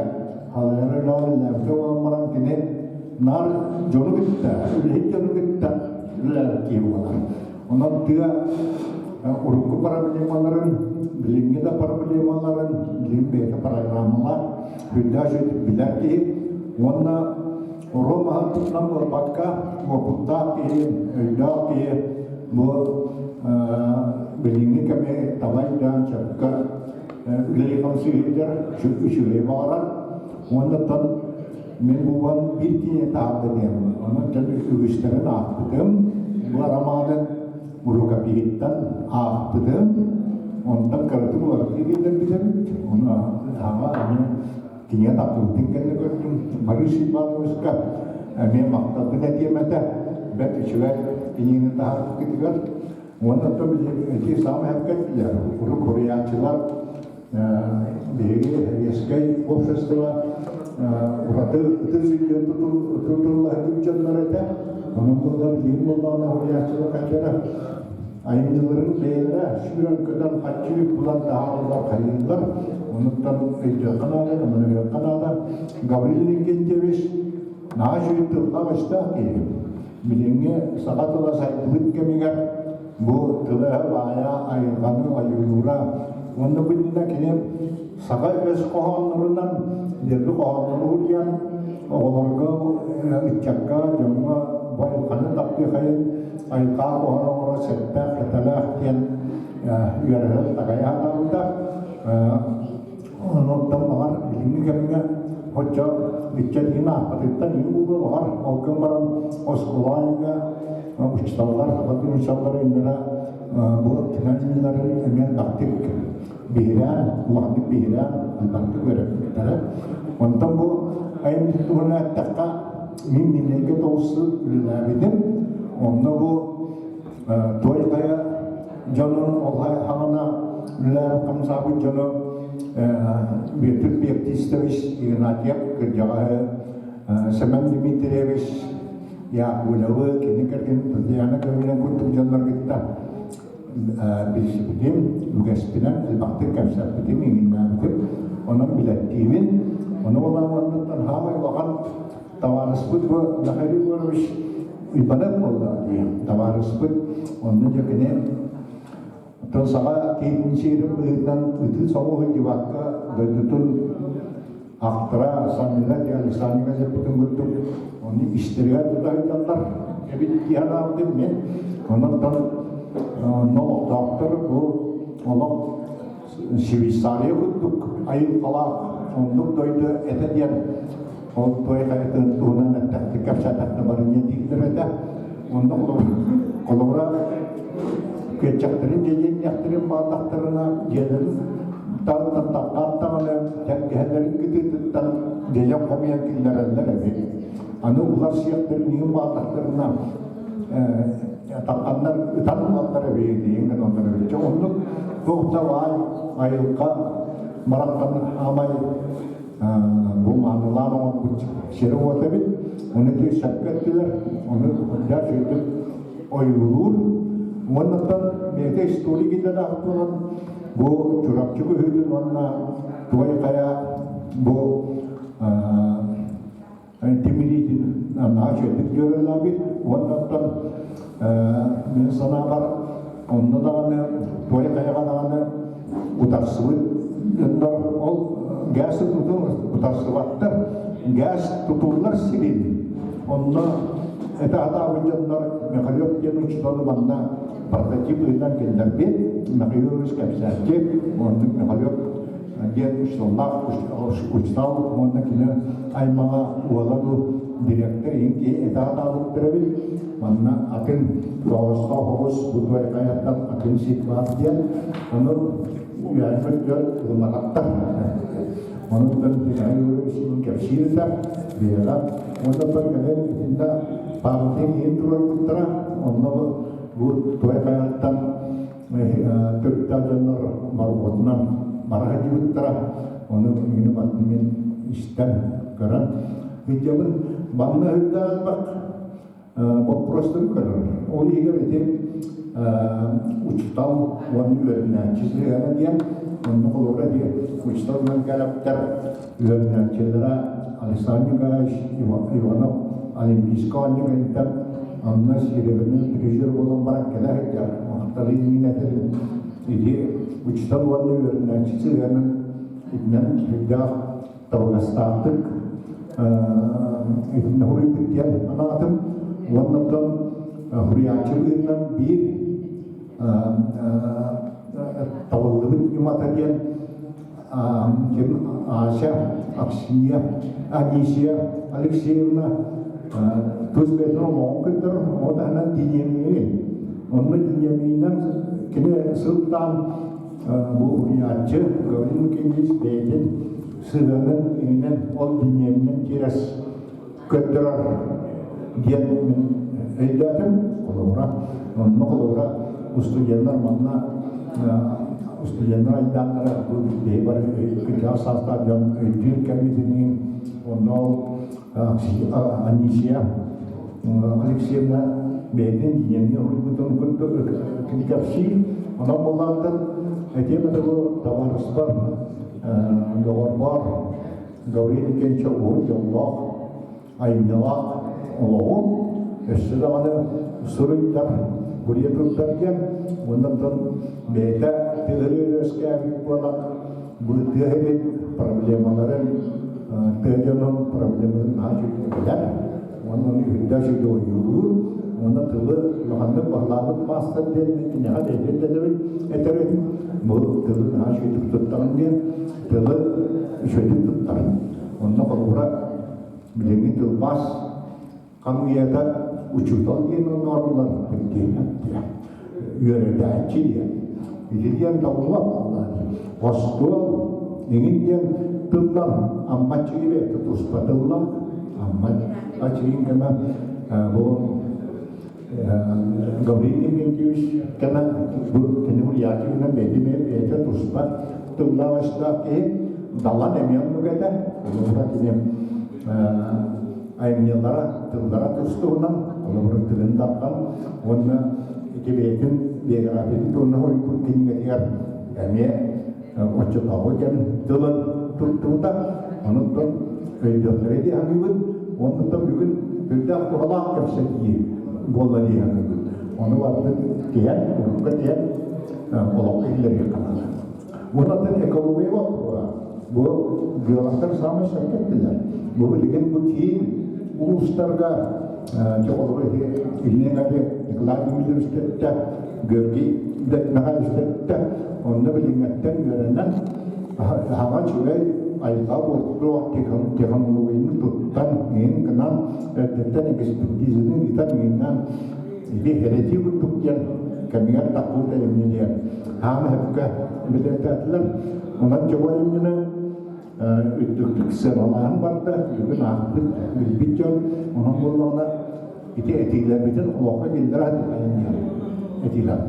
S13: халайар үлэҕэ үлэлээбитэ буолан баран кини наар дьону кытта, үлэһит дьону кытта үлэлээбит киһи буолар. Онон тыа урукку проблемаларын, билиҥҥи да проблемаларын, билигин бэйэтэ программалаах, үрдээх үчүгэйдик билэр киһи уонна оруо маһын туһунан буолбакка, уопуттаах киһи, өйдөөх киһи бу билиҥҥи кэми таба өйдөөн сөпкө үлэлии-хамсыы сылдьар, үчүгэйи баҕарар. Уонна оттон мин бу биир киһи таһаарда диэн, онон дьон үгүстэрин аахпытым. Бу романы рукопиһиттан аахпытым. Онтон кыратык уларытыы киллэрбитим. Ону аҕа аны кинигэ тахсыбытын кэннэ көрдүм. Борис Ивановичка эмиэ махталбын этиэм этэ. Бэрт үчүгэй кинигэни таһаарбыккытыгар. Уонна оттон ити саамай эппэттилэр, урут суруйааччылар биһиги Сэбиэскэй общество ураты ытыс үрдүн тутулла сылдьыбыт дьоннор этэ. Онон буолла билигин буоллаҕына суруйааччылар хайдара айымньыларын бэйэлэрэ сүүрэн-көтөн хаччы булан таһаараллар, хайыыллар. Онуттан өйдүөххэ наада, көмөлөһүөххэ наада. Гаврил Иннокентьевич наһаа үчүгэй тыллаах-өстөөх киһи. Билиҥҥи саха тыла сайдыбыт кэмигэр бу тыла баайа айылҕаны ойуулуура уонна бу иннинэ кини саха өс хоһооннорунан дьэлби хоһооннору уһуйан оҕолорго, ыччакка, дьоҥҥо бу айылҕаны таптыахайын айылҕа хоһоон оҥоро сөптөөх, кэтэлээх диэн үөрэтэн такайа сатаабыта. Онтон баҕар билиҥҥи кэмҥэ оччо ыччат иһин аахпатыттан иһин буолуо баҕар ол гын баран оскуола айыҥҥа учууталлар сахалыы учууталлар иннэрэ бу түмэн эмиэ элбэхтик биһирээн улаханнык биһирээн элбэхтик үөрэппиттэрэ. Онтон бу айымньы туһунан эттэххэ мин Миинэйгэ тоҕус сыл үлэлээбитим. Онно бу Той хайа дьонун ол хаҕына үлэлээбит хамсаабыт дьону Бүөтүр Феоктистович Игнатьев кырдьаҕаһы Семен Дмитриевич Яковлевы кини кэргэн Татьяна Гавриловна курдук дьоннор кытта билсибитим, үгэспинэн элбэхтик кэпсэппитим, иҥиннээбитим. Онон билэттиибин. Ону буолан хаамай улахан табаарыспыт бу Михаил Егорович Уйбанов буолла дии табаарыспыт онно дьэ кини оттон саха киһитин сиэрин быһыытынан ытыы соҕус сылдьыбакка дойдутун ахтара саныыра диэн Александр Газеппытын курдук ону истэригэр тута сылдьаллар эбит дии санаабытым мин онон онно олохтоохтор бу олох Швейцария курдук айылҕалаах оннук дойду этэ диэн ол той хайатын туһунан эттэхтик кэпсээтэхтэ барыня дииллэр этэ. Онно холобура күөччэхтэрин дьэдьэнньэхтэрин бааллахтарына дьиэлэрин таһыттан таххааттаҕына тэлгэһэлэрин кытыытыттан дьэдьэн хомуйан киллэрэллэр эбит. Аны улар сиэхтэрин иһин бааллахтарына тахханнар ытан ылаллар эбит диэн гыналлар эбит. Чэ оннук туох да баай айылҕа бараххан аамай бу маанылаан оҥорбут сирэ-уота эбит. Ону ити сөпкө эттилэр, ону дьэ үчүгэйдик ойуулуур. Уоннаттан бэйэтэ историк идэлээх буолан бу Чурапчы быһыытын уонна Туой Хайа бу тимириитин наһаа үчүгэйдик дьүөрэлээбит уонна оттон мин санаабар онно даҕаны Туой Хайаҕа даҕаны утарсыбыт дьоннор ол газ тутуутун утарсыбаттар газ тутуллар сирин онно этэ сатаабыт дьоннор Михалев диэн учууталы манна прототип ыытан киллэрбит Михаил Иванович кэпсээччи оннук Михалев диэн учууталлаах учуутал уонна кини аймаҕа уола бу дириэктэр иһин киһи этэ сатаабыттар эбит манна атын тоҕостоох оҕус бу хайаттан атын сир баар диэн ону үөрэммит дьон ылымматахтар онуттан Михаил Егорович кэпсиир да биһиэхэ уонна оттон кэлэн итиннэ пааматык иһин туруорбуттара онно Бу Туой Хайаттан төрүттээх дьоннор борохуотунан бара сылдьыбыттара. Ону мин мин истэн көрөн сылдьабын. Манна үрдээх элбэх боппуруостары көрөр. Ол иһигэр ити учуутал уонна үөрэнээччи сыһыана диэн, онно холобура ити учуутал Мэнкэлэптэр үөрэнээччилэрэ Александр Николаевич Иванов Олимпийскай оонньуу кэнниттэн онно серебряный призер буолан баран кэлэ сылдьар. Махталы иҥин этэрин ити учуутал уонна үөрэнээччи сыһыанын итинэн сүрдээх табыгастаахтык итиннэ хуруйбут диэн анаатым. Уонна оттон хуруйааччы быһыытынан биир табыллыбыт ньымата диэн ким Ася, Аксинья, Анисия Алексеевна тус бэйэтин олоҕун кыттар, ол таһынан динемиин. Онно динемиинэн кини сылтаан бу уһуйааччы Гаврил Никитич бэйэтин сыһыанын иһинэн ол динеминэн тирес көрдөрөр диэн мин өйдөөтүм. Холобура, онно холобура устудьуоннар манна устудьуоннар айдааннара бу биһи бары кырдьаҕас саастаах дьон өйдүүр кэммитинии онно ол Анисия Алексеевна бэйэтин динемни уруйбутун курдук кэпсиир. Онон буоллааттан этиэм этэ бу табаарыспар, доҕорбор Гаврил Никитич уһун дьоллоох, айымньылаах олоҕу өссө даҕаны суруйдар, буруйа туттар диэн, уоннаттан бэйэтэ тыаһыры үөскээбит буолан, бу тыа сирин проблемаларын, тыа дьонун проблемаларын наһаа үчүгэй билэр, уонна ону үрдээх үчүгэй ойуулуур, уонна тылы улаханнык баһылаабыт маастар диэн мин киниэхэ бэйэтин этэбин, этэбин, бу тылы наһаа үчүгэйдик туттаҕын диэн, тылы үчүгэйдик туттар. Онно холобура билиҥҥи тылбаас хамыйата учуутал диэн оннооруулар диэн үөрэтээччи диэн. Ити диэн табыллар Остуол иҥин диэн тыллар Амма чиибэ туспа тыллар Амма ачыйын кэмэ бу Гаврил Евгеньевич кэмэ бу кини Ульятовна бэйэтин бэйэтэ туспа тыллаах киһи Далан эмиэ оннук этэ. Холобура кини айымньылара тыллара тустуһунан, холобура тылын дархан уонна ити бэйэтин биографиятын туһунан суруйбут кинигэтигэр эмиэ оччотооҕу кэм тылын туттубута. Онуттан өйдүөхтэрэ дии саныыбын. Оннуттан бүгүн үрдээх туһалаах кэпсэтии буолла дии саныыбын. Ону барытын тиһэн, урукка тиһэн олоххо киллэриэххэ наада. Уонна экология боппуруоһа. Бу геологтар саамай сөпкө эттилэр. Бу билигин бу киин улуустарга дьоҕолору Илин Николай Дмитриевич эттэ, Георгий Михайлович эттэ. Онно билиҥҥэттэн үөрэнэн хаҥа үчүгэй айылҕа буортуох технологияны туттан, иһин гынан, эрдэттэн экспертизаны ыытан иһиннэн ити херэтии курдук диэн кэмигэр тахпыт айымньы диэн хаама сөпкө билэтээтилэр. Онон чобу айымньыны үрдүктүк сыаналаан барда, бүгүн аахпыт, билбит дьон, онон буоллаҕына ити этиилэрбитин олоххо киллэрэ айымньы этиилэр.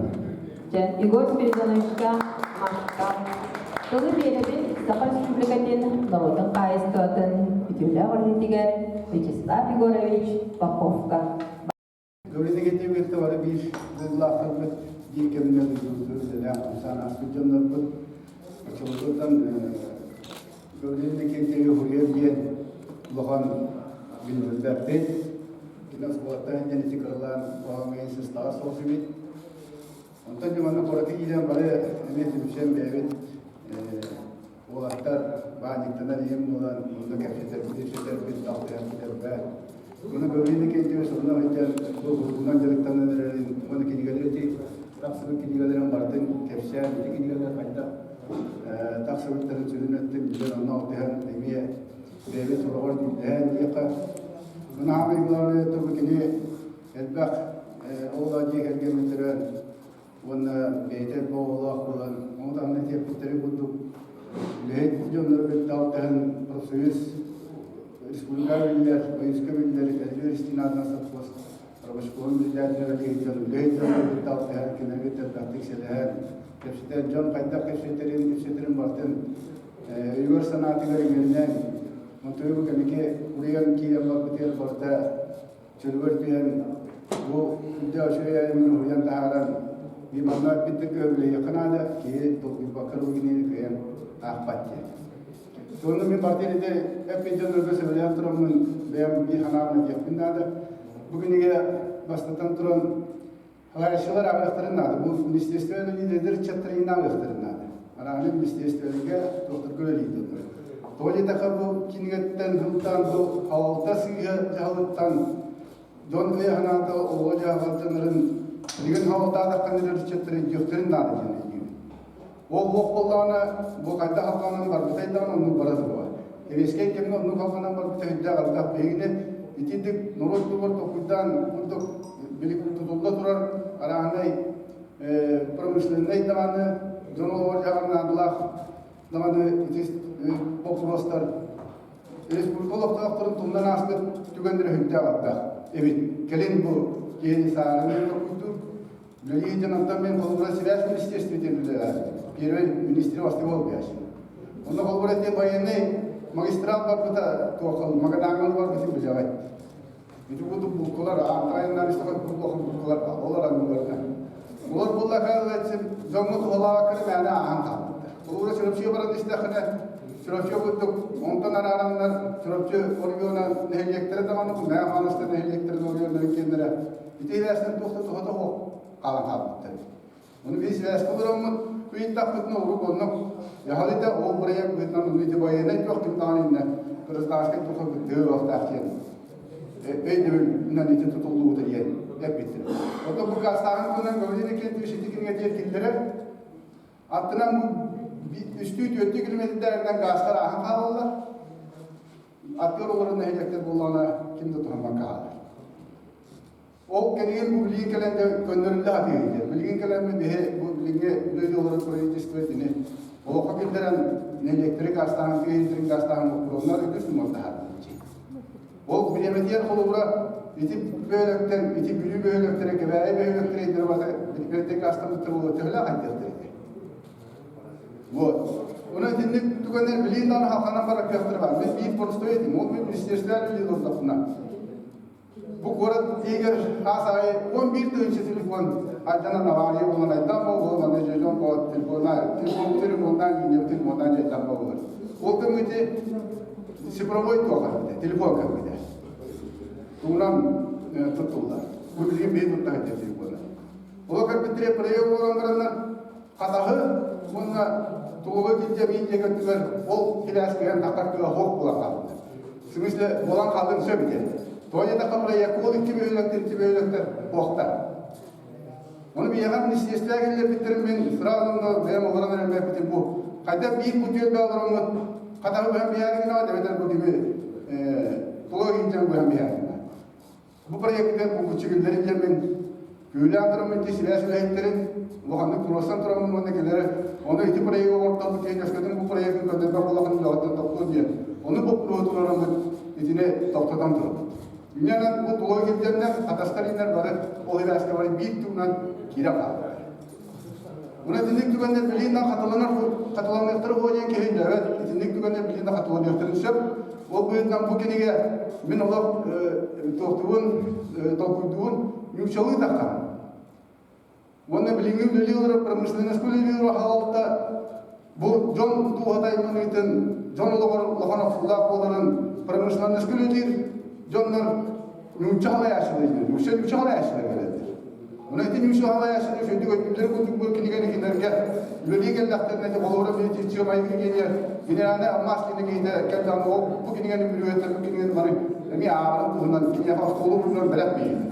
S1: Дьэ, Егор Спиридоновичка махтал. Тылы биэрэбин Саха Республикатын норуотун хаһаайыстыбатын үтүөлээх үлэһитигэр Вячеслав Егорович Поповка.
S12: Гаврил кытта бары биир дойдулаахтарбыт, биир кэмҥэ дойдубутун үлэлээх-хамсаан ааспыт дьоннорбут. Оччолоргуттан Гаврил Никитич уһуйар диэн улахан билбэппит. Кини оскуолаттан диэн ити кыралаан оһоҥҥо сыстаҕа суох эбит. Онтон дьэ манна куораты киирэн бары эмиэ түмсэн бэйэбит Уолаттар баанньыктанар ийэм буолан, онно кэпсэтэрбит, ипсэтэрбит, алтыһарбыт элбэх. Уонна Гаврил Никитич онно сылдьан бу булгунан дьарыктанан эрэрин уонна кинигэлэри ити тахсыбыт кинигэлэрин барытын кэпсээн, ити кинигэлэр хайдах тахсыбыттарын сүрүн өттүн билэн онно алтыһан эмиэ бэйэбит сороҕор дьүүллэһэн диэххэ. Мына хаамай главное бу кини элбэх оҕолоох дьиэ кэргэммит төрөөн уонна бэйэтэ элбэх оҕолоох буолан, ону даҕаны тиэппиттэрин курдук үлэһит дьоннору кытта алтыһан профсоюз республика биллэр, Ойууска биллэр, Элбэх Истин аатынан совхоз рабочком. председателэ үлэлиир үлэһит дьону кытта алтыһан, кинилэри элбэхтик сэлэһэн, кэпсэтэн, дьон хайдах кэпсэтэрин, кэпсэтэрин барытын өйүгэр санаатыгар иҥэринэн, онтуйу бу кэнники уруйан киирэн барбытыгар барыта чөлүгэр түһэн, бу үрдэ үчүгэй айымньыны уһуйан таһааран, би манна эппиттик үлэһиэххэ наада, киһи долгуйбакка бу кинини кыайан аахпат диэн. Сонно мин партия ити эппит дьоннорго сөбүлээн тураммын бэйэм биир санаабын этиэхпин наада. Бу кинигэ бастатан туран Халаайчылар ааҕыахтарын наада. Бу министерство үлэлиир ыччаттар иин ааҕыахтарын наада. Арааны министерстволарга туохтарга үлэлиир. Тоҕо диэтэххэ бу кинигэттэн сылтаан бу халалта сыыһа дьаһалыттан дьон өйө санаата оҕо дьаһалдьанарын билигин халалтаатахтан эрэр ыччаттары өйдүөхтэрин наада диэн өйдүүбүн. Ол лох буоллаҕына бу хайдах халҕанан барбытай даҕаны оннук бара туруо. Сэбиэскэй кэмҥэ оннук халҕанан барбыта үрдээх элбэх биһигини итинник норуот туһугар толкуйдаан курдук тутулла турар арааһынай промышленнай даҕаны дьон олоҕор дьаһар наадалаах даҕаны ити боппуруостар республика олохтоохторун тумнан ааспыт түгэннэрэ үрдээх элбэх эбит. Кэлин бу киһини саарыҥын толкуйдуур Үлэлии дьонтон мен холобура связь министерствотын үлэлээбит. Первый министр бастыгы бяш. Онно холобура те военный магистрал барбыта туохал Магадаҥҥа барбытын билэҕит. Ити курдук булкулар аантайыннар истэхэ буллахан булкулар олар аннуларына. Олар буллаха дьоҥҥо туһалаабаккары мээнэ ааһан хаалбыттар. Холобура Чурапчыга баран истэххинэ Чурапчы курдук онтон араараннар Чурапчы оройуона нэһилиэктэрэ даҕаны бу Мэҥэ Хаҥаластар нэһилиэктэрин оройуоннарын киэннэрэ Ити сибээстэн туох да туһата суох хаалан хаалбыттар. Ону биир сибээскэ олороммут ыйыттахпытына урук оннук дьаһал итэ ол бырайыак быһыытынан ону ити байыаннай туох ким даҕаны иннэ гражданскай туха кыттыһы уохтаах диэн өйдөбүлүнэн ити тутуллубута диэн эппиттэр. Оттон бу гаастааһын туһунан Гаврил Викентьевич ити кинигэтигэр киллэрэр. Аттынан үстүү-түөртүү километрдэринэн гаастар ааһан хаалаллар. Аттыгар олорор нэһилиэктэр буоллаҕына ким да туһаммакка хаалар. Ол кэлигин бу билигин кэлэн да көннөрүллэ сатыыр. Билигин кэлэн биһи бу билиҥҥи үлэлии олорор правительство итини олоххо киллэрэн нэһилиэктэри гаастааһын, тыа иһин гаастааһын боппуруоннар үгүс муордаһар. Ол бириэмэтигэр холобура ити бөһүөлэктэр, ити Бүлүү бөһүөлэктэрэ, Кэбээйи бөһүөлэктэрэ итини барыта бэртэ гаастаммыттар буолуо төһөлөөх айдыахтар ити. Вот. Онон итинник түгэннэр билигин даҕаны халханан барар кыахтара баар. Мин биир простой этим. Ол мин министерствоҕа үлэлии олордохпуна. Бу куорат иһигэр хаас аайы 11 тыһыынча телефон айданан авария буолан айдан буолуо, манна дьон по телефона, телефон телефоннаан иинньэбит телефоннаан дьайдан буолар. Ол кэмҥэ ити цифровой туох телефон кэмҥэ тугунан туттуллар. Бу билигин биһи туттар телефона. Ол кэлбиттэрэ проект буолан бараннар Хатаһы уонна Тулуга килдьэ биир диэки өттүгэр ол килээскэһэн тахар кыа суох буолан хаалбыта. В смысле, буолан хаалдын сөп ити. Тоҕо диэтэххэ проекка ол икки бөһүөлэктэр, ити бөһүөлэктэр суохтар. Ону биһиэхэ министиэристибэ киллэрбиттэрин мин сразу онно бэйэм олорон эрэлбэппитим бу. Хайдах биир бу түөлбэ олороммут хатаһы быһан биһээригин аҕа эбэтэр бу кими Тулуга киинтэн быһан биһээригин. Бу проектыгар булгуччу киллэрин диэммин күүлээн тураммын ити сибээс үлэһиттэрин улаханнык туруорсан тураммын уонна кинилэри ону ити проегы оҥортоммут киһи өскөтүн бу проегын көрдөрбөх улахан үлэҕиттэн тохтуон диэн ону боппуруоһу туруораммыт итини тохтотон турабыт. Инньэ бу тула килдьэннэр хатастар иннэр бары ол сибээскэ бары биир тугунан киирэн хааллылар. Уна итинник түгэннэр билигин да хатыланар хатыланыахтара буо диэн киһи өйдөөбөт. Итинник түгэннэр билигин да хатыланыахтарын сөп. Ол быһыытынан бу кинигэ мин олох туохтугун толкуйдугун нууччалыы таххан. Уонна билиҥҥи үлэлии олорор промышленность үлэлии олорор халалта бу дьон дууһата айманыытын, дьон олоҕор улахан охсуулаах буоларын промышленность үлэлиир дьоннор нуучча халайааччылар нуучча нуучча халайааччылар кэлэллэр. Онон ити нуучча халайааччылар үчүгэйдик өйдүүллэр курдук бу кинигэни кинилэргэ үлэлии кэллэхтэринэ ити холобура Федерация майгы гения генеральный алмаас кинигэ кэллэҕинэ ол бу кинигэни бүрүөттэр бу кинигэни бары эмиэ ааҕарын туһунан киниэхэ оскуола туһунан бэлэх биэрин.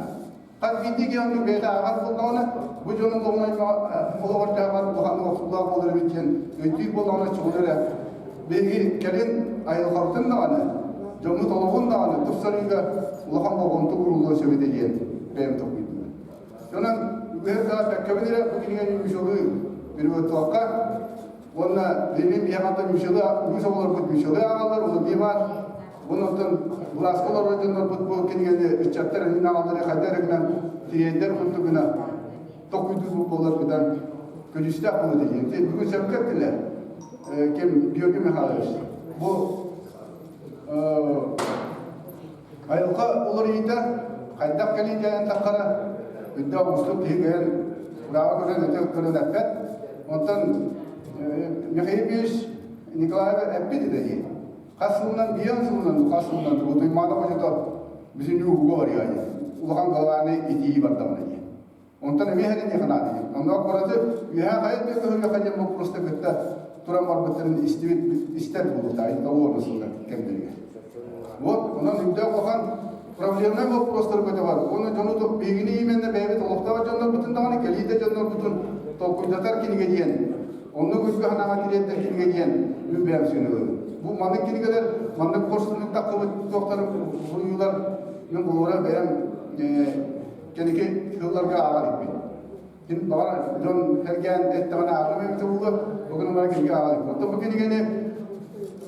S12: Хас биирдии киһи оннук бэйэтэ ааҕар буоллаҕына, бу дьонун олоҕор дьаһабар улаханнык охсуулаах буолар эбит диэн өйдүүр буоллаҕына чугун эрэ биһиги кэлин айылҕабытын даҕаны, дьоммут олоҕун даҕаны тупсарыыга улахан болҕомто ууруллуон сөп этэ диэн бэйэм толкуйдуум. Онон үгүһэр да бэккэбин эрэ бу кинигэни мюзелы переводтуохха уонна билигин биһиэхэ мюзелы үгүс оҕолорбут мюзелы ааҕаллар, ол эмиэ баар. Онон былааска олорор дьоннорбут бу кинигэни ыччаттар эҥин аҕаллары хайда эрэ гынан тириэрдэр курдук гына толкуйдуур буолар быдан көдьүүстээх буолуо диэн. Бүгүн сөпкө эттилэр. Ким Георгий Михайлович. Бу айылҕа уларыйыыта хайдах кэлиитэ таххара үрдээх уустук киһи кыайан бырааба көрөн өтө көрөн эппэт. Онтон Михаил Ильич Николаев эппит этэ Хас сылынан, биэн сылынан, хас сылынан Утуймаана хочото бүтүн ууга барыа улахан галааны итии бардамына диэн. Онтон эмиэ хэриниэхэ наада диэн. Онно куораты үөһээ хайа да көһөрүөххэ диэн боппуруоста кытта туран барбыттарын истибит истэр буолуохтаах того сыллар кэмнэригэр. Вот, онон үрдээх улахан проблемнай боппуруостары көтөҕөр. Уонна дьону биһигини именно бэйэбит олохтоох дьоннорбутун даҕаны кэлиитэ дьоннорбутун толкуйдатар кинигэ диэн Оннук үтүө санааҕа тириэрдэр кинигэ диэн мин бэйэм сыаналыыбын. Бу маннык кинигэлэр, маннык хорсуннук таххыбыт туохтар суруйуулар мин холобура бэйэм кэнники сылларга ааҕар иликпин. Ким баҕар дьон сэргээн эттэҕинэ ааҕыам эбитэ буолуо, бүгүн ымара кинигэ ааҕар иликпин. Оттон бу кинигэни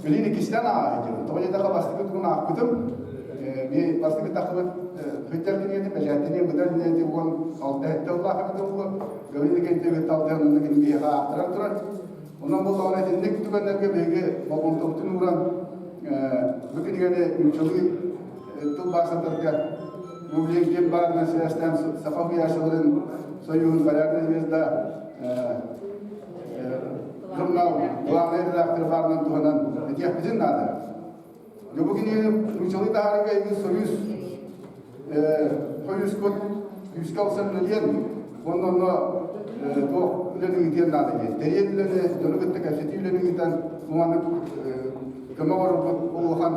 S12: билин иккистээн ааҕа сылдьабын. Тоҕо диэтэххэ бастакы тугун аахпытым, би бастакы таххыбыт Хыттар кинигэтин бэчээттэнии быдан иннинэ 16 сыллаах эбитэ буолуо. Галина Кентьевич Талтыан онно кини биһиэхэ аахтаран турар. Онон буоллаҕына итинник түгэннэргэ биһиги болҕомтобутун ууран бу кинигэни нууччалыы тылбаастатарга бу билигин ким баарынан сибээстээн саха уһуйааччыларын союһун полярная звезда журнал главный редактор баарынан туһанан этиэхпитин наада. Дьэ бу кинигэни нууччалыы таһаарыыга эйигин союз союзкут күүскэ ылсан үлэлиэн уонна онно туох үлэни ыытыан наада диэн. Тэрийэн үлэни, дьону кытта кэпсэтии үлэни ыытан, маннык көмө оҥорорбут улахан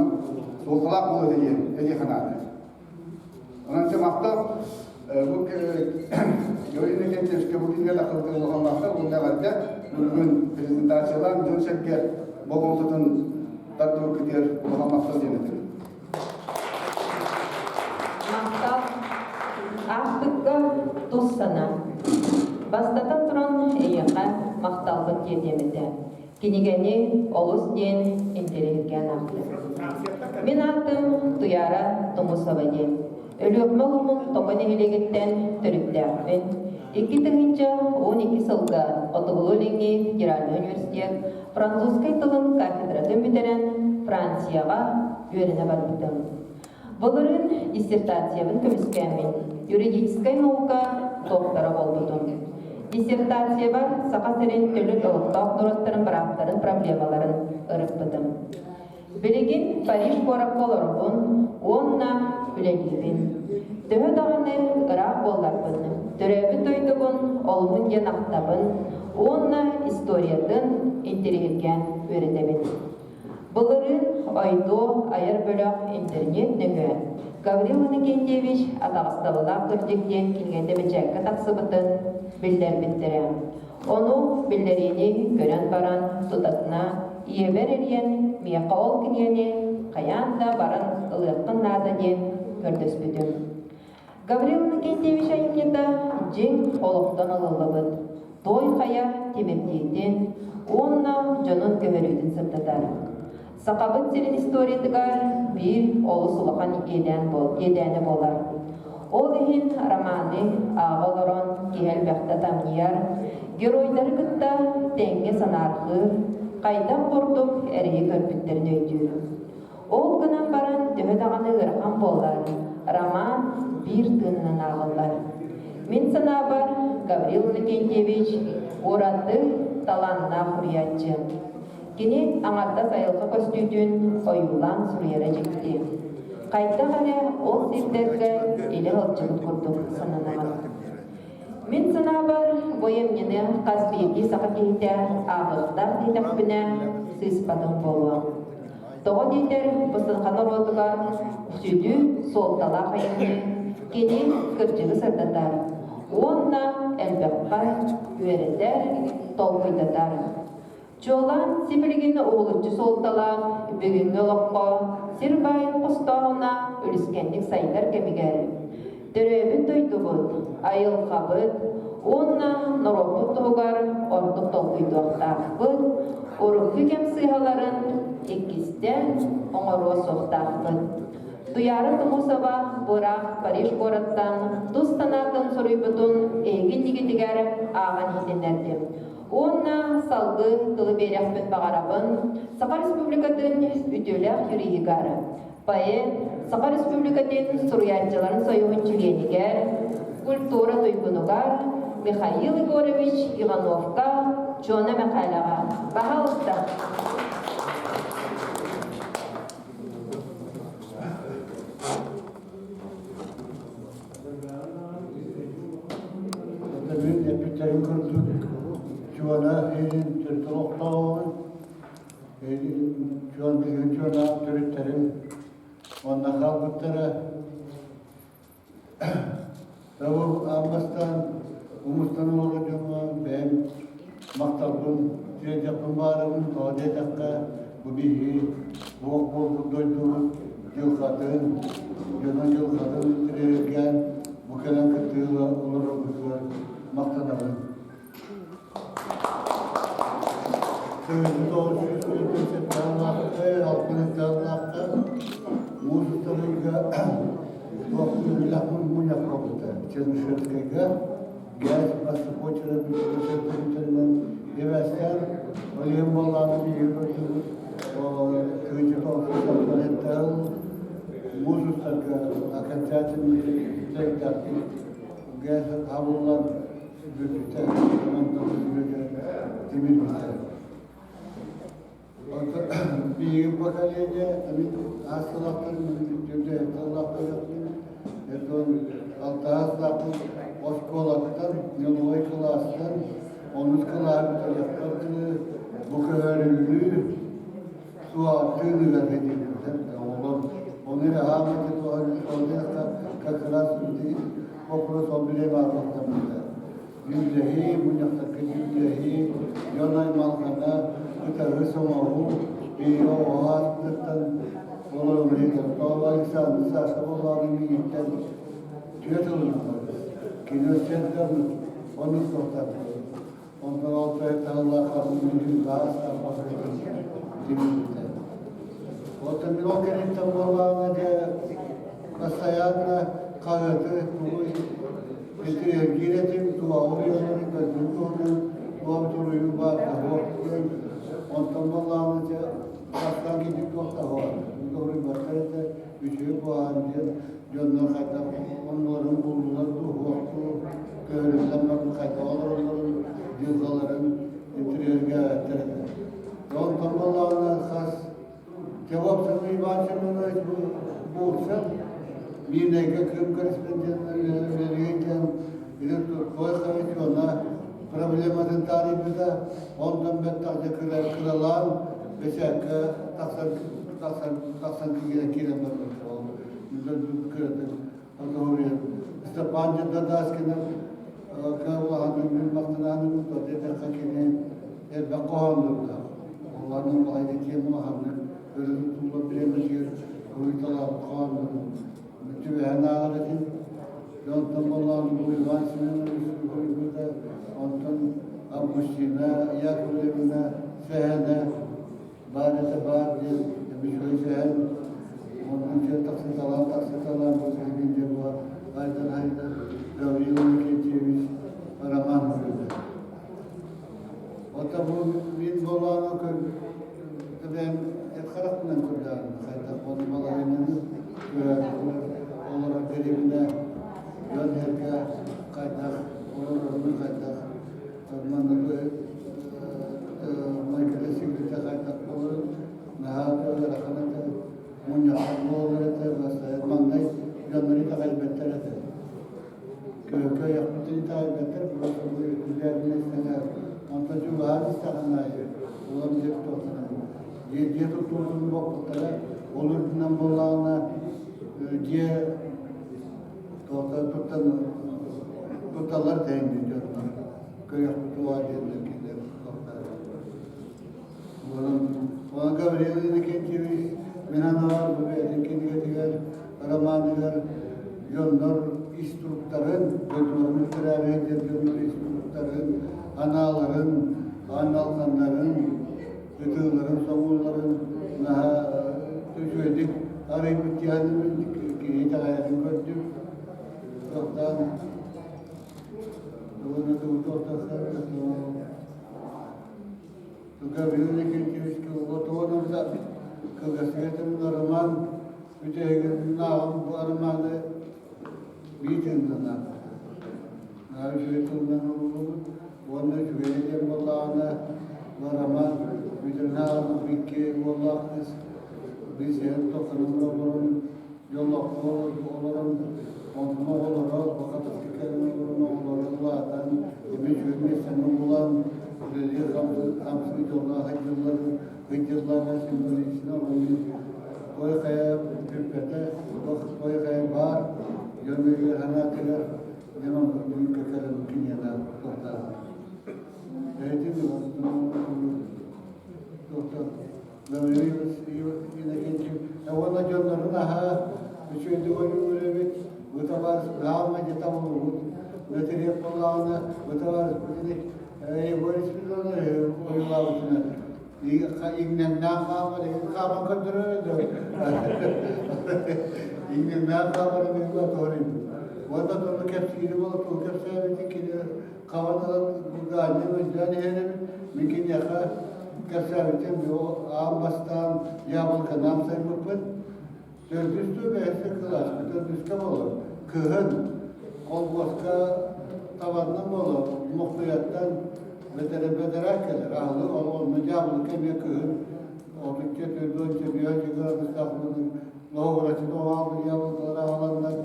S12: суолталаах буолуо этэ диэн этиэххэ наада. Онон дьэ махтал бу Георгий Иннокентьевичка бу кинигэ тахсыбытын улахан махтал уонна эҕэрдэ бүгүн презентациялаан дьон-сэргэ болҕомтотун тардыбыккытыгар улахан махтал диэн этим.
S1: Махтал. Аахпыкка тус санаа. Бастатан туран эйиэхэ махталбын тиэрдиэм этэ. Кинигэни олус диэн интэриэһиргээн аахтым. Мин аатым Туйаара Тумусова диэн. Өлүөхүмэ улууһун Токо нэһилиэгиттэн төрүттээхпин. 2012 сылга Хотугулуу-Илиҥҥи федеральнай университет французскай тылын кафедратын бүтэрэн Францияҕа үөрэнэ барбытым. Былырыын диссертациябын көмүскээммин юридическай наука доктора буолбутум. Диссертациябар Саха сирин төрүт олохтоох норуоттарын бырааптарын проблемаларын ырыппытым. Билигин Париж куоракка олоробун уонна үлэлиибин. Төһө даҕаны ыраах буолларбын, төрөөбүт дойдубун олуһун диэн ахтабын уонна историятын интэриэһиргээн үөрэтэбин. Былырыын Ойдуо айар бөлөх интернет нөҥүө Гаврил Иннокентьевич Атаҕастабылаах кырдьык диэн кинигэтэ бэчээккэ тахсыбытын биллэрбиттэрэ. Ону биллэриини көрөн баран тутатына ийэбэр эрийэн миэхэ ол кинигэни хайаан да баран ылыаххын наада диэн көрдөспүтүм. Гаврил Иннокентьевич айымньыта дьиҥ олохтон ылыллыбыт Той Хайа тимирдиитин уонна дьонун көһөрүүтүн сырдатар. Сахабыт сирин историятыгар биир олус улахан иэдээн иэдээнэ буолар. Ол иһин романы ааҕа олорон киһи элбэхтэ тамньыйар, геройдары кытта тэҥҥэ санаарҕыыр, хайдах курдук эрэйи көрбүттэрин өйдүүр. Ол гынан баран төһө даҕаны ыарахан буоллар, роман биир тыынынан ааҕыллар. Мин санаабар, Гаврил Иннокентьевич ураты талааннаах суруйааччы. Кини аҥардас айылҕа көстүүтүн ойуулаан суруйара дьикти. Хайдах эрэ ол сирдэргэ илэ сылдьыбыт курдук сананаҕын. Мин санаабар, бу айымньыны хас биирдии саха киһитэ ааҕыахтаах диэтэхпинэ, сыыспатым буолуо. Тоҕо диэтэр, бу саха норуотугар сүдү суолталаах айымньы кини кырдьыгы сырдатар уонна элбэххэ үөрэтэр, толкуйдатар. Чуолаан сибилигин уһулуччу суолталаах бүгүҥҥү олоххо сир баайын хостооһуна үлүскэнник сайдар кэмигэр төрөөбүт дойдубут, айылҕабыт уонна норуоппут туһугар ордук толкуйдуохтаахпыт, урукку кэм сыыһаларын иккистээн оҥоруо суохтаахпыт. Туйаара Тумусова Бураах Париж куораттан тус санаатын суруйбутун эһиги иннигитигэр ааҕан иһитиннэрдим. Уонна салгыы тылы биэриэхпин баҕарабын Саха Республикатын үтүөлээх юриһыгар, поэт, Саха Республикатын суруйааччыларын союһун чилиэнигэр, культура туйгунугар Михаил Егорович Ивановка, Чуона Мэхээлэҕэ. Баһаалыста!
S8: Мин эппиттэрин курдук Чуона иһин төрүт олохтооҕун, Чуон билигин Чуона төрүттэрин уонна хаалбыттара. Табыл аан бастаан умустан олорор дьоҥҥо бэйэм махталбын тиэрдиэхпин баҕарабын. Тоҕо диэтэххэ, бу биһиги буох буолбут дойдубут дьылҕатын, дьоно дьылҕатын интэриэһиргээн бу кэлэн кыттыыга олорорбутугар махтанабын. 1977 муус устарыйга туох үбүлэх мунньах буолбута. Чернышевскайга ГЭС бастакы бүтэринэн бэбээстээн Олег Боллааны биһиги көрдүбүт. Муус устарга окончательный ГЭС хабыллан бүппүтэ, онтон тимирбитэ. Биһиги поколение мин аас сылахтарын түрдэ тыллаахтарыахпын, эрдон алтаас саахпын оскуолаттан, ньолуой кылаастан, онус кылааһы бүтэрехпэр дылы бу көһөрүллүү суааттыыныгар этилбитэ оҕолор ону эрэ хааммыт как раз вопрос ол билиэм аататтаммыта. Дьүүллэһии, мунньахтарга дьүүллэһии, дьон аймалҕана, ытаһы соҥоһуу, биһиги оҕо аатыттан олоруммутуттан Александр Саша буоллаҕына миигиттэн түөрт ылынна. Кини өссө оннук туохтаабыт. Онтон ол таһыллаах баас тимирбитэ. Оттон мин ол кэнниттэн буоллаҕына дьэ постоянно хаһыаты тугу интириэһиргиир этим, туһаҕы уйаларын көрдүм туһунан туох туруйуу баар таһуох диэн. Онтон буоллаҕына дьэ бастаан киирдик туох таһуох уруйбаттар этэ, үчүгэй буолаан диэн дьоннор хайдах оннуларын буллулар дуу, суох дуу, көһөрүллэн баран хайдах олороллорун, дьылҕаларын интириэһиргээбэттэр этэ. Онтон буоллаҕына хас Жавап Иван Семенович Бурцев Миирнэйгэ Крым корреспонденттарын үлэлиэн кой уонна проблематын таарыйбыта. Онтон бэттэх кыралаан бэчээккэ тахсан тахсан тахсан киирэн киирэн барбыта. Ол кыратык Степан Дадаскинов улахан мин махтанааныбын диэтэххэ кини элбэх хоһооннордоох. Улахан балайда киэҥ улаханнык өрө тутуллан бириэмэтигэр уруйталаабыт хоһооннорун түбэһэн ааҕар этим. Онтон боллоон бу Иван Семенович суруйбута, онтон Августина Яковлевна сэһэнэ баар этэ баар диэн үчүгэй сэһэн онтон дьэ тахсыталаан тахсыталаан бу билигин дьэ бу Айдан Айдан Гаврил Никитьевич роман суруйда. Ота бу мин болааны көр бэйэм эт харахпынан көрдөөн хайдах ону балаһыанньаны олорор дэриэбинэ дьон эргэ хайдах олорорун хайдах манна майгыта сигилитэ хайдах буоларын наһаа да ыарахан этэ мунньахтар буолар этэ маҥнай дьоннор итэҕэйбэттэр этэ кыайахпытын итэҕэйбэттэр просто бу үтүлээбинэ онтон чугаһаан истэҕин аайы улам дьиэ туохтанан дьиэ дьиэ туттуутун боппуттара ол үрдүнэн буоллаҕына дьиэ туохтан туттан тутталлар тэҥ дьоннор Көрөхтуа диэннэр кинилэр Онон Гаврил Иннокентьевич мин анаабар бу бэйэтин кинигэтигэр, романыгар дьоннор ис туруктарын, дойдуларын үтүрээри диэн дьоннор ис туруктарын, анааларын, аналханнарын, ытыыларын, соҥуулларын наһаа үчүгэйдик арыйбыт диэхинин киһи итэҕэйэрин көрдүм. Туохтаан тугуна тугу туохтаахтар Гаврил Никитич Кылгатонов кылгасыгатын роман бүтэһигин ааҕан бу романы биир тыыннан аахта. Наар үчүгэй тылынан ууруллубут уонна үчүгэйэ диэн буоллаҕына бу роман бүтүн ааҕан икки уоллаах кыыс быысыһан тохтонон олорон дьоллоохтук олорон онтон оҕолоро бакатыска кэлэн олорон оҕолоро улаатан эмиэ үчүгэй миэстэни булан үлэлиир хамсыы дьоллоох ыйдылларын ыйдыллара символично онон той хайа бүппэтэ той хайа баар дьон өйүгэр санаатыгар дьон бүгүн кэлэн киниэхэ туохтаах Этим Уонна дьоннорун аһа үчүгэйдик ойуулуур эбит. Бу табаарыс быһаалма дьэ табыллыбыт. Мэтириэт буоллаҕына, бу табаарыспытын Егор Спиридонович ойуулаабытынан иҥнэҥнээх хаамар, хааман көрдөрөр да иҥнэҥнээх хаамарын ыла тоһуруйбут. Уонна тону кэпсиири буола тугу кэпсээбитин кини Хаҕан ылан Ганя өйдөөн иһэр эбит. Мин киниэхэ кэпсээбитим, аан бастаан яблоканы амсайбыппын. Төрдүс дуу, бэһис кылааска, төрдүскэ буолар. Кыһын холкуоска табанна буолар, Мухтуйаттан бэтэрээк кэлэр. Аһылык онно дьаабылыка эмиэ кыһын отучча, төрдүөнчэ, биэс градустаах лоһугураччы оҕаалбыт яблокалары аҕаланнар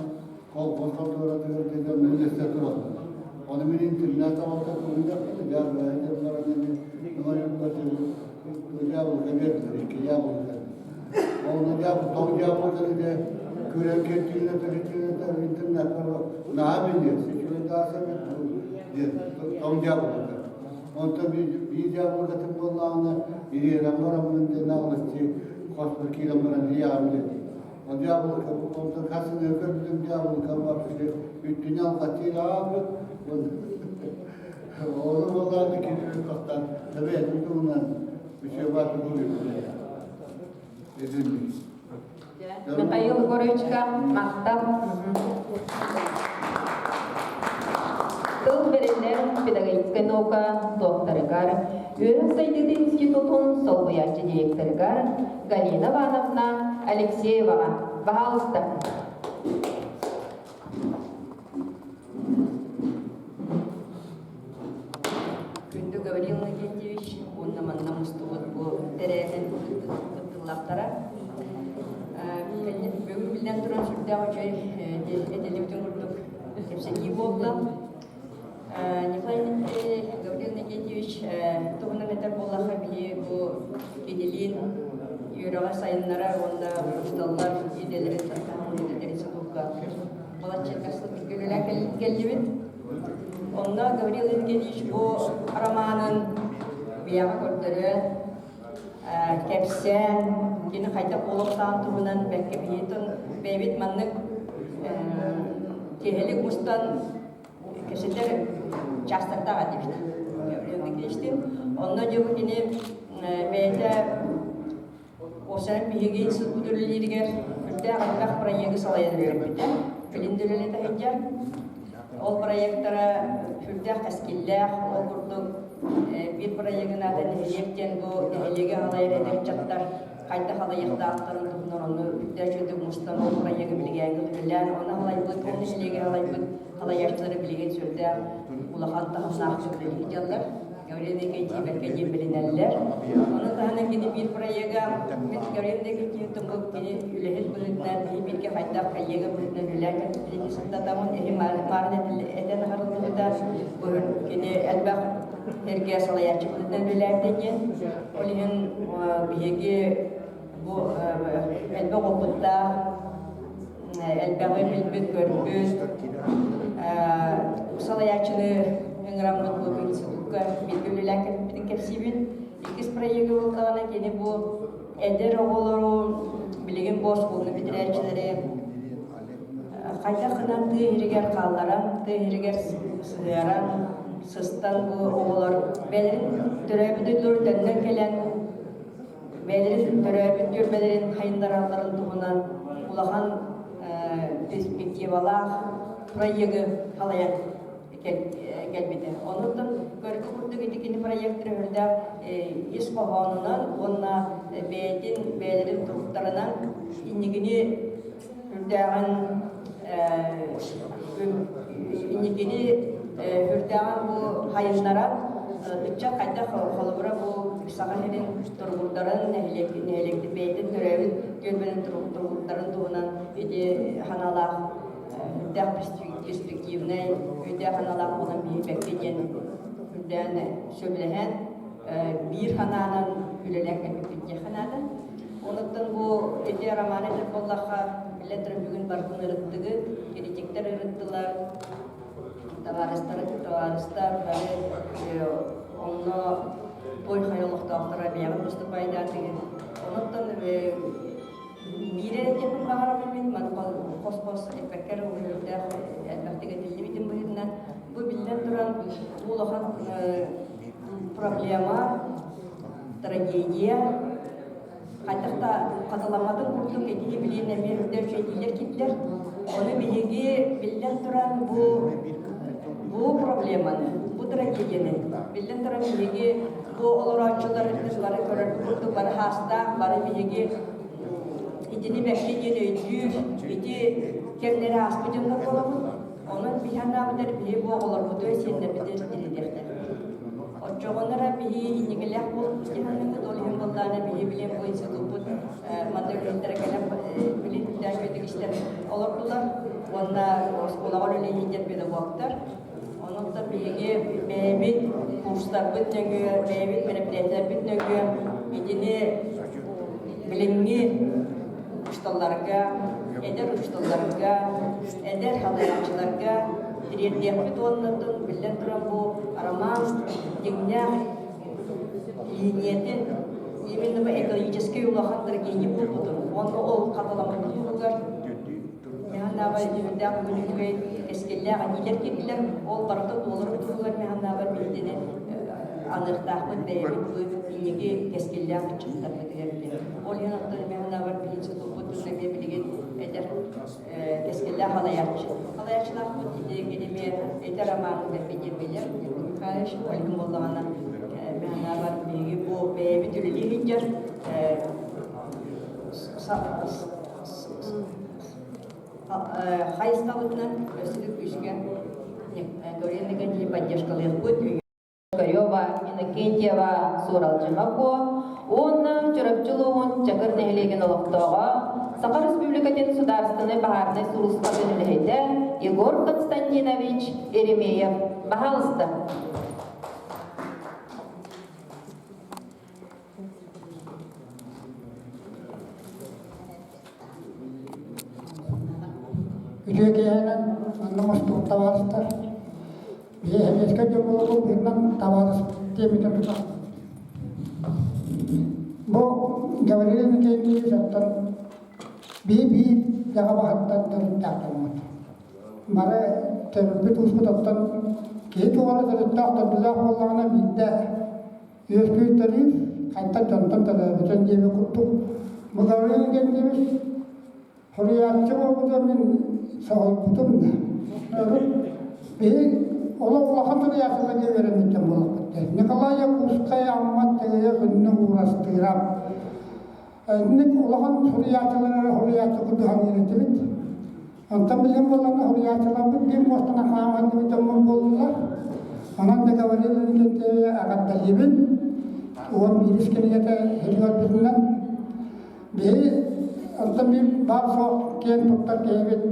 S8: колхоз хонтуоратыгар дьон үллэстэ тураллар. Ону мин интернет аҕалта туруйдахпына, дьаарбайа диэн баран эми дьаабылыка биэрдилэр, икки дьаабылыка. Онно дьаабыл, тоҥ дьаабылыканы дьэ күрэн кэлтиинэ төрүтүнэ интернеттар наһаа билиэ, үчүгэй дааса диэн тоҥ дьаабылыка. Онтон биир дьаабылыкатын буоллаҕына, ириэрэн бараммын диэн аҕылыччы хоспор киирэн баран ийэҕим диэтим. Ол дьаабылыка онтон хасыны көрбүтүм дьаабылыкам вообще үттүнэ алҕатыыр аабыт. Ону буоллаҕына кини тохтоон бэйэтин туһунан үчүгэй бааты буолуйбут. Эдинник.
S1: Михаил Егоровичка махтал. Тыл бэриллэр педагогическай наука докторыгар, үөрэх сайдыытын институтун солбуйааччы директорыгар Галина Ивановна Алексееваҕа. Баһаалыста.
S14: Күндү Гаврил Иннокентьевич уонна манна мустубут бу тэрээһин кыттыылаахтара. Бүгүн биллэн туран сүрдээх үчүгэй этиллибитин курдук кэпсэтии буолла. Николай Гаврил Никитич туһунан этэр буоллахха, биһи бу кинилиин үөрэҕи сайыннарар уонна учууталлар идэлэрин үлэлэрин институкка балачча сыл үлэлээн кэллибит. Онно Гаврил Евгеньевич бу романын бэйэҕэ көрдөрөн, кэпсээн, кини хайдах буолуохтааҕын туһунан бэккэ биһиги бэйэбит маннык киэһэлик мустан кэпсэтэр чаастардаах этибит. Гаврил Онно дьэ бу кини бэйэтэ уопсайынан биһиги институт үлэлииригэр үрдээх элбэх проегы салайан үөрбүтэ. Кэлин да үлэлэтэ сылдьар. Ол проектара сүрдээх кэскиллээх, ол курдук биир проегын аата нэһилиэк диэн бу нэһилиэги халайар эдэр ыччаттар хайдах халайыахтаахтарын туһунан ону үрдээх үчүгэйдик мустан ол проегы билигээҥҥэ үлэлээн ону халайбыт, ол нэһилиэги халайбыт халайааччылары билигин сүрдээх улахан таһымнаахтык үлэлии сылдьаллар. Гаврил Никитич бэркэ диэн билинэллэр. Ону таһынан кини биир проега мин Гаврил Никитич туһунан кини үлэһит быһыытынан биһи бииргэ хайдах коллега быһыытынан үлэлээн кэлбитин сырдатаммын эһи маарын этэн аһарыллыбыта быһын кини элбэх эргэ салайааччы быһыытынан үлэлээбитэ диэн. Ол иһин биһиги бу элбэх опыттаах элбэҕи билбит-көрбүт салайааччыны ыҥыраммыт бу институкка бииргэ үлэлээн кэлбитин кэпсиибин. Иккис проегы буоллаҕына кини бу эдэр оҕолору билигин бу оскуоланы бүтэрээччилэри хайдах гынан тыа иһигэр хаалларан, тыа иһигэр сыһыаран, сыстан бу оҕолор бэйэлэрин төрөөбүт дойдуларын төннөн кэлэн. Бэйэлэрин төрөөбүт түөлбэлэрин хайындаралларын туһунан улахан перспективалаах проегы халайан кэлбитэ. Онуттан көргө курдук ити кини проектор үрдээх ис хоһоонунан уонна бэйэтин бэйэлэрин туруктарынан инникини үрдээҕин инникини үрдээҕин бу хайыннаран ыччат хайдах холобура бу Саха сирин туругурдарын нэһилиэк нэһилиэк бэйэтин төрөөбүт түөлбэлэрин туругурдарын туһунан ити ханалаах үрдээх перспективнай өйдөөх ханалаах буолан биһи диэн үрдээн сөбүлэһэн биир ханаанан үлэлээн кэлбиппит диэххэ наада. Онуттан бу ити романы этэр буоллахха, биллэн турар бүгүн барытын ырыттыгыт, критиктэр ырыттылар, табаарыстар, табаарыстар бары онно той хайа олохтоохторо бэйэҕит выступайдаатыгыт. Онуттан биир эрэ диэхпин баҕарабын мин, маны хос-хос эппэккэр үрдээх элбэхтик этиллибитин быһыытынан, бу биллэн туран бу улахан проблема, трагедия, хайдах да хатыламматын курдук итини билиэн эмиэ үрдэ үчүгэйдииллэр киирдилэр. Ону биһиги биллэн туран бу бу проблеманы, бу трагедияны биллэн туран биһиги бу олорооччулар бары көрөр курдук бары хаастаах, бары биһиги итини бэккэ диэн өйдүүр, ити кэмнэри ааспыт дьоннор буолабыт. Онон биһи анаабытар биһи бу оҕолорбутугар сиэннэрбитигэр тириэрдиэхтээхпит. Оччоҕуна эрэ биһи инникилээх буолбут дьаһанныыбыт, ол иһин буоллаҕына биһи билэн бу институппут манна үлэһиттэрэ кэлэн билин үтүк истэн олордулар уонна оскуолаҕа үлэлиир педагогтар. Онон биһиги бэйэбит курстарбыт нөҥүө, бэйэбит мероприятиеларбыт нөҥүө итини билиҥҥи учууталларга, эдэр учууталларга, эдэр салайааччыларга тириэрдиэхпит уонна биллэн туран бу роман дьиҥнээх линиятин именно бу экологическай улахан трагедия буолбутун уонна ол хатыламмытын туһугар Механнаабар үһүрдээх бүгүн үчүгэй кэскиллээх этиилэр киирдилэр. Ол барыта туоларын туһугар Механнаабар биһигини аныахтаахпыт бэйэбит бу инники кэскиллээх ыччаттарбытыгар диэн. Ол иһин оттон Механнаабар биһиги институппут эмиэ билигин эдэр кэскиллээх халайааччы. Халайааччылаахпыт ити эмиэ эдэр роман бэппиниэмилэр Михайлович Ольга буоллаҕына Механнаабар биһиги бу бэйэбит үлэлии сылдьар хайысхабытынан өссө күүскэ Гаврил Николаевич поддержкалыахпыт.
S1: Корева, Иннокентьева, Сууралдьыма Куо уонна Чурапчы улууһун Чакыр нэһилиэгин олохтооҕо, Саха Республикатын судаарыстыбаннай баһаарынай сулууспатын үлэһитэ Егор Константинович Еремеев. Баһаалыста.
S15: Үтүө киэһэнэн манна мустубут табаарыстар биһи сэбиэскэй дьон буолабыт быһыытынан табаарыс диэбитин тута. Бу Гаврил Иннокентьевич оттон биһи биир дьаҕа баһыттан төрүттээх дьоммут. Бары төрүппүт ууспут оттон киһи туох эрэ төрүттээх төрдүлээх буоллаҕына биирдэ үөскүүр-төрүүр, хантан дьонтон төрөөбүтүн диэби курдук бу Гаврил Иннокентьевич суруйааччы буолбута мин соһуйбутум да. Биһи олох улахан суруйааччыларга үөрэммиттэн буолахпыт. Николай Якутскай Аммат Тыгыйа күннүк уурастыырап. Итинник улахан суруйааччылар эрэ суруйааччы курдук саныыр этибит. Онтон билигин буоллаҕына суруйааччыларбыт биир муостанан хааман дибит дьоммут буоллулар. Онон да Гаврил Иннокентьевиһы эҕэрдэлиибин. Уон биирис кинигэтэ иһитигэрбитинэн биһи онтон биир баар суох киэн туттар киһибит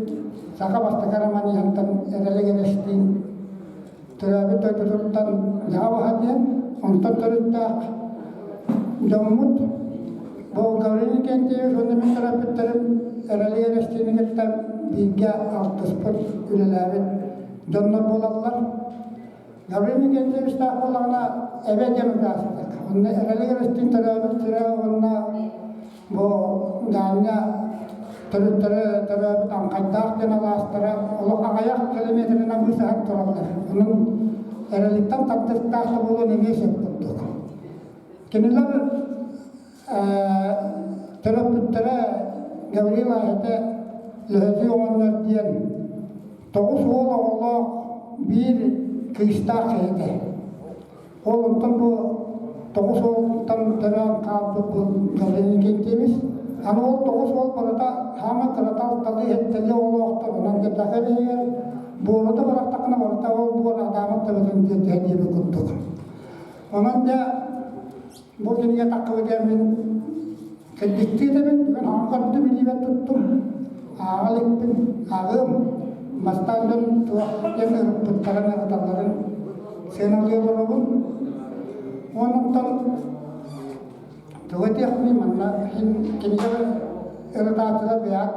S15: саха бастакы романиһыттан Эрэлик Эрэстиин төрөөбүт дойдутуттан Дьаҕа баһа диэн онтон төрүттээх дьоммут бу Гаврил Иннокентьевич уонна мин төрөппүттэрим Эрэли Эрэстиини кытта бииргэ алтыспыт, үлэлээбит дьоннор буолаллар. Гаврил Иннокентьевичтаах буоллаҕына эбэ диэн учаастак. Онно Эрэли Эрэстиин төрөөбүт сирэ уонна Бу Ганя төрүттэрэ төрөөбүт Аҥхайдаах диэн алаастара олох аҕыйах километрынан быысаһан тураллар. Онон эрэлиттэн тардыстаах да буолуон эмиэ сөп курдук. Кинилэр Төрөппүттэрэ Гаврил аҕата Лөһөтүй оҕонньор диэн тоҕус уол оҕолоох биир кыыстаах киһитэ. Ол онтон бу тоҕус уолтан төрөөн хаалбыт бу Гаврил Иннокентьевич. Аны ол тоҕус уол барыта хаама кырата алталыы сэттэлии оҕолоохтор. Онон дьэтэхэр иһигэр буору да бырахтаххына барыта ол буор Адамов төбөтүн диэн диэбит курдук. Онон дьэ Бу кинигэ таххыбытыгар мин кэлбиттии этэбин, бүгүн хаҥа көрдүм, илиибэр туттум, ааҕа иликпин, ааҕыам. Бастаан дьон туох диэн ырыппыттарын, ырыталларын сыаналыы олоробун. Онтон тугу этиэхпиний манна иһин кинигэ ырытааччылар бэйэҕит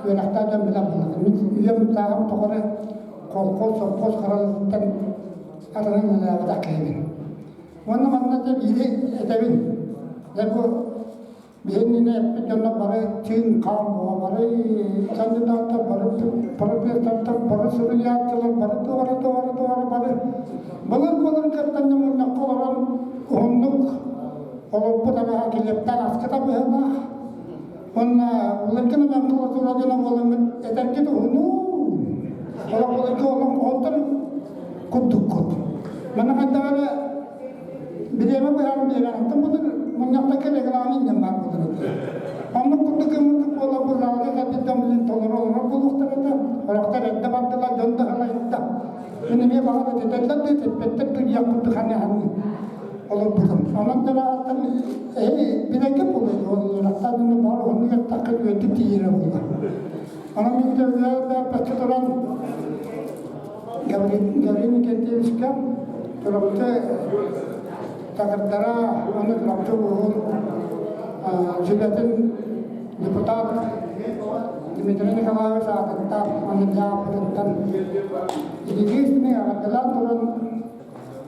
S15: үөрэхтээх дьон билэр буоллаххыт. Мин үйэм сааһым тухары колхоз, совхоз харалыттан атынын үлэлээбэтэх киһибин. Уонна манна дьэ биири этэбин. Дьэ бу биһиннини эппит дьонно бары чыын хаан буола бары кандидаттар, бары профессордар, бары суруйааччылар, бары туора туора туора бары былыр-былыргыттан мунньахха олорон уһуннук олорбут анаһа килиэптээх аскыта быһыылаах. Уонна былыргы номенклатура дьоно буоламмыт этэргит уһунуу. Олох былыргы олоҥхоһуттар курдуккут. Манна хайдах эрэ бириэмэ быһааран биэрэн, оттон былыр мунньахтарга регламент диэн баар буолар этэ. Оннук курдук гыммыт буола бу залга кэлбит дьон билин толору олорор буолуохтар этэ. Сорохтор эрдэ бардылар, дьон да халайда. Мин эмиэ баҕар этэтэллэр да этиппэттэр да диэх курдук ханыы олорбутум. Онон дьарааттан эһи билэргэ буолуо, ол ырахтан баар уһуннук эттэххэ үөтү тиийэрэ буолла. Онон мин бэччэ туран Гаврил Никитичка Чурапчы Такырдара уонна Чурапчы улууһун сүбэтин депутат Дмитрий Николаевич аатыттан уонна дьааппытыттан Единственный эҕэрдэлээн туран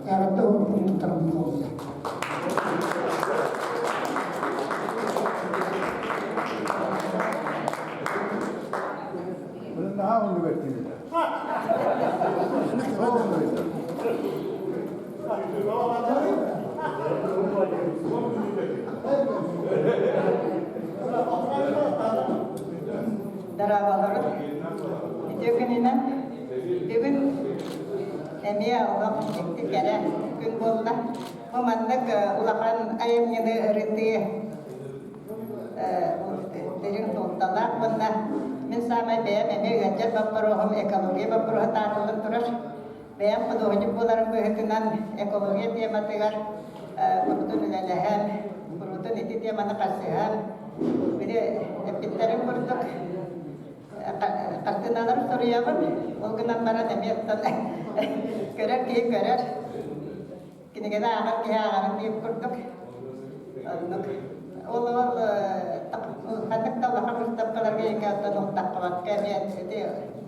S15: эҕэрдэ уһун туттарым буолла.
S12: Наһаа оннук эттиҥ
S14: Дорооболорун. Үтүө күнүнэн. Бүгүн эмиэ олох дьикти кэрэ күн буолла. Бу маннык улахан айымньыны ырытыы дириҥ суолталаах уонна мин саамай бэйэм эмиэ ыалдьар боппуруоһум экология боппуруоһа таарыллан турар. Бэйэм худуоһунньук буоларым быһыытынан экология тематыгар курутун үлэлэһэн, курутун ити теманы хасыһан, били эппиттэрин курдук хартыыналары суруйабын. Ол гынан баран эмиэ көрөр киһи көрөр. Кинигэни ааҕар киһи ааҕарын диир курдук. Оннук. Ол ол ханнык да улахан выставкаларга эҥэ оттон ултаххыбакка эмиэ ити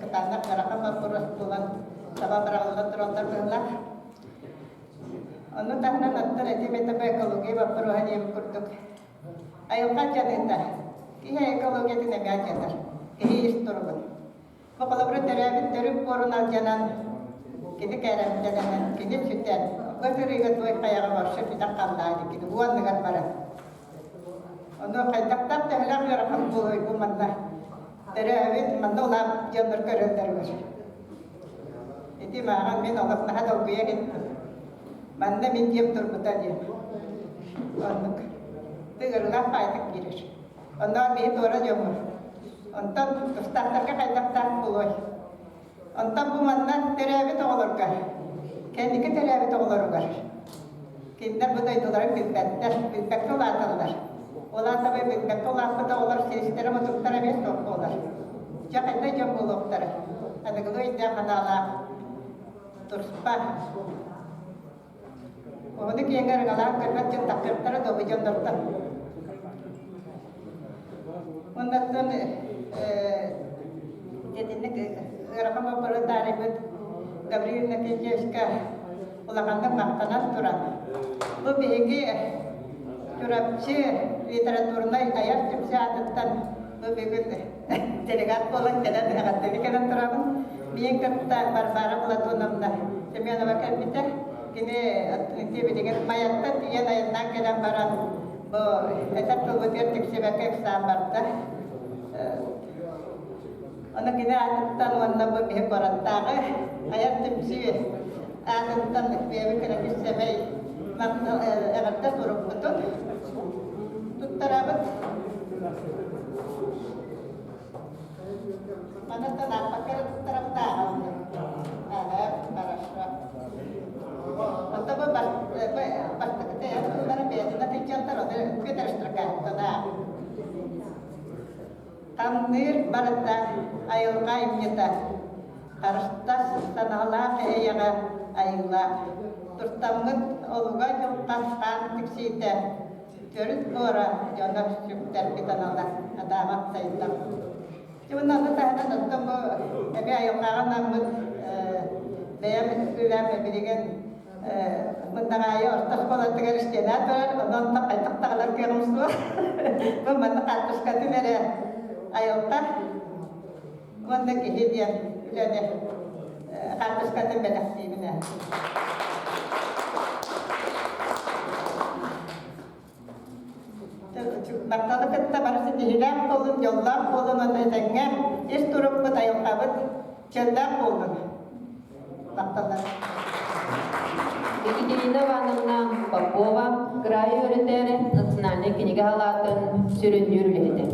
S14: кытаанах ыарахан боппуруос буолан саба быраҕыллан тураллар быһыылаах. Ону таһынан оттон эти метапа экология боппуруоһа диэн курдук айылҕа алдьаныыта киһи экологиятын эмиэ алдьатар. Киһи ис туругун. Бу холобура төрөөбүт төрүт буорун алдьанан, кини кээрэмтэнэн, кини сүтэн, бу сырыыга туой хайаҕа вообще сүтэн халлаа кини уонныгар баран. Ону хайдахтаах төһөлөөх ыарахан буолуой бу манна төрөөбүт, манна улааппыт дьоннор көрөллөрүгэр. Ити мааҕын мин олох наһаа долгуйа кеттим. Манна мин дьиэм турбута диэн. Оннук. Тыгырылаах баайтык киирэр. Оннооҕор биһи туора дьоммут. Онтон тустаахтарга хайдахтаах буолуой? Онтон бу манна төрөөбүт оҕолорго, кэнники төрөөбүт оҕолоругар кинилэр бу дойдуларын билбэттэр, билбэккэ улааталлар. Ол аата билбэккэ улааппыт оҕолор силистэрэ-мутуктара эмиэ суох буолар. Дьэ хайдах дьон буолуохтара? Аныгылыы өйдөөх-санаалаах туспа Оҕону киэҥ арыҥалаан көрбөт дьон таххыахтара дуо бу дьоннортон? Оннуттан итинник ыарахан боппуруос таарыйбыт Гаврил Иннокентьевичка улаханнык махтанан туран, бу биһиги Чурапчы литературнай айар түмсүү аатыттан бу бүгүн делегат буолан кэлэн эҕэрдэни кэлэн турабын. Миин кытта Варвара Платоновна Семенова кэлбитэ. Кини ити билигин Майаттан тиийэн айаннаан кэлэн баран
S16: Бу этэр тылбытыгар тиксибэккэ ыксаан барда. Ону кини аатыттан уонна бу биһи куораттааҕы айар түмсүү аатыттан бэйэбит кыра сэмэй эҕэрдэ сурукпутун туттарабыт. Манаттан ааппакка эрэ туттарабыт ааҕабыт. Ага, хорошо. Онто бу бастакы тыллара бэйэтин атыйдьаллар, ону көтөрүстүркааттана. Хамныыр барыта айылҕа айымньыта, харыстас санаалаах эйэҕэ айыылаах. Туртаммыт олуга дьылҕа хаан тиксиитэ, төрүт буора дьоно сүктэрбит анала Адамов сайдам. Уонна ону таһынан оттон бу эбээ айылҕаҕа анаммыт бэйэм үлэм билигин Мындаҕаайы орто оскуолатыгар истиэнэ турар, онон хайдах даҕалар кыаҕым суох. Бу манна хаартыскатын эрэ айылҕа уонна киһи диэн үлэни хаартыскатын бэлэхтиибин ээ. Махталы кытта бары ситиһиилээх буолун, дьоллоох буолун уонна этэҥҥэ ис турукпут, айылҕабыт чөллөөх буоллун. Махталлар.
S1: Екатерина Ивановна Попова, кыраайы үөрэтэр национальнай кинигэ халаатын сүрүннүүр үлэһитэ.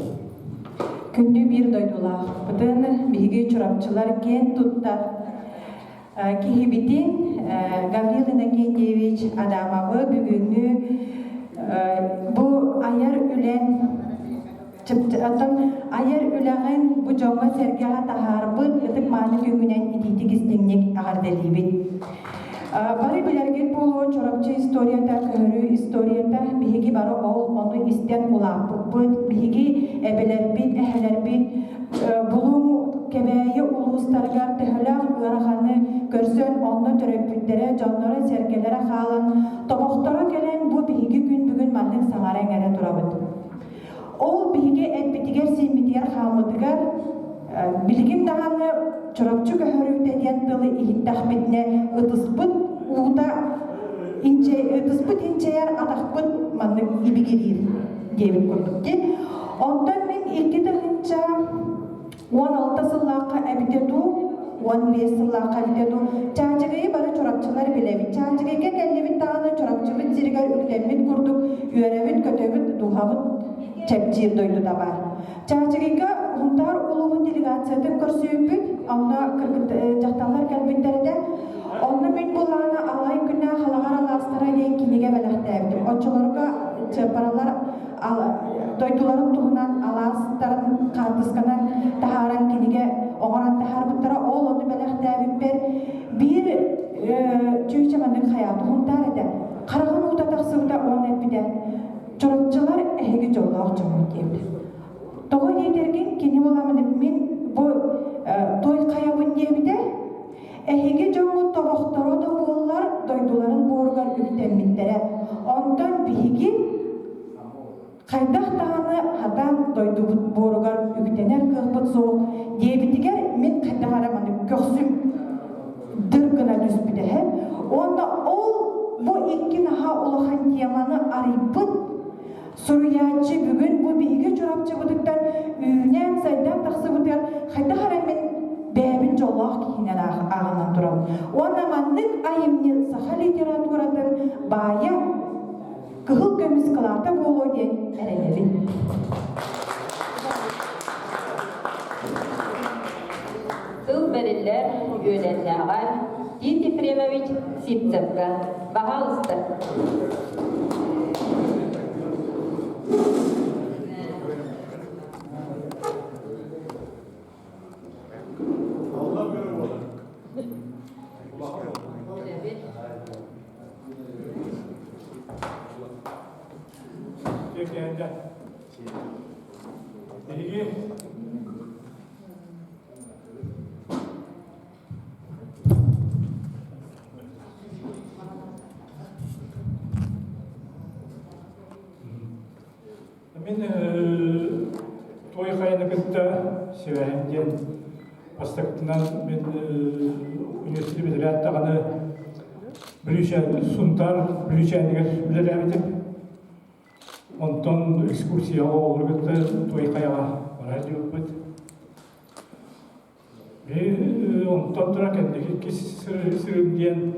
S17: Күндү биир дойдулаахпытын биһиги чурапчылар киэн туттар Киһибитин Гаврил Иннокентьевич Адамовы бүгүҥҥү бу айар үлэн оттон айар үлэҕин бу дьоҥҥо-сэргэҕэ таһаарбыт ытык-мааны күҥҥүнэн итиитик истиҥник эҕэрдэлиибит. Бары билэргит буолуо Чурапчы историята, көһөрүү историята биһиги бары ол ону истэн улааппыппыт. Биһиги эбэлэрбит, эһэлэрбит Булуҥ, Кэбээйи улуустарыгар төһөлөөх ыараханы көрсөн, онно төрөппүттэрэ, дьонноро-сэргэлэрэ хаалан, тобохторо кэлэн бу биһиги күн бүгүн маннык саҥара-иҥэрэ турабыт. Ол биһиги эппитигэр-сииммитигэр хааммытыгар билигин даҕаны Чурапчы көһөрүүтэ диэн тылы иһиттэхпитинэ ытыспыт уута инчэ, ытыспыт инчэйэр атахпыт маннык ибигириир диэбит курдук дии. Онтон мин 2016 сыллаахха эбитэ дуу, 15 сыллаахха эбитэ дуу, Чаачыгыйы бары чурапчылар билэбит. Чаачыгыйга кэллибит даҕаны Чурапчыбыт сиригэр үктэммит курдук үөрэбит-көтөбүт, дууһабыт чэпчиир дойдута баар. Чаачыгыйга Сунтаар улууһун делегациятын көрсүбүппүт, онно дьахталлар кэлбиттэр этэ. Онно мин булаана Алай күннээх Халаҕар алаастара диэн кинигэ бэлэхтээбитим. Оччолорго чыаппаралар дойдуларын туһунан алаастарын хаартысканан таһааран кинигэ оҥорон таһаарбыттара. Ол ону бэлэхтээбиппэр биир чүүчэ маннык хайаат уһунтаар этэ. Хараҕын уута тахсыбыта уонна эппитэ Чурапчылар эһиги дьоллоох дьоммут диэбитэ. Тоҕо диэтэргин кини буоламмын мин бу той хайабын диэбитэ. Эһиги дьоҥҥут тобохторо да буоллар дойдуларын буоругар үктэммиттэрэ. Онтон биһиги хайдах даҕаны хатан дойдубут буоругар үктэнэр кыахпыт суох диэбитигэр мин хайдах эрэ маннык көхсүм дыр гына түспүтэ. Уонна ол бу икки наһаа улахан теманы арыйбыт суруйааччы бүгүн бу биһиги Чурапчыбытыттан үүнэн-сайдан тахсыбытыгар хайдах эрэ мин бэйэбин дьоллоох киһинэн ааҕынан турабын. Уонна маннык айымньы саха литературатын баайа кыһыл көмүс кылаата буолуо диэн эрэнэбин.
S1: Тыл бэриллэр үөлэннээҕэ Тит Ефремович Сивцевка. Баһаалыста.
S11: Биһиги Мин той хайаны кытта сибэһин диэн бастакытынан мин университеты бүтэрээт даҕаны Бүлүүчээн Сунтаар Бүлүүчээнигэр үлэлээбитим. Онтон экскурсияҕа оҕолору кытта Туой Хайаҕа барар диэбиппит. Онтон тура кэнники иккис сырым диэн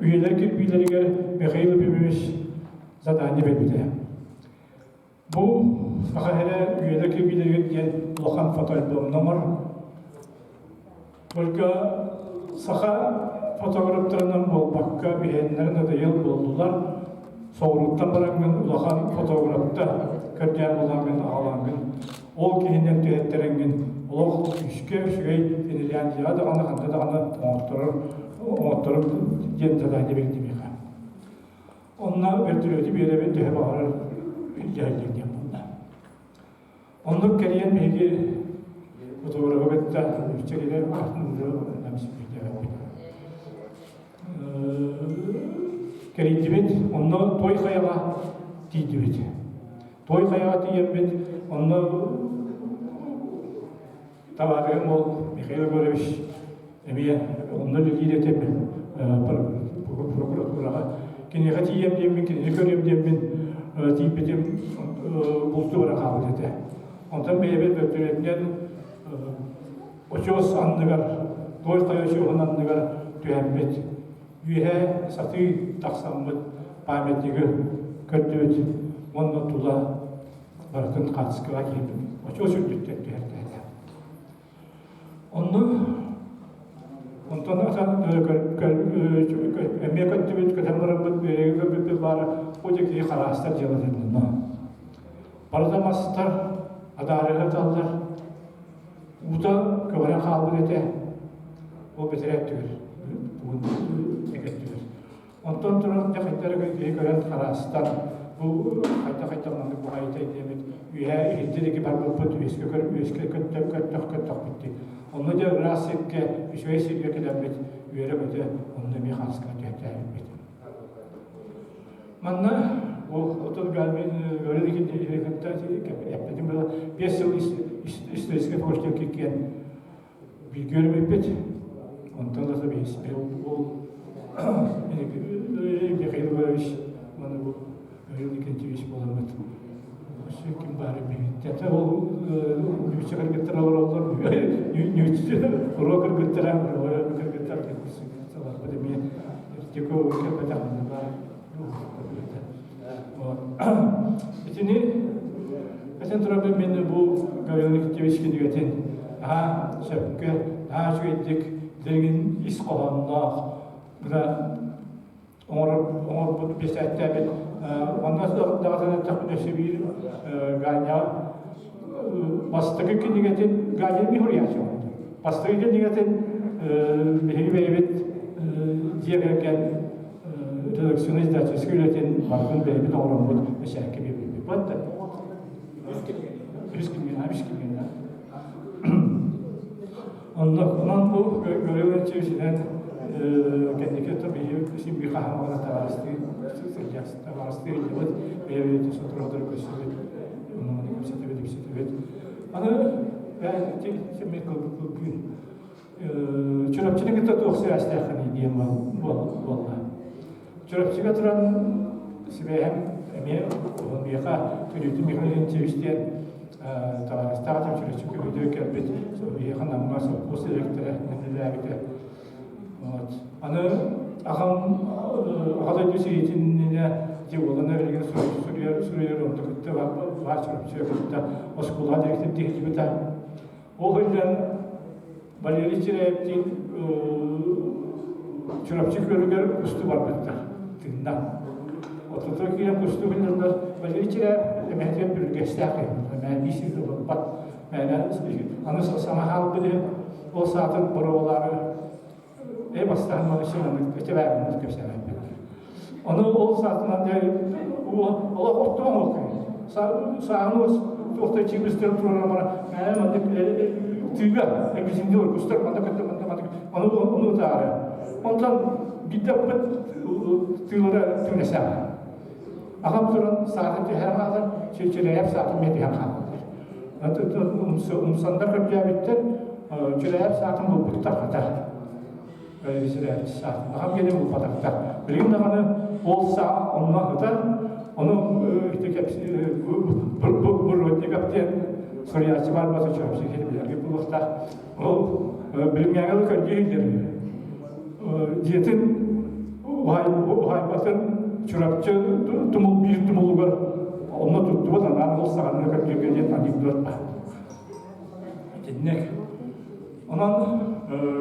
S11: үйэлэр кирбиилэригэр Михаил Ефимович задание биэрбитэ. Бу саха сирэ үйэлэр кирбиилэригэр диэн улахан фотоальбомна оҥор. Только саха фотографтарынан буолбакка биһиэннэрин надоел буоллулар. Соҕурууттан бараҥҥын улахан фотографта көрдөөн булаҥҥын аҕалаҥҥын ол киһинэн түһэттэрэҥҥин олох күүскэ үчүгэй Финляндияҕа даҕаны ханна даҕаны оҥотторор оҥотторор диэн задание биэрдим миэхэ. Онно вертолеты биэрэбин төһө баҕарар илдьэһэллэр диэн буолла. Оннук кэрийэн биһиги фотографы кытта үччэ кэлэр кэрийдибит, онно Той Хайаҕа тиийдибит. Той Хайаҕа тиийэммит, онно табаарыһым уол Михаил Егорович эмиэ онно үлэлиир этим прокуратураҕа. Киниэхэ тиийэм диэммин, кинини көрүөм диэммин тиийбитим булту баран хаалбыт этэ. Онтон бэйэбит бөртөлүөтүнэн очуос анныгар, Той Хайа очуоһун анныгар түһэммит, үөһэ сатыы тахсаммыт памятнигы көрдүбүт уонна тула барытын хаартыскаҕа киирбит. Очуос үрдүттэн түһэртээтэ. Онно онтон atan эмиэ көттүбүт, көтөн бараммыт, биэрэги көрбүппүт баара, о дьэ киһи хараастар дьыалатын онно. Барыта мастар, адаарыга таллар, уута көҕөрөн хаалбыт этэ, ол бэтэрээ өттүгэр, тугун өттүгэр. Онтон туран дьэ хайдах эрэ киһи көрөн хараастан, бу хайдах-хайдах маннык баҕайытай диэммит, үөһээ иһирдьэ диэки барбыппыт, үөскэ көр үөскэ көттөх көттөх көттөхпүт дии. Онно дьэ ыраас сиргэ, үчүгэй сиргэ кэлэммит, үөрэ-көтө онно эмиэ хааска түһэтээбиппит. Манна ол отут Гаврил кытта эппитим было 5 сыл историческай факультекка киэн бииргэ үөрэммиппит. Онтон да ол Михаил Егорович уонна бу Гаврил Никитич буоламмыт өссө ким баары билбит. Ол нүүччэ кыргыттар олороллор, нүүччэ уруок кыргыттара, уруок кыргыттар саларбыт эмиэ Текова кэлбэтэх баар. Итини этэн турабын мен бу Гаврил Никитич кинигэтин наһаа сөпкө, наһаа үчүгэйдик дириҥин ис хоһоонноох гына оҥорбут бэчээттээбит. Онно даҕатан эттэхпинэ өссө биир Ганя бастакы кинигэтин Ганя Михурьяч бастакы кинигэтин биһиги бэйэбит дьиэ кэргэн редакционнай издательскай үлэтин барытын бэйэбит оҥороммут бэчээккэ биэрбиппит. Бу үс кинигэ, үс кинигэ. Онно онон бу Гаврил Ильичинэн кэнники биһиги син биир хаһан табаарыстыы табаарыстыы илдьибит, бэйэ-бэйэтин сотору-сотору көрсөбүт, онно кэпсэтэбит, ипсэтэбит. Аны син кылгыы Чурапчыны кытта туох сибээстээххиний диэн буолла. Чурапчыга туран сибээһим эмиэ миэхэ Түрүтүн Михаил Леонтьевич диэн табаарыстаах этим Чурапчы көбүтүгэр кэлбит биһиэхэ Намҥа сопхуос дириэктэрэ үлэлээбитэ. Вот. Аны аҕам Аҕа дойду сэриитиннинэ ити уолан эрэлигин суруйар суруйар онто кытта баар Чурапчыга кытта оскуола дириэктэр тиһилибитэ. Ол иһин Валерий Чиряевтиин Чурапчы күөлүгэр кустуу барбыттар. Тыынна. Отото киирэн кустуу гыннардар Валерий Чиряев эмэһэтигэр бүргэстээх киһи. Мээн биир сиргэ олорбот. Мээнэ аны саҥа хаалбыт иһин ол саатын боруобалаары э бастаан маны сыманнык өтөбээммит кэпсээбэппит. Ону ол саатынан дьэ олох оттуон ол сааны туохта чиибистерин турар бара мээнэ маннык тыыга эбисинди кустар маннык көттө маннык маннык ону ону таары. Онтон биддаппыт тыылара түнэсэҕэ. Аҕам туран саатын түһэрэн хаалар, Чүрээйэп саатын эмиэ түһэн хаалаллар. Умсандар көрдөөбүттэр, Чүрээйэп саатын булбуттар хата. Чүрээйэп саатын. Аҕам кэлин булбатахтар. Билигин даҕаны ол саа онно сытар. Ону Буротников диэн суруйааччы баар буолса Чурапчы киһи билэргэ буолуохтаах. Ол билимҥээҥи көрдүү иһиллэр. Дьиэтин уһайбатын Чурапчы тумул биир тумулугар онно туттубут анаан ол саҕана көрдүүргэ диэн анекдот баар. Итинник. Онон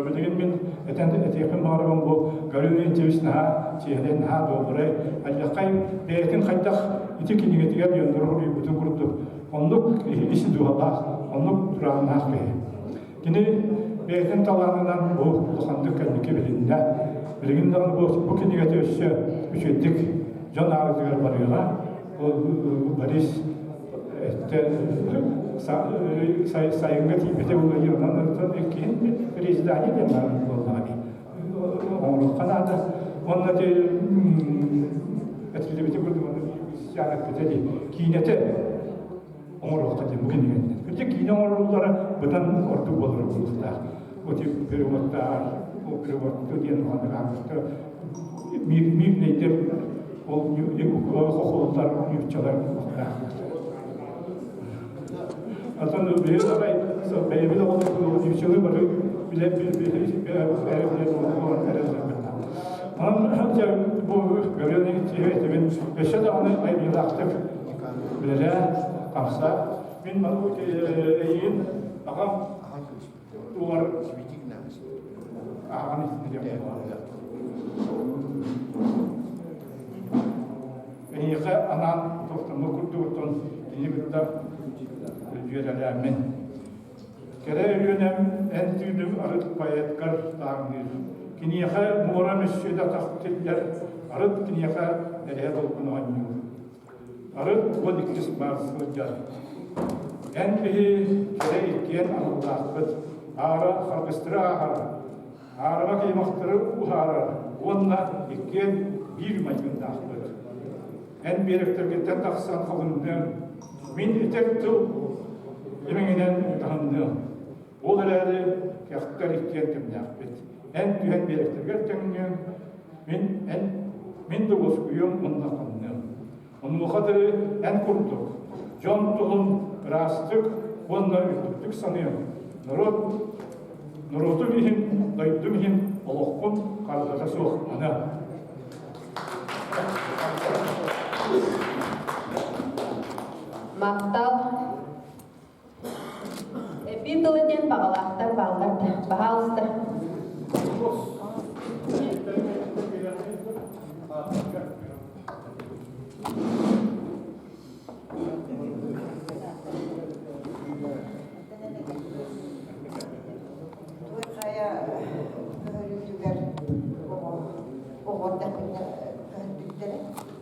S11: билигин мин этэн этиэхпин баҕарабын бу Гаврил Леонтьевич наһаа чиэһинэй, наһаа добрай, альдьаххай бэйэтин хайдах ити кинигэтигэр дьоннору уруйбутун курдук оннук ис дууһалаах, оннук турааннаах киһи. Кини бэйэтин талаанынан бу улаханнык кэнники билиннэ. Билигин даҕаны бу кинигэтэ өссө үчүгэйдик дьон ааҕыытыгар барыаҕа. Борис сайыҥҥа тиийбитэ буолуо онон оттон иккиһин переиздание диэн баар буоллаҕа дии оҥоруохха наада уонна ити этиллибити курдук эппитэ дии киинэтэ оҥоруохха диэн бу кинигэннэр кырдьык киинэ оҥоруллара быдан ордук буолар буолуохтаах ити переводтаар ол переводту диэн улаханнык ааҕыстар мирнэйдэр ол хохоллар нууччалар Атын биһи арай бэйэбит оҕолорбут нууччалыы бары билэ Онон бу Гаврил Никитичи өссө даҕаны айымньылаахтык үлэлээ, хамса. Мин эйиин аҕам тугар ааҕан иһитиннэриэм. Эйиэхэ анаан тохтоммут курдугуттан кини кытта дьүөрэлээммин. Кэрэ Өлүөнэм эн түүнүм арыт поэткар тааҥныыр. Киниэхэ муора мөссүөнэ атах тиллэр, арыт киниэхэ эрэһэ долгун оонньуур. Арыт 12 баар сылдьар. Эн биһи кэрэ иккиэн аналлаахпыт, аара харгыстары ааһар, аарыма кыймахтары уһаарар уонна иккиэн биир майгыннаахпыт. Эн биэрэктэргиттэн тахсан халыҥныам, мин этэр тыл имэҥинэн таһынныам. Ол эрээри кэхтэр иккиэн кэмнээхпит. Эн түһэн биэрэктэргэр тэҥниэм, мин эн мин да уоскуйуом уонна ханныам. Онуоха дылы эн курдук дьон туһун ыраастык уонна үрдүктүк саныам. Норуот норуотум иһин, дойдум иһин олохпун хардата суох аныам.
S1: Махтал. Эпир тылы диэн баҕалаахтар бааллар да, баһаалыста.
S16: Туй хайа көһөрүүтүгэр оҕо эрдэхпинэ көһөрбүттэрэ.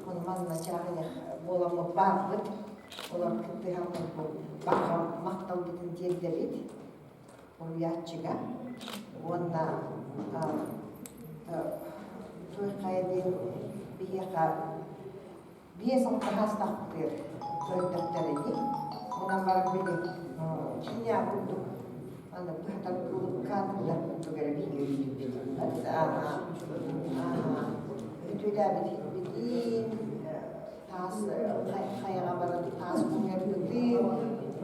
S16: Ону манна чааһыйах буоламмыт баарбыт. Олор кыттыһаммыт бу барҕа махталбытын тиэрдэбит уһуйааччыга уонна Туй хайа диэн биһиэхэ 5-6 саастаахпытыгар көрдөхтөрө дии. Онон баран били киинэ курдук аны быһатар кадрдар курдук эрэ биһиги өйдүүбүт. Үтүөлээбит иһиппитин, таас хайаҕа баран таас куҥэрбытын,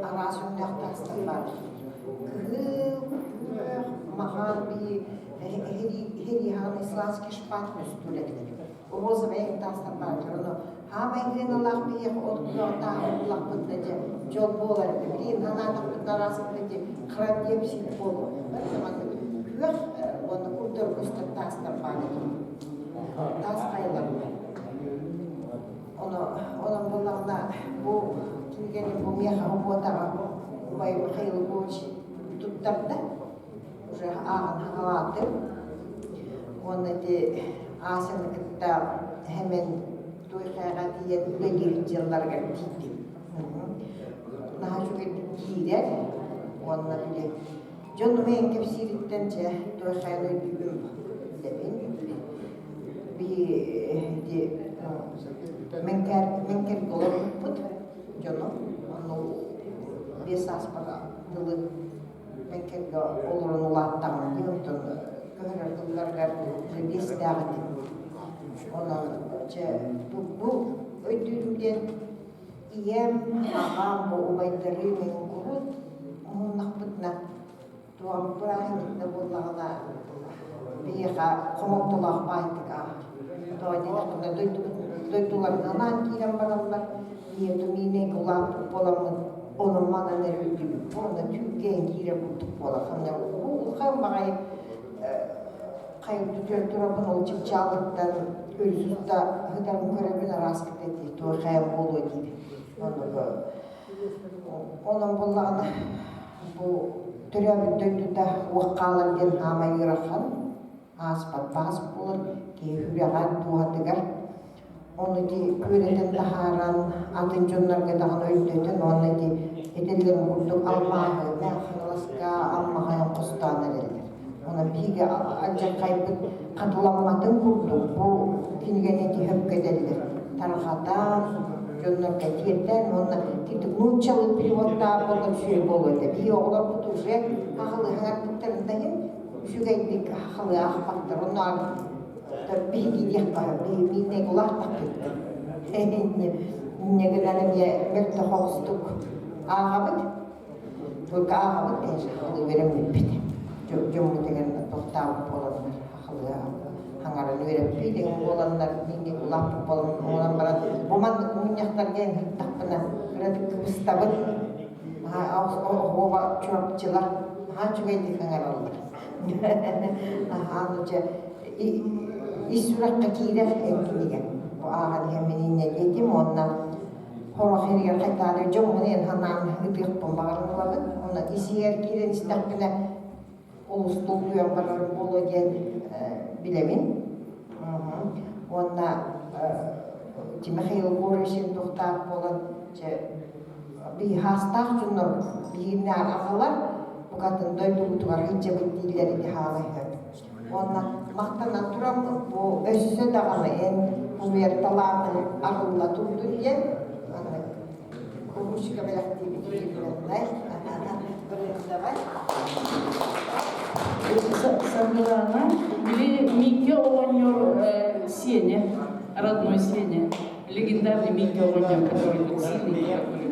S16: араас өҥнөөх таастар баар. Кыһыл, күөх, маҕан биһи эһирииһаҕын исландский шпат көстүүр этилэр. Розовай таастар бааллар. Ону хаамай гыналаах биһиэхэ от күөҕ буллахпытына дьэ дьол буолар этэ. Билигин санаатахпытына араасыппыт дьэ храндиопсид буолуо. Маннык күөх уонна курдары көстөр таастар баар этэ. Таас хайалар. Ону онон буоллаҕына бу кинигэни бу миэхэ буотаҕа убай Михаил Лукович туттарда. Уже ааҕан хаҕалаатым. Уонна ити Асяны кытта хэмэн Туйхайга тиийэн үлэлиир дьылларыгар тиийдим. Наһаа үчүгэйдик киирэр уонна били дьон умайан кэпсиириттэн дьэ Туйхайаны өйдүүбүн билэбин. Биһи ити Мэҥкэр Мэҥкэргэ олорбуппут дьону онно 5 сааспар дылы Мэҥкэргэ олорон улааттаҕым дии онтон көһөрөр тылларыгар биэстээх этим. Онон чэ бу Өйдүүрүм диэн ийэм, аҕам бу убайдарым эҥин курут муннахпытына туох бырааһынньыкта буоллаҕына биһиэхэ хомолтолоох баайтык ааһар. Тоҕо диэтэхпинэ дойдуларынан анаан киирэн бараллар. Ийэм миинэйгэ улааппыт буоламмын онон манан эрэ өйдүүбүт. Онно түүргээн киирэр курдук буолар. Ханна улахан баҕайы хайы турабын ол чыпчаалыттан өрүс уста сытарын көрөбүн араас кэпсэтии туох хайан буолуо диибин. Оннук онон буоллаҕына бу төрөөбүт дойдута уох хаалар диэн хаамай ыарахан ааспат баас буолар киһи сүрэҕэр дууһатыгар ону ити күөрэтэн таһааран атын дьоннорго даҕаны өйдөтөн уонна ити этэллэрин курдук алмааһы Хаҥаласка Аммаҕайан хостоон эрэллэр. Онон биһиги алдьархайбыт хатыламматын курдук бу кинигэни ити сөпкө этэллэр. Тарҕатан, дьоннорго тиэрдэн уонна кирдик нууччалыы переводтаах буолан үчүгэй буолуо этэ. Биһиги оҕолорбут уже аҕалыһан да иһин үчүгэйдик хахалыы аахпаттар. Онно биһиги диэххэ биһиги улааттахпыт. Инньэ гынан эмиэ мөлтөх оҕустук ааҕабыт. Только ааҕабыт конечно хахалыы үөрэммиппит. Дьоммут деген тохтаабыт буоланнар хахалыы хаҥаран үөрэппит деген буоланнар биһиги улааппыт буолан оҥорон баран бу маннык мунньахтарга ыһыттахпына кыратык кыбыстабын. Оҕуоба чурапчылар наһаа үчүгэйдик хаҥараллар. Аһаа, дьэ ис сүрэххэ киирэр кинигэ. Бу ааҕан иһэн мин инньэ диэтим уонна хорох иһигэр хайтаары дьоммун эн ханаан ытыахпын баҕаран ылабын. Онно ис иһигэр киирэн истэхпинэ олус долгуйан барарым буолуо диэн билэбин. Уонна Михаил Егорович туохтаах буолан дьэ биһаастаах дьоннор биһигини аҕалар букатын дойдубутугар сылдьабыт дииллэр ити хаалыһыт. Уонна махтанан тураммыт бу өссө даҕаны эн суруйар талаанын арылла турдун диэн аны ручка бэлэхтиибит юбилейнай давай.
S18: Саргылана, били Микки оҕонньор сиэнэ, родной сиэнэ, легендарный Микки оҕонньор, который был сильный такой.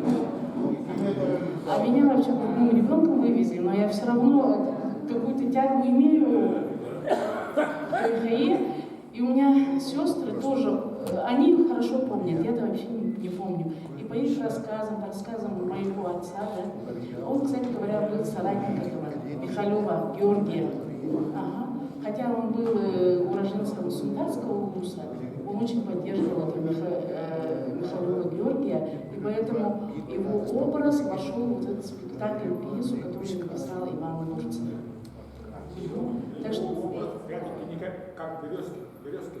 S18: А меня вообще грудным ребенком вывезли, но я все равно какую-то тягу имею к ХАИ. И у меня сестры тоже, они хорошо помнят, я-то вообще не помню. И по их рассказам, по рассказам моего отца, да, он, кстати говоря, был соратник этого Михалева Георгия. Ага. Хотя он был уроженцем Сунтарского улуса, он очень поддерживал этого Михалева Георгия, и поэтому его образ вошел в вот этот спектакль, пьесу, которую написал Иван Нурцин. Так что...
S2: Как березки, березки.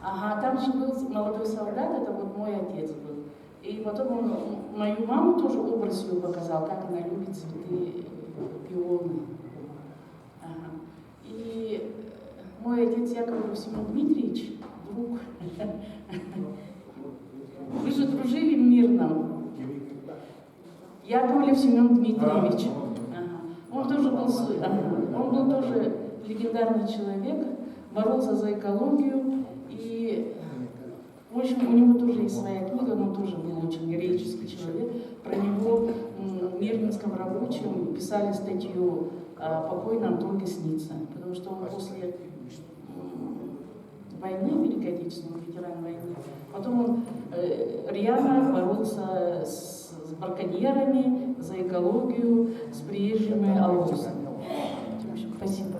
S18: Ага, там же был молодой солдат, это вот мой отец был. И потом он мою маму тоже образ ее показал, как она любит цветы пионы. Ага. И мой отец Яковлев Семен Дмитриевич, друг. Вы же дружили в Мирном. Яковлев Семен Дмитриевич. Ага. Он тоже был, он был тоже легендарный человек, боролся за экологию. И, в общем, у него тоже есть своя книга, он тоже был очень героический человек. Про него в Мирнинском рабочем писали статью «Покой нам только снится», потому что он после войны, Великой Отечественной, он ветеран войны, потом он рьяно боролся с браконьерами за экологию, с приезжими албусами. Спасибо.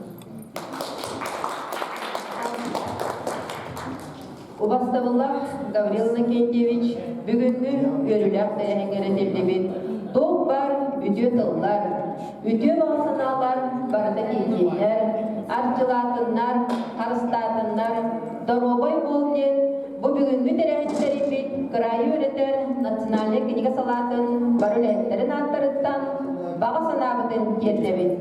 S1: Убастабыллах Гаврил Иннокентьевич бүгүҥҥү үөрүүлээх тэрээһиҥҥэ этиллибит туох баар үтүө тыллар, үтүө баҕа санаалар барыта тиийдиннэр, арчылаатыннар, харыстаатыннар, доруобай буол диэн бу бүгүҥҥү тэрээһини тэрийбит кыраайы үөрэтэр национальнай кинигэ салаатын бары үлэһиттэрин ааттарыттан баҕа санаабытын тиэрдэбит.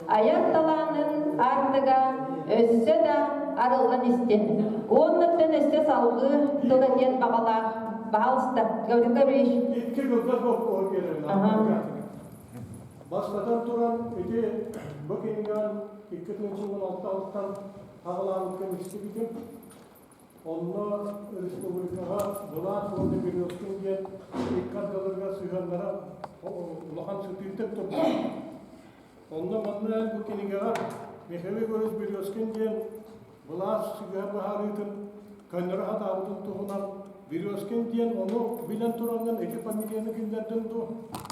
S1: Айар талаанын аартыга өссө да арыллан истин. Уоннаттан өссө салгыы тыл этиэн баҕалаах. Пожалуйста, Гаврил Гаврилович.
S19: Икки кылгас боппуруоһу биэрэрин Бастатан туран, ити бу кинигэҕин 2016 сылтан аҕалаабыккын истибитим. Онно республикаҕа былаас уонна Березкин диэн икки ардыларыгар сыһыаннара улахан сытыытык турбут. Онно манна бу кинигэҕэ Михаил Егорович Березкин диэн былаас сыһыан быһаарыытын көннөрө сатаабытын туһунан Березкин диэн ону билэн тураҥҥын ити фамилияны киллэрдин дуу,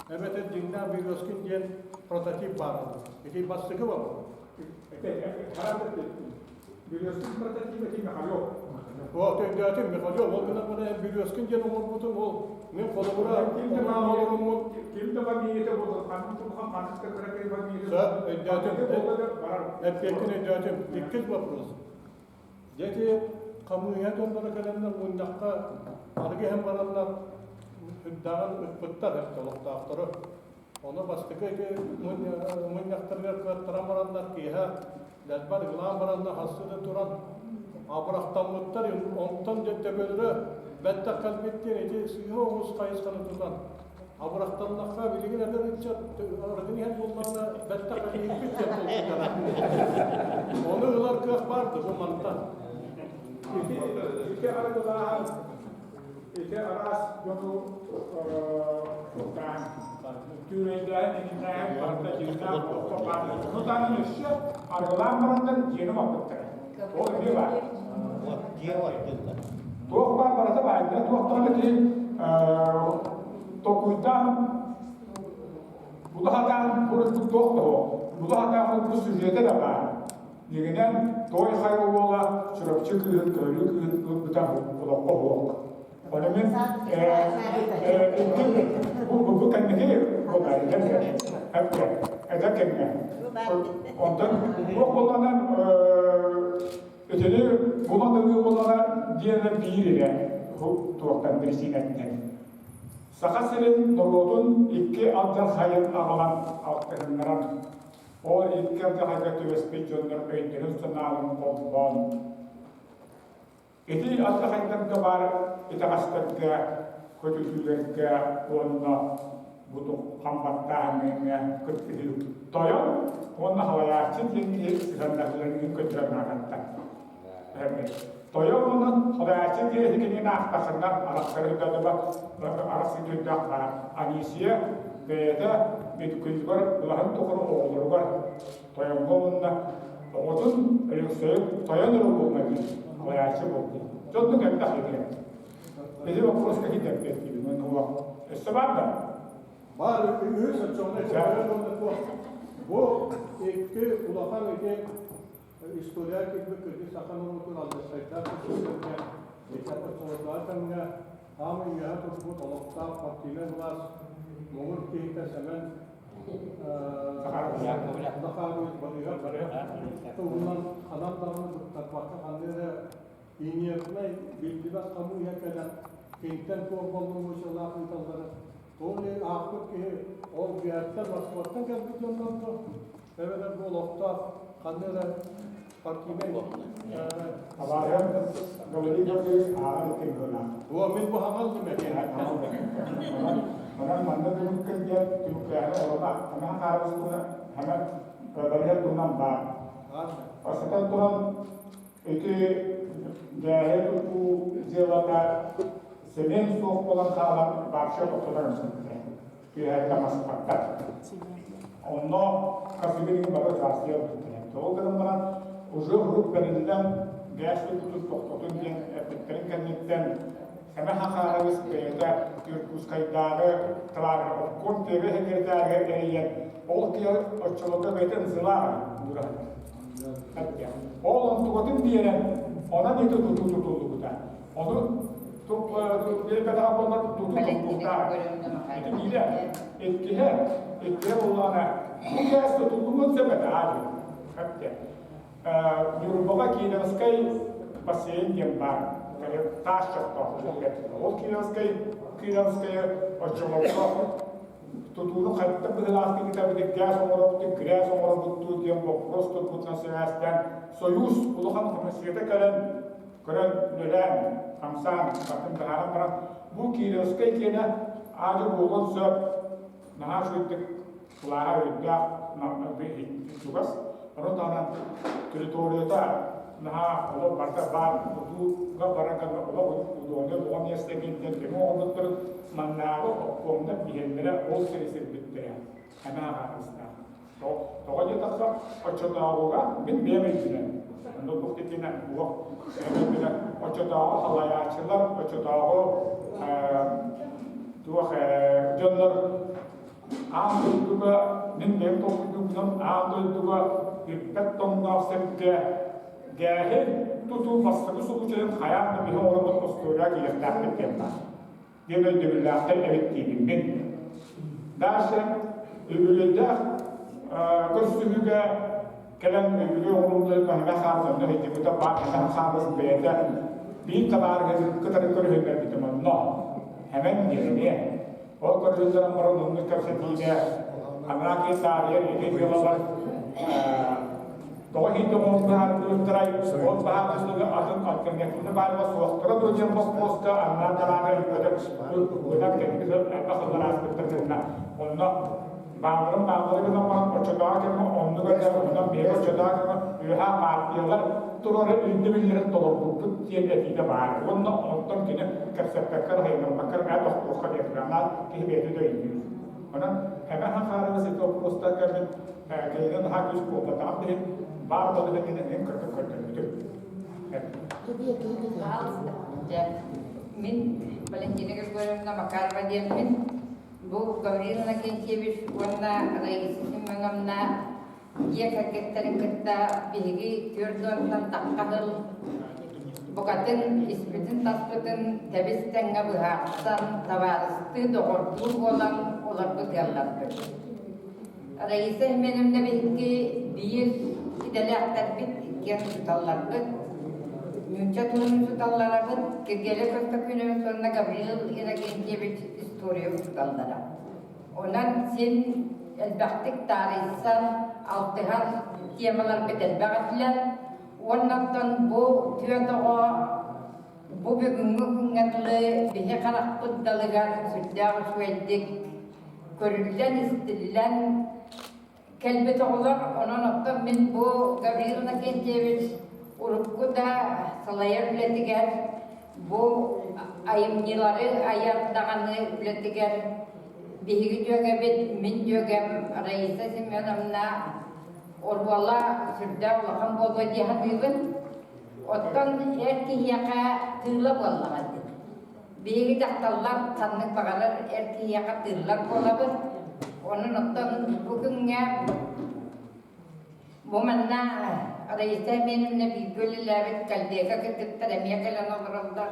S19: эбэтэр дьиҥнээх Березкин диэн прототип баара дуу? Ити бастакы вопрос.
S2: Березкин прототип ити Михалев.
S19: О, өйдөөтүм, Михалев, ол гынан баран Березкин диэн оҥорбутум, ол мин холобура
S2: ким да оҥоруммут, ким да фамилията буолар, ханнык улахан ханнык да кыракый фамилия.
S19: Сөп, өйдөөтүм. Эппиэккин өйдөөтүм. Иккис вопрос. Дети хамыыһа дьонноро кэлэннэр мунньахха арыгы иһэн бараннар үрдээҕин ыппыттар олохтоохтору. Ону бастакы ити мунньахтарыгар кыаттаран бараннар киэһэ дэлбэр ыгылаан бараннар хассыыда туран абырахтаммыттар. Онтон дьэ төбөлөрө бэттэх кэлбит диэн ити сыыһа оҕус хайысханы тутан абырахтаннахха билигин эдэр ыччат арыгыны иһэн буоллаҕына бэттэх кэлиһиппит диэн толкуйдара. Ону ылар кыах баар да бу мантан.
S2: Ити ити арыгылааһын ити араас дьону куттаан, түүрэйдээһин, иҥиннээһин барыта дьиҥнээх олоххо баар. Ону таһынан өссө арыгылаан бараннар дьиэни баппыттара. Ол эмиэ баар. Туох баар барыта баайда, туох даҕаны киһи толкуйдаан Була сатаан туох да суох. Була сатаан бу сюжета да баар. Дьиҥинэн, Той Хайа уола Чурапчы кыыһын, Көһөрүү кыыһын ылбыта олоххо суох. Ону мин бу кэнники эдэр кэмҥэ. Онтон туох буоллаҕына итини булан ылыы буоллаҕына диэн биир эрэ туохтан бирисиинэттэн. Саха сирин норуотун икки алдьархайын аҕалан алтыһыннаран Ол икки алдьархайга түбэспит дьоннор өйдөрүн-санааларын холбоон, ити алдьархайдарга баар итэҕэстэргэ, көтүтүүлэргэ уонна бу хамбаттааһыҥҥа кыттыһыы тойон уонна халайааччы диэн киһи сыһыаннаһыыларын көрдөрөн аататтар. Тойон уонна халайааччы диэн кинини аахтаххына арахсарыйдадыба арахсыйдыйдах баар. Анисия бэйэтэ бүткүлүгэр былаһын тухары оҕолоругар тойоҥҥо уонна оҕотун Өлөксөйүн тойон эрэ буолла диир халайааччы буолла. Дьоннук элбэх этэ. Ити боппуруоска киирдэрбиэттиибин уонна өссө баар да?
S19: Баар үһүс оччоҕуна уонна туох. Бу икки улахан ити история кирбит кырдьык саха норуотун алдьархайдаах көстүүлэргэ оччолордооҕу кэмҥэ хаамай үөһэ турбут олохтоох партийнай былаас муҥур киһитэ Сэмэн Захарович Барыһов туһунан ханан даҕаны быктарбакка ханна эрэ инертнай биллибэт хамыыһа кэлэн киниттэн туох боломуочуйалаах ыыталлара то ли аахпыт киһи ол биэртэн Москваттан кэлбит дьоннордо эбэтэр бу олохтоох ханна эрэ партийнай
S2: Табаарыһым Гаврил Гаврилович ааҕар икки быһыылаах.
S19: О, мин бу хаҥал димэ.
S2: Онон манна түмүккэ диэн түмүктээһин олоҕо ханан хаалыс туһунан ханан барыһар туһунан баар. Бастатан туран ити дьээһи тутуу дьыалата цемент суох буолан хаалан вообще тохтотор эмсэттэ. Түһээттэ маспаттар. Онно Косыгин бары учаастыйа ылбыттар. Ол гынан баран уже уһук бэриллэн гээс тутуутун тохтотун диэн эппиттэрин кэнниттэн Сэмэ Хахаарабыс бэйэтэ Иркутскайдааҕы обком первый секретарыгар эрийэн ол киһи оччолорго бэйэтэ ынсылаах Ол онтугатын биэрэн, онон ити тутуу тутуллубута. Ону биэрбэтэҕэ буоллар тутуу тутуллуохтаах. Ити биирэ. Иккиһэ, иккиһэ буоллаҕына, бу кээс тутуллумун сөп этэ аадьы. Хэпте. Ньурбаҕа Кировскай бассейн диэн баар. Таас чохтоох. Ол Кировскай Кировскайы оччолорго тутууну хайдах быһыылаахтык ыытабыт, газ оҥоробут, грязь оҥоробут дуу диэн боппуруос турбутунан сибээстээн Союз улахан комиссията кэлэн көрөн үлэлээн, хамсаан, батын таһааран баран бу Кировскай киэнэ аадьы буолуон сөп, наһаа үчүгэйдик кылааһа өйдөөх чугас, ону таһынан территорията Наһаа олох барыта баар тутууга баран олох удуонньа оҕо миэстэтиттэн көмө оҥорбуттарын маннааҕы обкомнар биһиэннэрэ ол сири сирбиттэрэ. Эмээ хаалыстаах. Тоҕо диэтэххэ, оччотооҕуга мин бэйэм өйдүнэн, онно туох диэтинэ уох өйдүнэн оччотооҕу салайааччылар, оччотооҕу туох дьоннор аан дойдуга мин бэйэм толкуйдуубунан аан дойдуга ирбэт тоҥноох сиргэ гээһи тутуу бастакы случайын хайаан да биһи оҥоробут остуоруйа киириэхтээхпит диэн баар. Диэн өйдөбүллээхтэр эбит диибин мин. Дальше үбүлүөйдээх көрсүһүүгэ кэлэн үбүлүөй оҥоруллар көһүмэ хаалларна өйдөбүтэ баар хатан хаалыс бэйэтэ биир табаарыһы кытары көрүһүннэрбитим онно хэмэн диэриниэ ол көрүһүннэрэн баран оннук кэпсэтиигэ анаа киһи таарыйар ити дьыалалар Тоҕо иһин оҥорон быһаарыллыбыттарай, ол баһаарыстыга атын альтернативнай баайга суохтара дуо диэн боппуруоска аннаа дараана өтөр ытан кэнники элбэх сыллар ааспыттар гынна. Онно бааларын бааллары гынан баран оччотооҕу кэмҥэ оннук эрэ онон биһиги оччотооҕу кэмҥэ үөһээ партиялар туруора ирдэбиллэрин толорбуппут диэн этиитэ баар. Уонна онтон кини кэпсэппэккэ эрэ хайыннарбакка эрэ тохтуохха диэн анаан киһи бэйэтэ да өйдүүр. Онон эмэ хахаарыгас ити боппуруостарга мин Кэлинэн наһаа күүс буолбатаҕым иһин баар балаһыанньаны эн кырдык көрдөрбүтүм.
S20: Мин Валентина Григорьевна Макарова диэммин. Бу Гаврил Иннокентьевич уонна Раиса Семеновна дьиэ кэргэттэрин кытта биһиги 40-тан тахха сыл букатын испитин-таспытын тэбис-тэҥҥэ быһаарсан, табаарыстыы, доҕордуу буолан олорбут ыалларбыт. Раиса Семеновна биһикки биир идэлээхтэрбит, иккиэн учууталларбыт. Нуучча тылын учууталларабыт, Киргиэлэ Көстөкүүнэбит уонна Гаврил Иннокентьевич история учууталлара. Онон син элбэхтик таарыйсан, алтыһар темаларбыт элбэх этилэр. Уонна оттон бу түөрт оҕо бу бүгүҥҥү күҥҥэ дылы биһи харахпыт далыгар сүрдээх үчүгэйдик көрүллэн-истиллэн кэлбит оҕолор. Онон оттон мин бу Гаврил Иннокентьевич урукку да салайар үлэтигэр бу айымньылары айар даҕаны үлэтигэр биһиги дьүөгэбит, мин дьүөгэм Раиса Семеновна оруола сүрдээх улахан буолуо дии саныыбын. Оттон эр киһиэхэ тыыла буоллаҕа дии. Биһиги дьахталлар ханнык баҕарар эр киһиэхэ тыыллар буолабыт. Онон оттон бу күҥҥэ бу манна Раиса Семеновна бииргэ үлэлээбит коллега кыргыттар эмиэ кэлэн олороллор.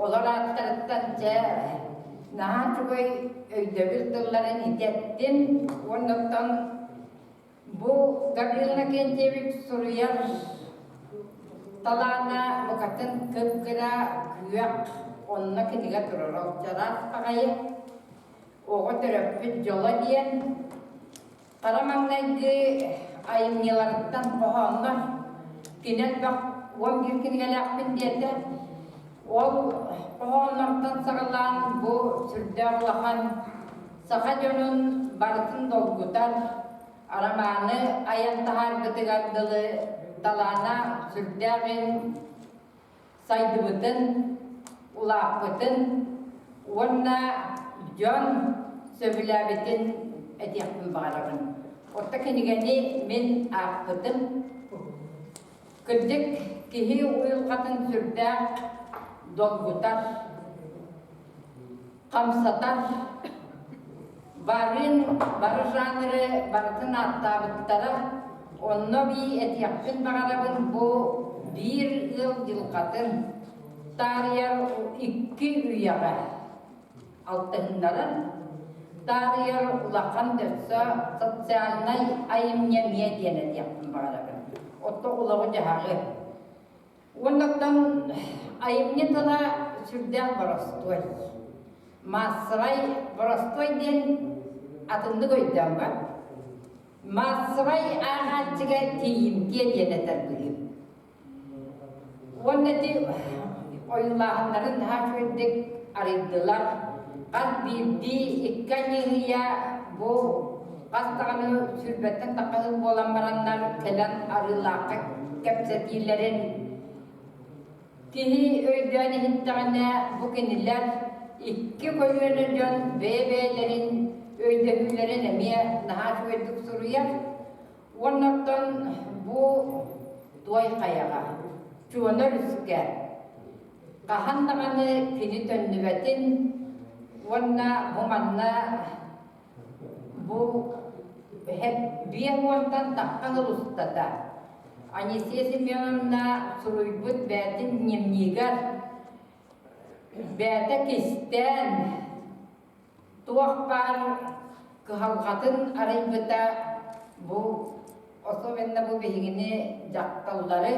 S20: Олор ааттарыттан дьэ наһаа үчүгэй өйдөбүл тылларын итэттим уонна оттон Бу Гаврил Иннокентьевич суруйар талаана букатын кып-кыра күөх, онно кинигэ турар чараас баҕайы. Оҕо төрөппүт дьоло диэн хара маҥнайгы айымньыларыттан хоһооннор кини элбэх 11 кинигэлээхпин диэтэ. Ол хоһооннортон саҕалаан бу сүрдээх улахан Саха дьонун барытын долгутар арамааны айан таһаарбытыгар дылы талаана сүрдээҕин сайдыбытын, улааппытын уонна дьон сөбүлээбитин этиэхпин баҕарабын. Орто кинигэни мин аахпытым. Кырдьык, киһи уйулҕатын сүрдээх долгутар, хамсатар, барын, бары жанры барытын ааттаабыттара. Онно бии этиэхпин баҕарабын бу биир ыал дьылҕатын таарыйар икки үйэҕэ алтыһыннарар, таарыйар улахан дөссө социальнай айымньы эмиэ диэн этиэхпин баҕарабын. Отто улаҕы-дьаһаҕы Уоннаттан айымньы тыла сүрдээх боростуой. Маассабай боростуой диэн атыннык өйдөммөт. Маассабай ааҕааччыга тиийимтиэ диэн этэр быһыым. Уонна ити ойуулааһыннарын наһаа үчүгэйдик арыйдылар. Хас биирдии икки аньыыһыйа бу хас даҕаны сүүрбэттэн тахха сыл буолан бараннар кэлэн арыылаахха. кэпсэтиилэрин киһи өйдөөн иһиттэҕинэ, бу кинилэр икки көлүөнэ дьон бэйэ-бэйэлэрин өйдөһүүлэрин эмиэ наһаа үчүгэйдик суруйар. Уонна оттон бу Туой Хайаҕа, Чуона өрүскэ хаһан даҕаны кини төннүбэтин уонна бу манна бу 50-тан тахха сыл устата Анисия Семеновна суруйбут бэйэтин дневнигэр бэйэтэ кистээн туох баар кыһалҕатын арыйбыта бу особенно бу биһигини дьахталлары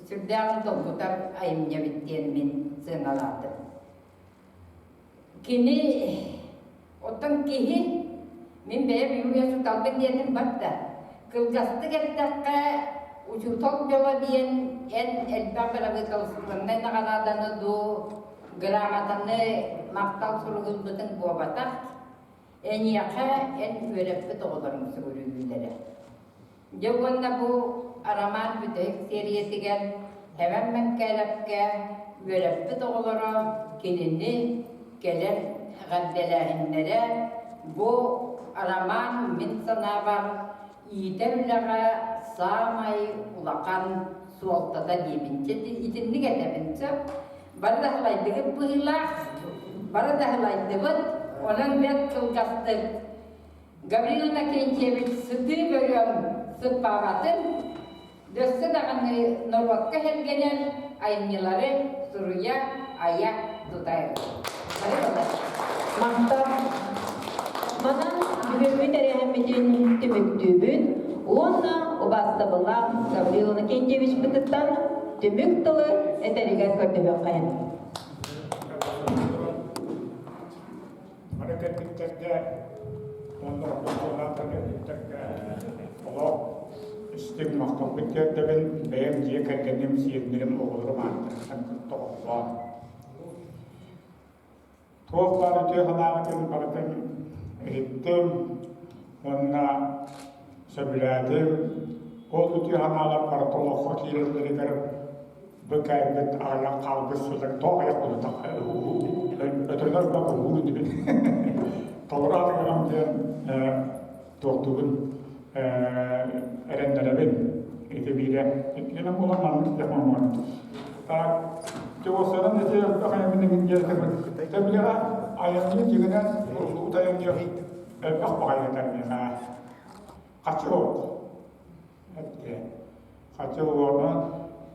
S20: сүрдээҕин долгутар айымньы эбит диэн мин сыаналаатым. Кини оттон киһи мин бэйэм үйэ суталбын диэтим барда. Кылгастык эттэххэ, учуутал дьоло диэн эн элбэх бырабыыталыстыбаннай наҕарааданы дуу, грамотаны махтал суругун ылбытыҥ буолбатах. Эйиэхэ эн үөрэппит оҕолоруҥ сүгүрүйүүлэрэ. Дьэ уонна бу арамаан бүтэһик сиэрийэтигэр Эван Мэҥкээлэпкэ үөрэппит оҕолоро кинини кэлэн эҕэрдэлээһиннэрэ бу арамаан мин санаабар иитэр үлэҕэ саамай улахан суолтата диибин. Итинник этэбин сөп. Бары да һылайдыгыт быһыылаах, бары да һылайдыбыт, онон бэрт кылгастык Гаврил Иннокентьевич сытыы бөрүөҥ сыппаабатын, өссө даҕаны норуокка сэргэнэр айымньылары суруйа, айа, тута
S1: Махтал. Манан бүгүҥҥү тэрээһиммитин түмүктүүбүт уонна убаастабыллаах Гаврил Иннокентьевичпытыттан түмүк тылы этэригэр көрдөһүөххэйин.
S2: Маны кэлбиттэргэ уонна ордук кэлбиттэргэ олох истиҥ махталбын тиэрдэбин, бэйэм дьиэ кэргэним, сиэннэрим, оҕолорум ааттарыттан кытта оҕолоон. Туох баар үтүө санааҕытын барытын иһиттим уонна сөбүлээтим. Ол үтүө санаалар барыта олоххо киирэллэригэр бу кэлбит аҕыйах хаалбыт сыллар тоҕо аҕыйах буолбатах өтөрүнэр бак уһуур инибин толору атыгырам диэн туохтугун эрэннэрэбин ити биирэ иккинэн буолан маннык диэх оҥорон так тюосанан ити элбэх айаммын диэтим тэбилэҕэ айанныы дьигинэн уруллубут айанныы элбэх баҕайы миэхэ хачы Хотя уонна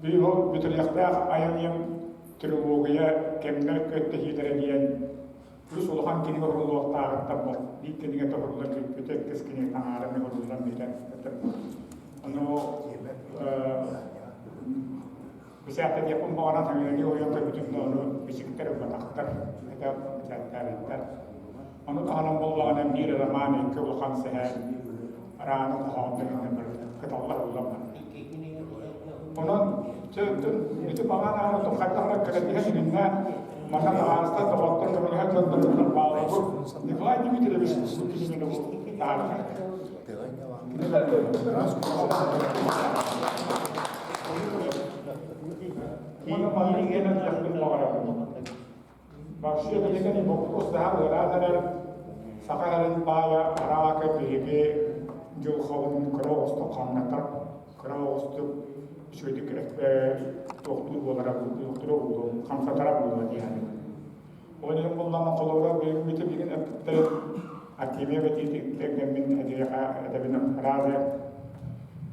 S2: биир бүтэриэхтээх айаньым трилогия кэмнэр күөттэһиилэрэ диэн плюс улахан кинигэ уһуллуохтааҕыттан биир кинигэ тоһуллан бүппүтэ, иккис кинигэ таҥаараны уһуллан бүтэн. Ону бисээттэтиэхпин баҕаран саҥарыы ойон көрбүтүм да ону бичиктэр ылбатахтар, это бисээттээбиттэр. Ону таһынан буоллаҕына биир роман, икки улахан сэһэн арааны хоһоон кыталлар уллар. Онон ити баҕан ааны хайдах эрэ кэлэтиһэн иҥиннэ манна таһаарыста доҕоттор көмөлөһөн дьоннорун баалабыт Николай Дмитриевич киһини таһаарар. Уонна маннык диэн баҕарабын. Вообще билигин боппуруос наһаа ыараан эрэр. Саха эрин баайа арака биһиги дьылҕабын кыра оҕустук хамнатар, кыра оҕустук үчүгэйдик туохтуур буолара туохтуура буолуо, хамсатара буолуо диэни. Ол иһин буллаҕына холобура билигин билигин эппиттэрин Артемия бэтиититтэн мин эдиэхэ этэбин разы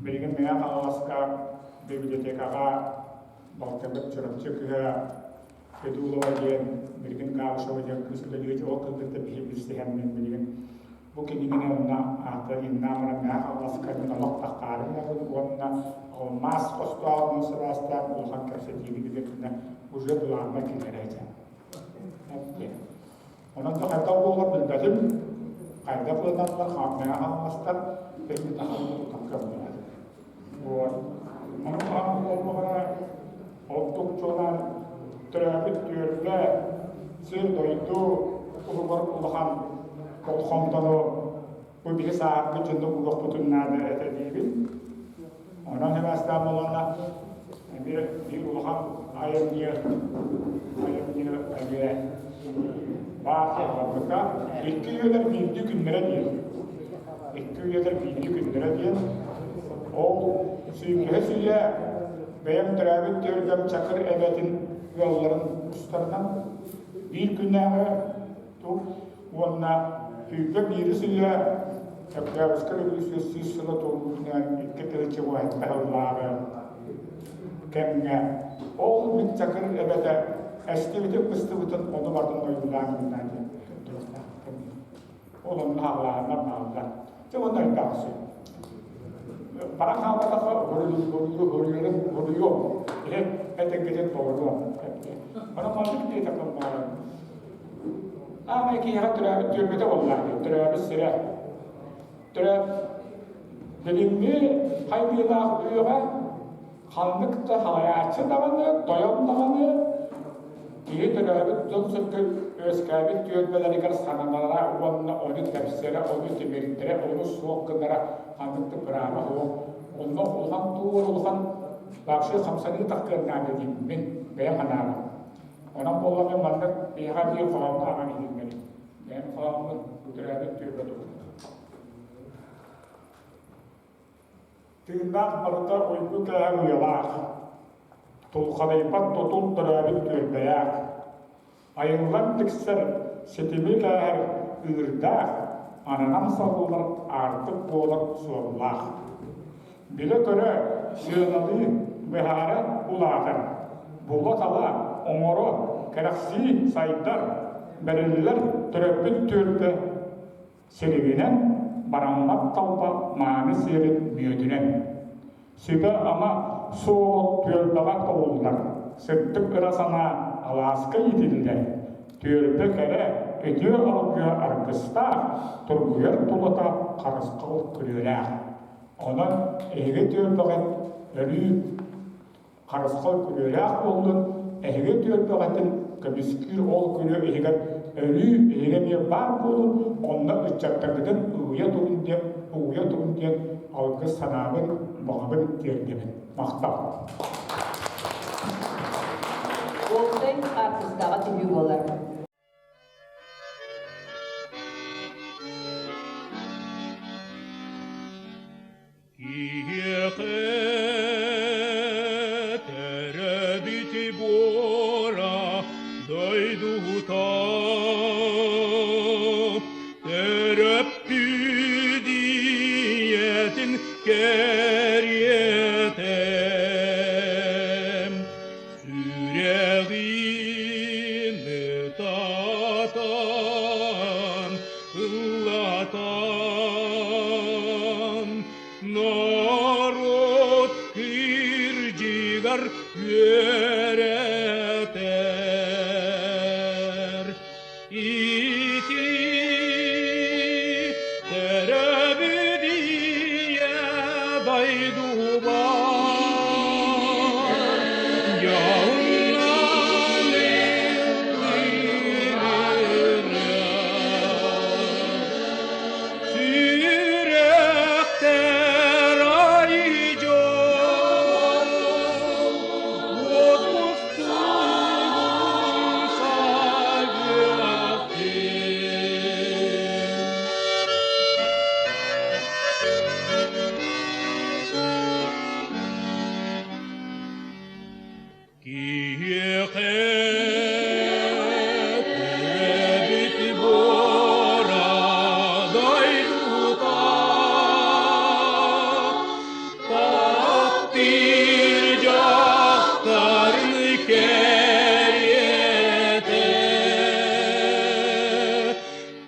S2: билигин Мэҥэ Хаҥаласка библиотекаҕа балтыбыт Чурапчы кыһа Федулова диэн билигин Габышева диэн кыыс үлэлиир ол кыргытта биһи билсиһэммин билигин бу кинигини онно аата иннаамара мээх алласка мин олох таххаарын уонна алмаас хостоохун сыбаастаах улахан кэпсэтиини билигин уже былаанна киллэрэ Онон да хайдах буолар билбэтим хайдах ылыналлар хааммайа хаалластар бэйбит ахалын тутан көрдүлэр Вот. Ону таһынан буоллаҕына, ордук чуолаан төрөөбүт түөлбэ, сир-дойду туһугар улахан болҕомтону бу биһи сааһырбыт дьонно угуохпутун наада этэ диибин. Онон сибээстээх буоланна эмиэ биир улахан айымньы айымньы эмиэ баар хаалбыта. Икки үйэлэр биирдии күннэрэ диэн. Икки үйэлэр биирдии күннэрэ диэн. Ол сүүрбэһис үйэ бэйэм төрөөбүт түөлбэм Чакыр эбэтин ыалларын тустарынан биир күннээҕи тур уонна сүүрбэ биирис үйэ Өктөөбүскэ революция сүүс сыла туолбутунан 2007 сыллааҕы кэмҥэ ол мин Чакыр эбэтэ эстибитин быстыбытын ону барытын ойуулаан гыннаа диэн көрдөрүөхтээх. Ол онно хааллааннар бааллар. Дьэ уонна элбэх сөп. Бара хаалбатахха хоруйуом, хоруйуом. Эһэ этэҥҥитин толоруом. Онон маннык диэтэхпин баҕарабын. Аамай киһиэхэ төрөөбүт түөлбэтэ буоллаах дии, төрөөбүт сирэ. Төрөөбүт билиҥҥи хайдыылаах үйэҕэ ханнык да халайааччы даҕаны, тойон даҕаны киһи төрөөбүт дьон-сэргэ үөскээбит түөлбэлэригэр сананалара уонна ону тэпсэрэ, ону тимирдэрэ, ону суох гынара ханнык да бырааба суох. Онно улахан туор улахан вообще хамсаныы тахтыан наада диибин бэйэм санаабын. Онон буоллаҕына маннык биһиэхэ биир хоһооҥҥо ааҕан иһиллэрин. Бэйэм хоһооммун төрөөбүт түөлбэ туһунан. Тыыннаах барыта уйгу кээһэр уйалаах, тулхадыйбат тутул төрөөбүт түөлбэлээх, айыллан тиксэр ситими кээһэр ыырдаах, ананан саллар аартык буолар суоллаах. Билэ-көрө, сыаналыы, быһаара улаатар, була-тала, оҥоро, кэрэхсии сайдар, бэриллэр төрөппүт түөлбэ Силигинэн, бараммат талба мааны сиэрин мүөтүнэн. Сүбэ-ама суолу түөлбэҕэ тобуллар, сырдык ыра санаа алааска иитиллэр, түөлбэ кэрэ, үтүө алгыһа аргыстаах, тургуйар тулата харысхал күрүөлээх. Онон эһиги түөлбэҕит өрүү харысхал күрүөлээх буоллун, эһиги түөлбэҕитин көмүскүүр ол күрүө иһигэр өрүү эһиги эмиэ баар буолун, онно ыччаттаргытын угуйа турун диэн, угуйа турун диэн алгыс санаабын, баҕабын тиэрдэбин. Махтал.
S1: Уопсай хаартыскаҕа түһүү буолар.
S21: Киһиэхэ төрөөбүт буора дойдута төрөппүт ийэтин кэриэтэ Сүрэҕин ытатан, ыллатан, норуот кырдьыгар үөрэтэр. Ити төрөөбүт ийэ дойдубар дьоннон Сүрэхтэр ай дьол Киһиэхэ төрөөбүт буора дойдута Таптыыр дьахтарын кэриэтэ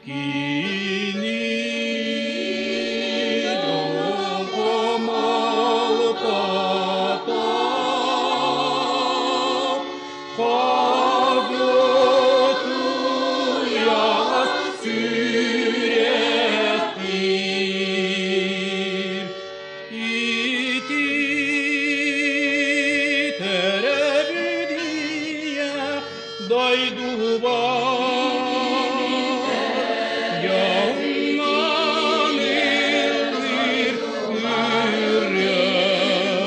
S21: кини дьолго Хобутуйаҕас сүрэхтиир Ити төрөбүдүйэ дойдубар дьоннон ыллыыр ырыа.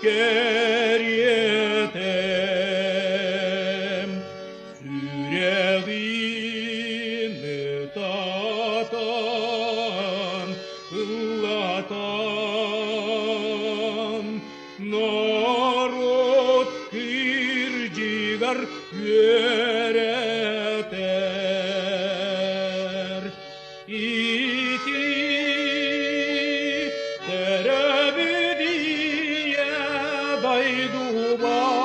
S21: кэриэтэ Сүрэҕин ытатан, ыллатан, норуот кырдьыгар үөрэтэр. Ити төрөбүт ийэ дойдубар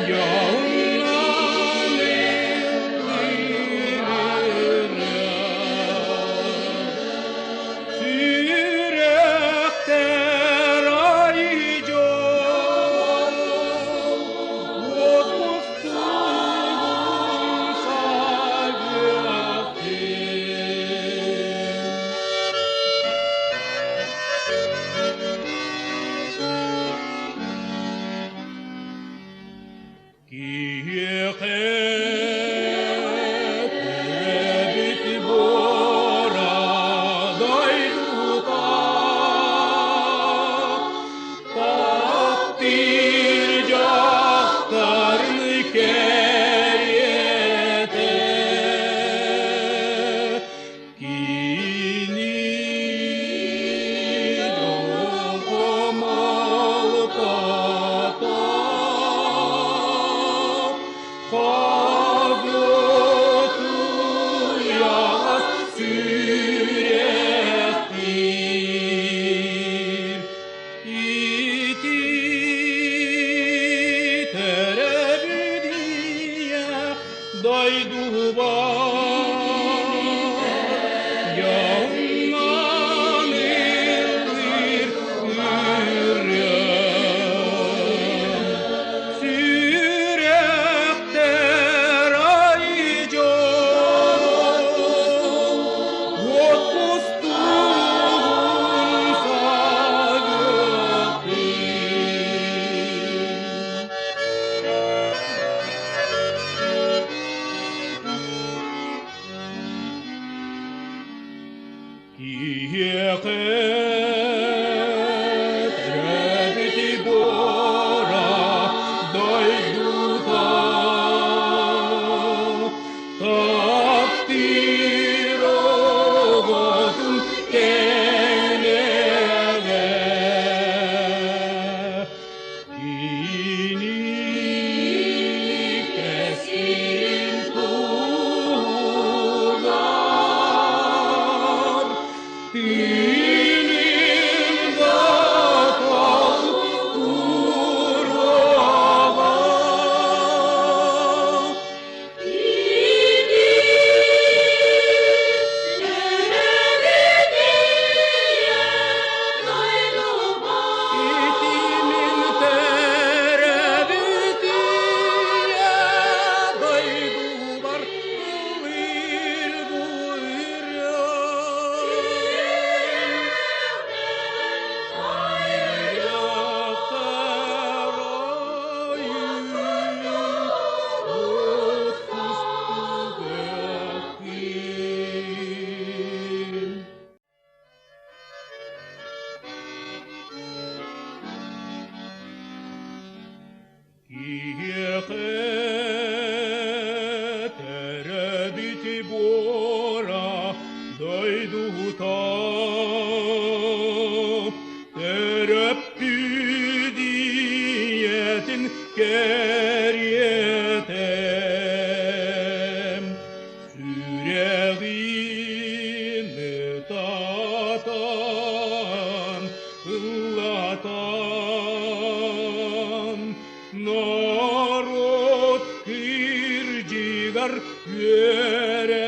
S21: дьоһуннан Сүрэхтэр ай дьол, уот мустугун сагыахтын. Киһиэхэ төрөөбүт буора дойдута таптыыр дьахтарын кэриэтэ кини дьолго малтата Хагытуйаҕас сүрэхтиир ити төрөбүт ийэ дойдубар дьоҥҥон ыллыыр ырыам сүрэхтэр ай дьол уот кустугун сагыахтын. Киһиэхэ төрөөбүт буора дойдута таптыыр оҕотун кэҥнэҕэ кини кэскилин туһугар тыынын да толкуруоҕа. Итимин төрөөбүт ийэ дойдубар ыллыыр бу ырыам. Киһиэхэ төрөөбүт буора дойдута төрөппүт ийэтин кэриэтэ сүрэҕин ытатан, ыллатан, норуот кырдьыгар үөрэтэр.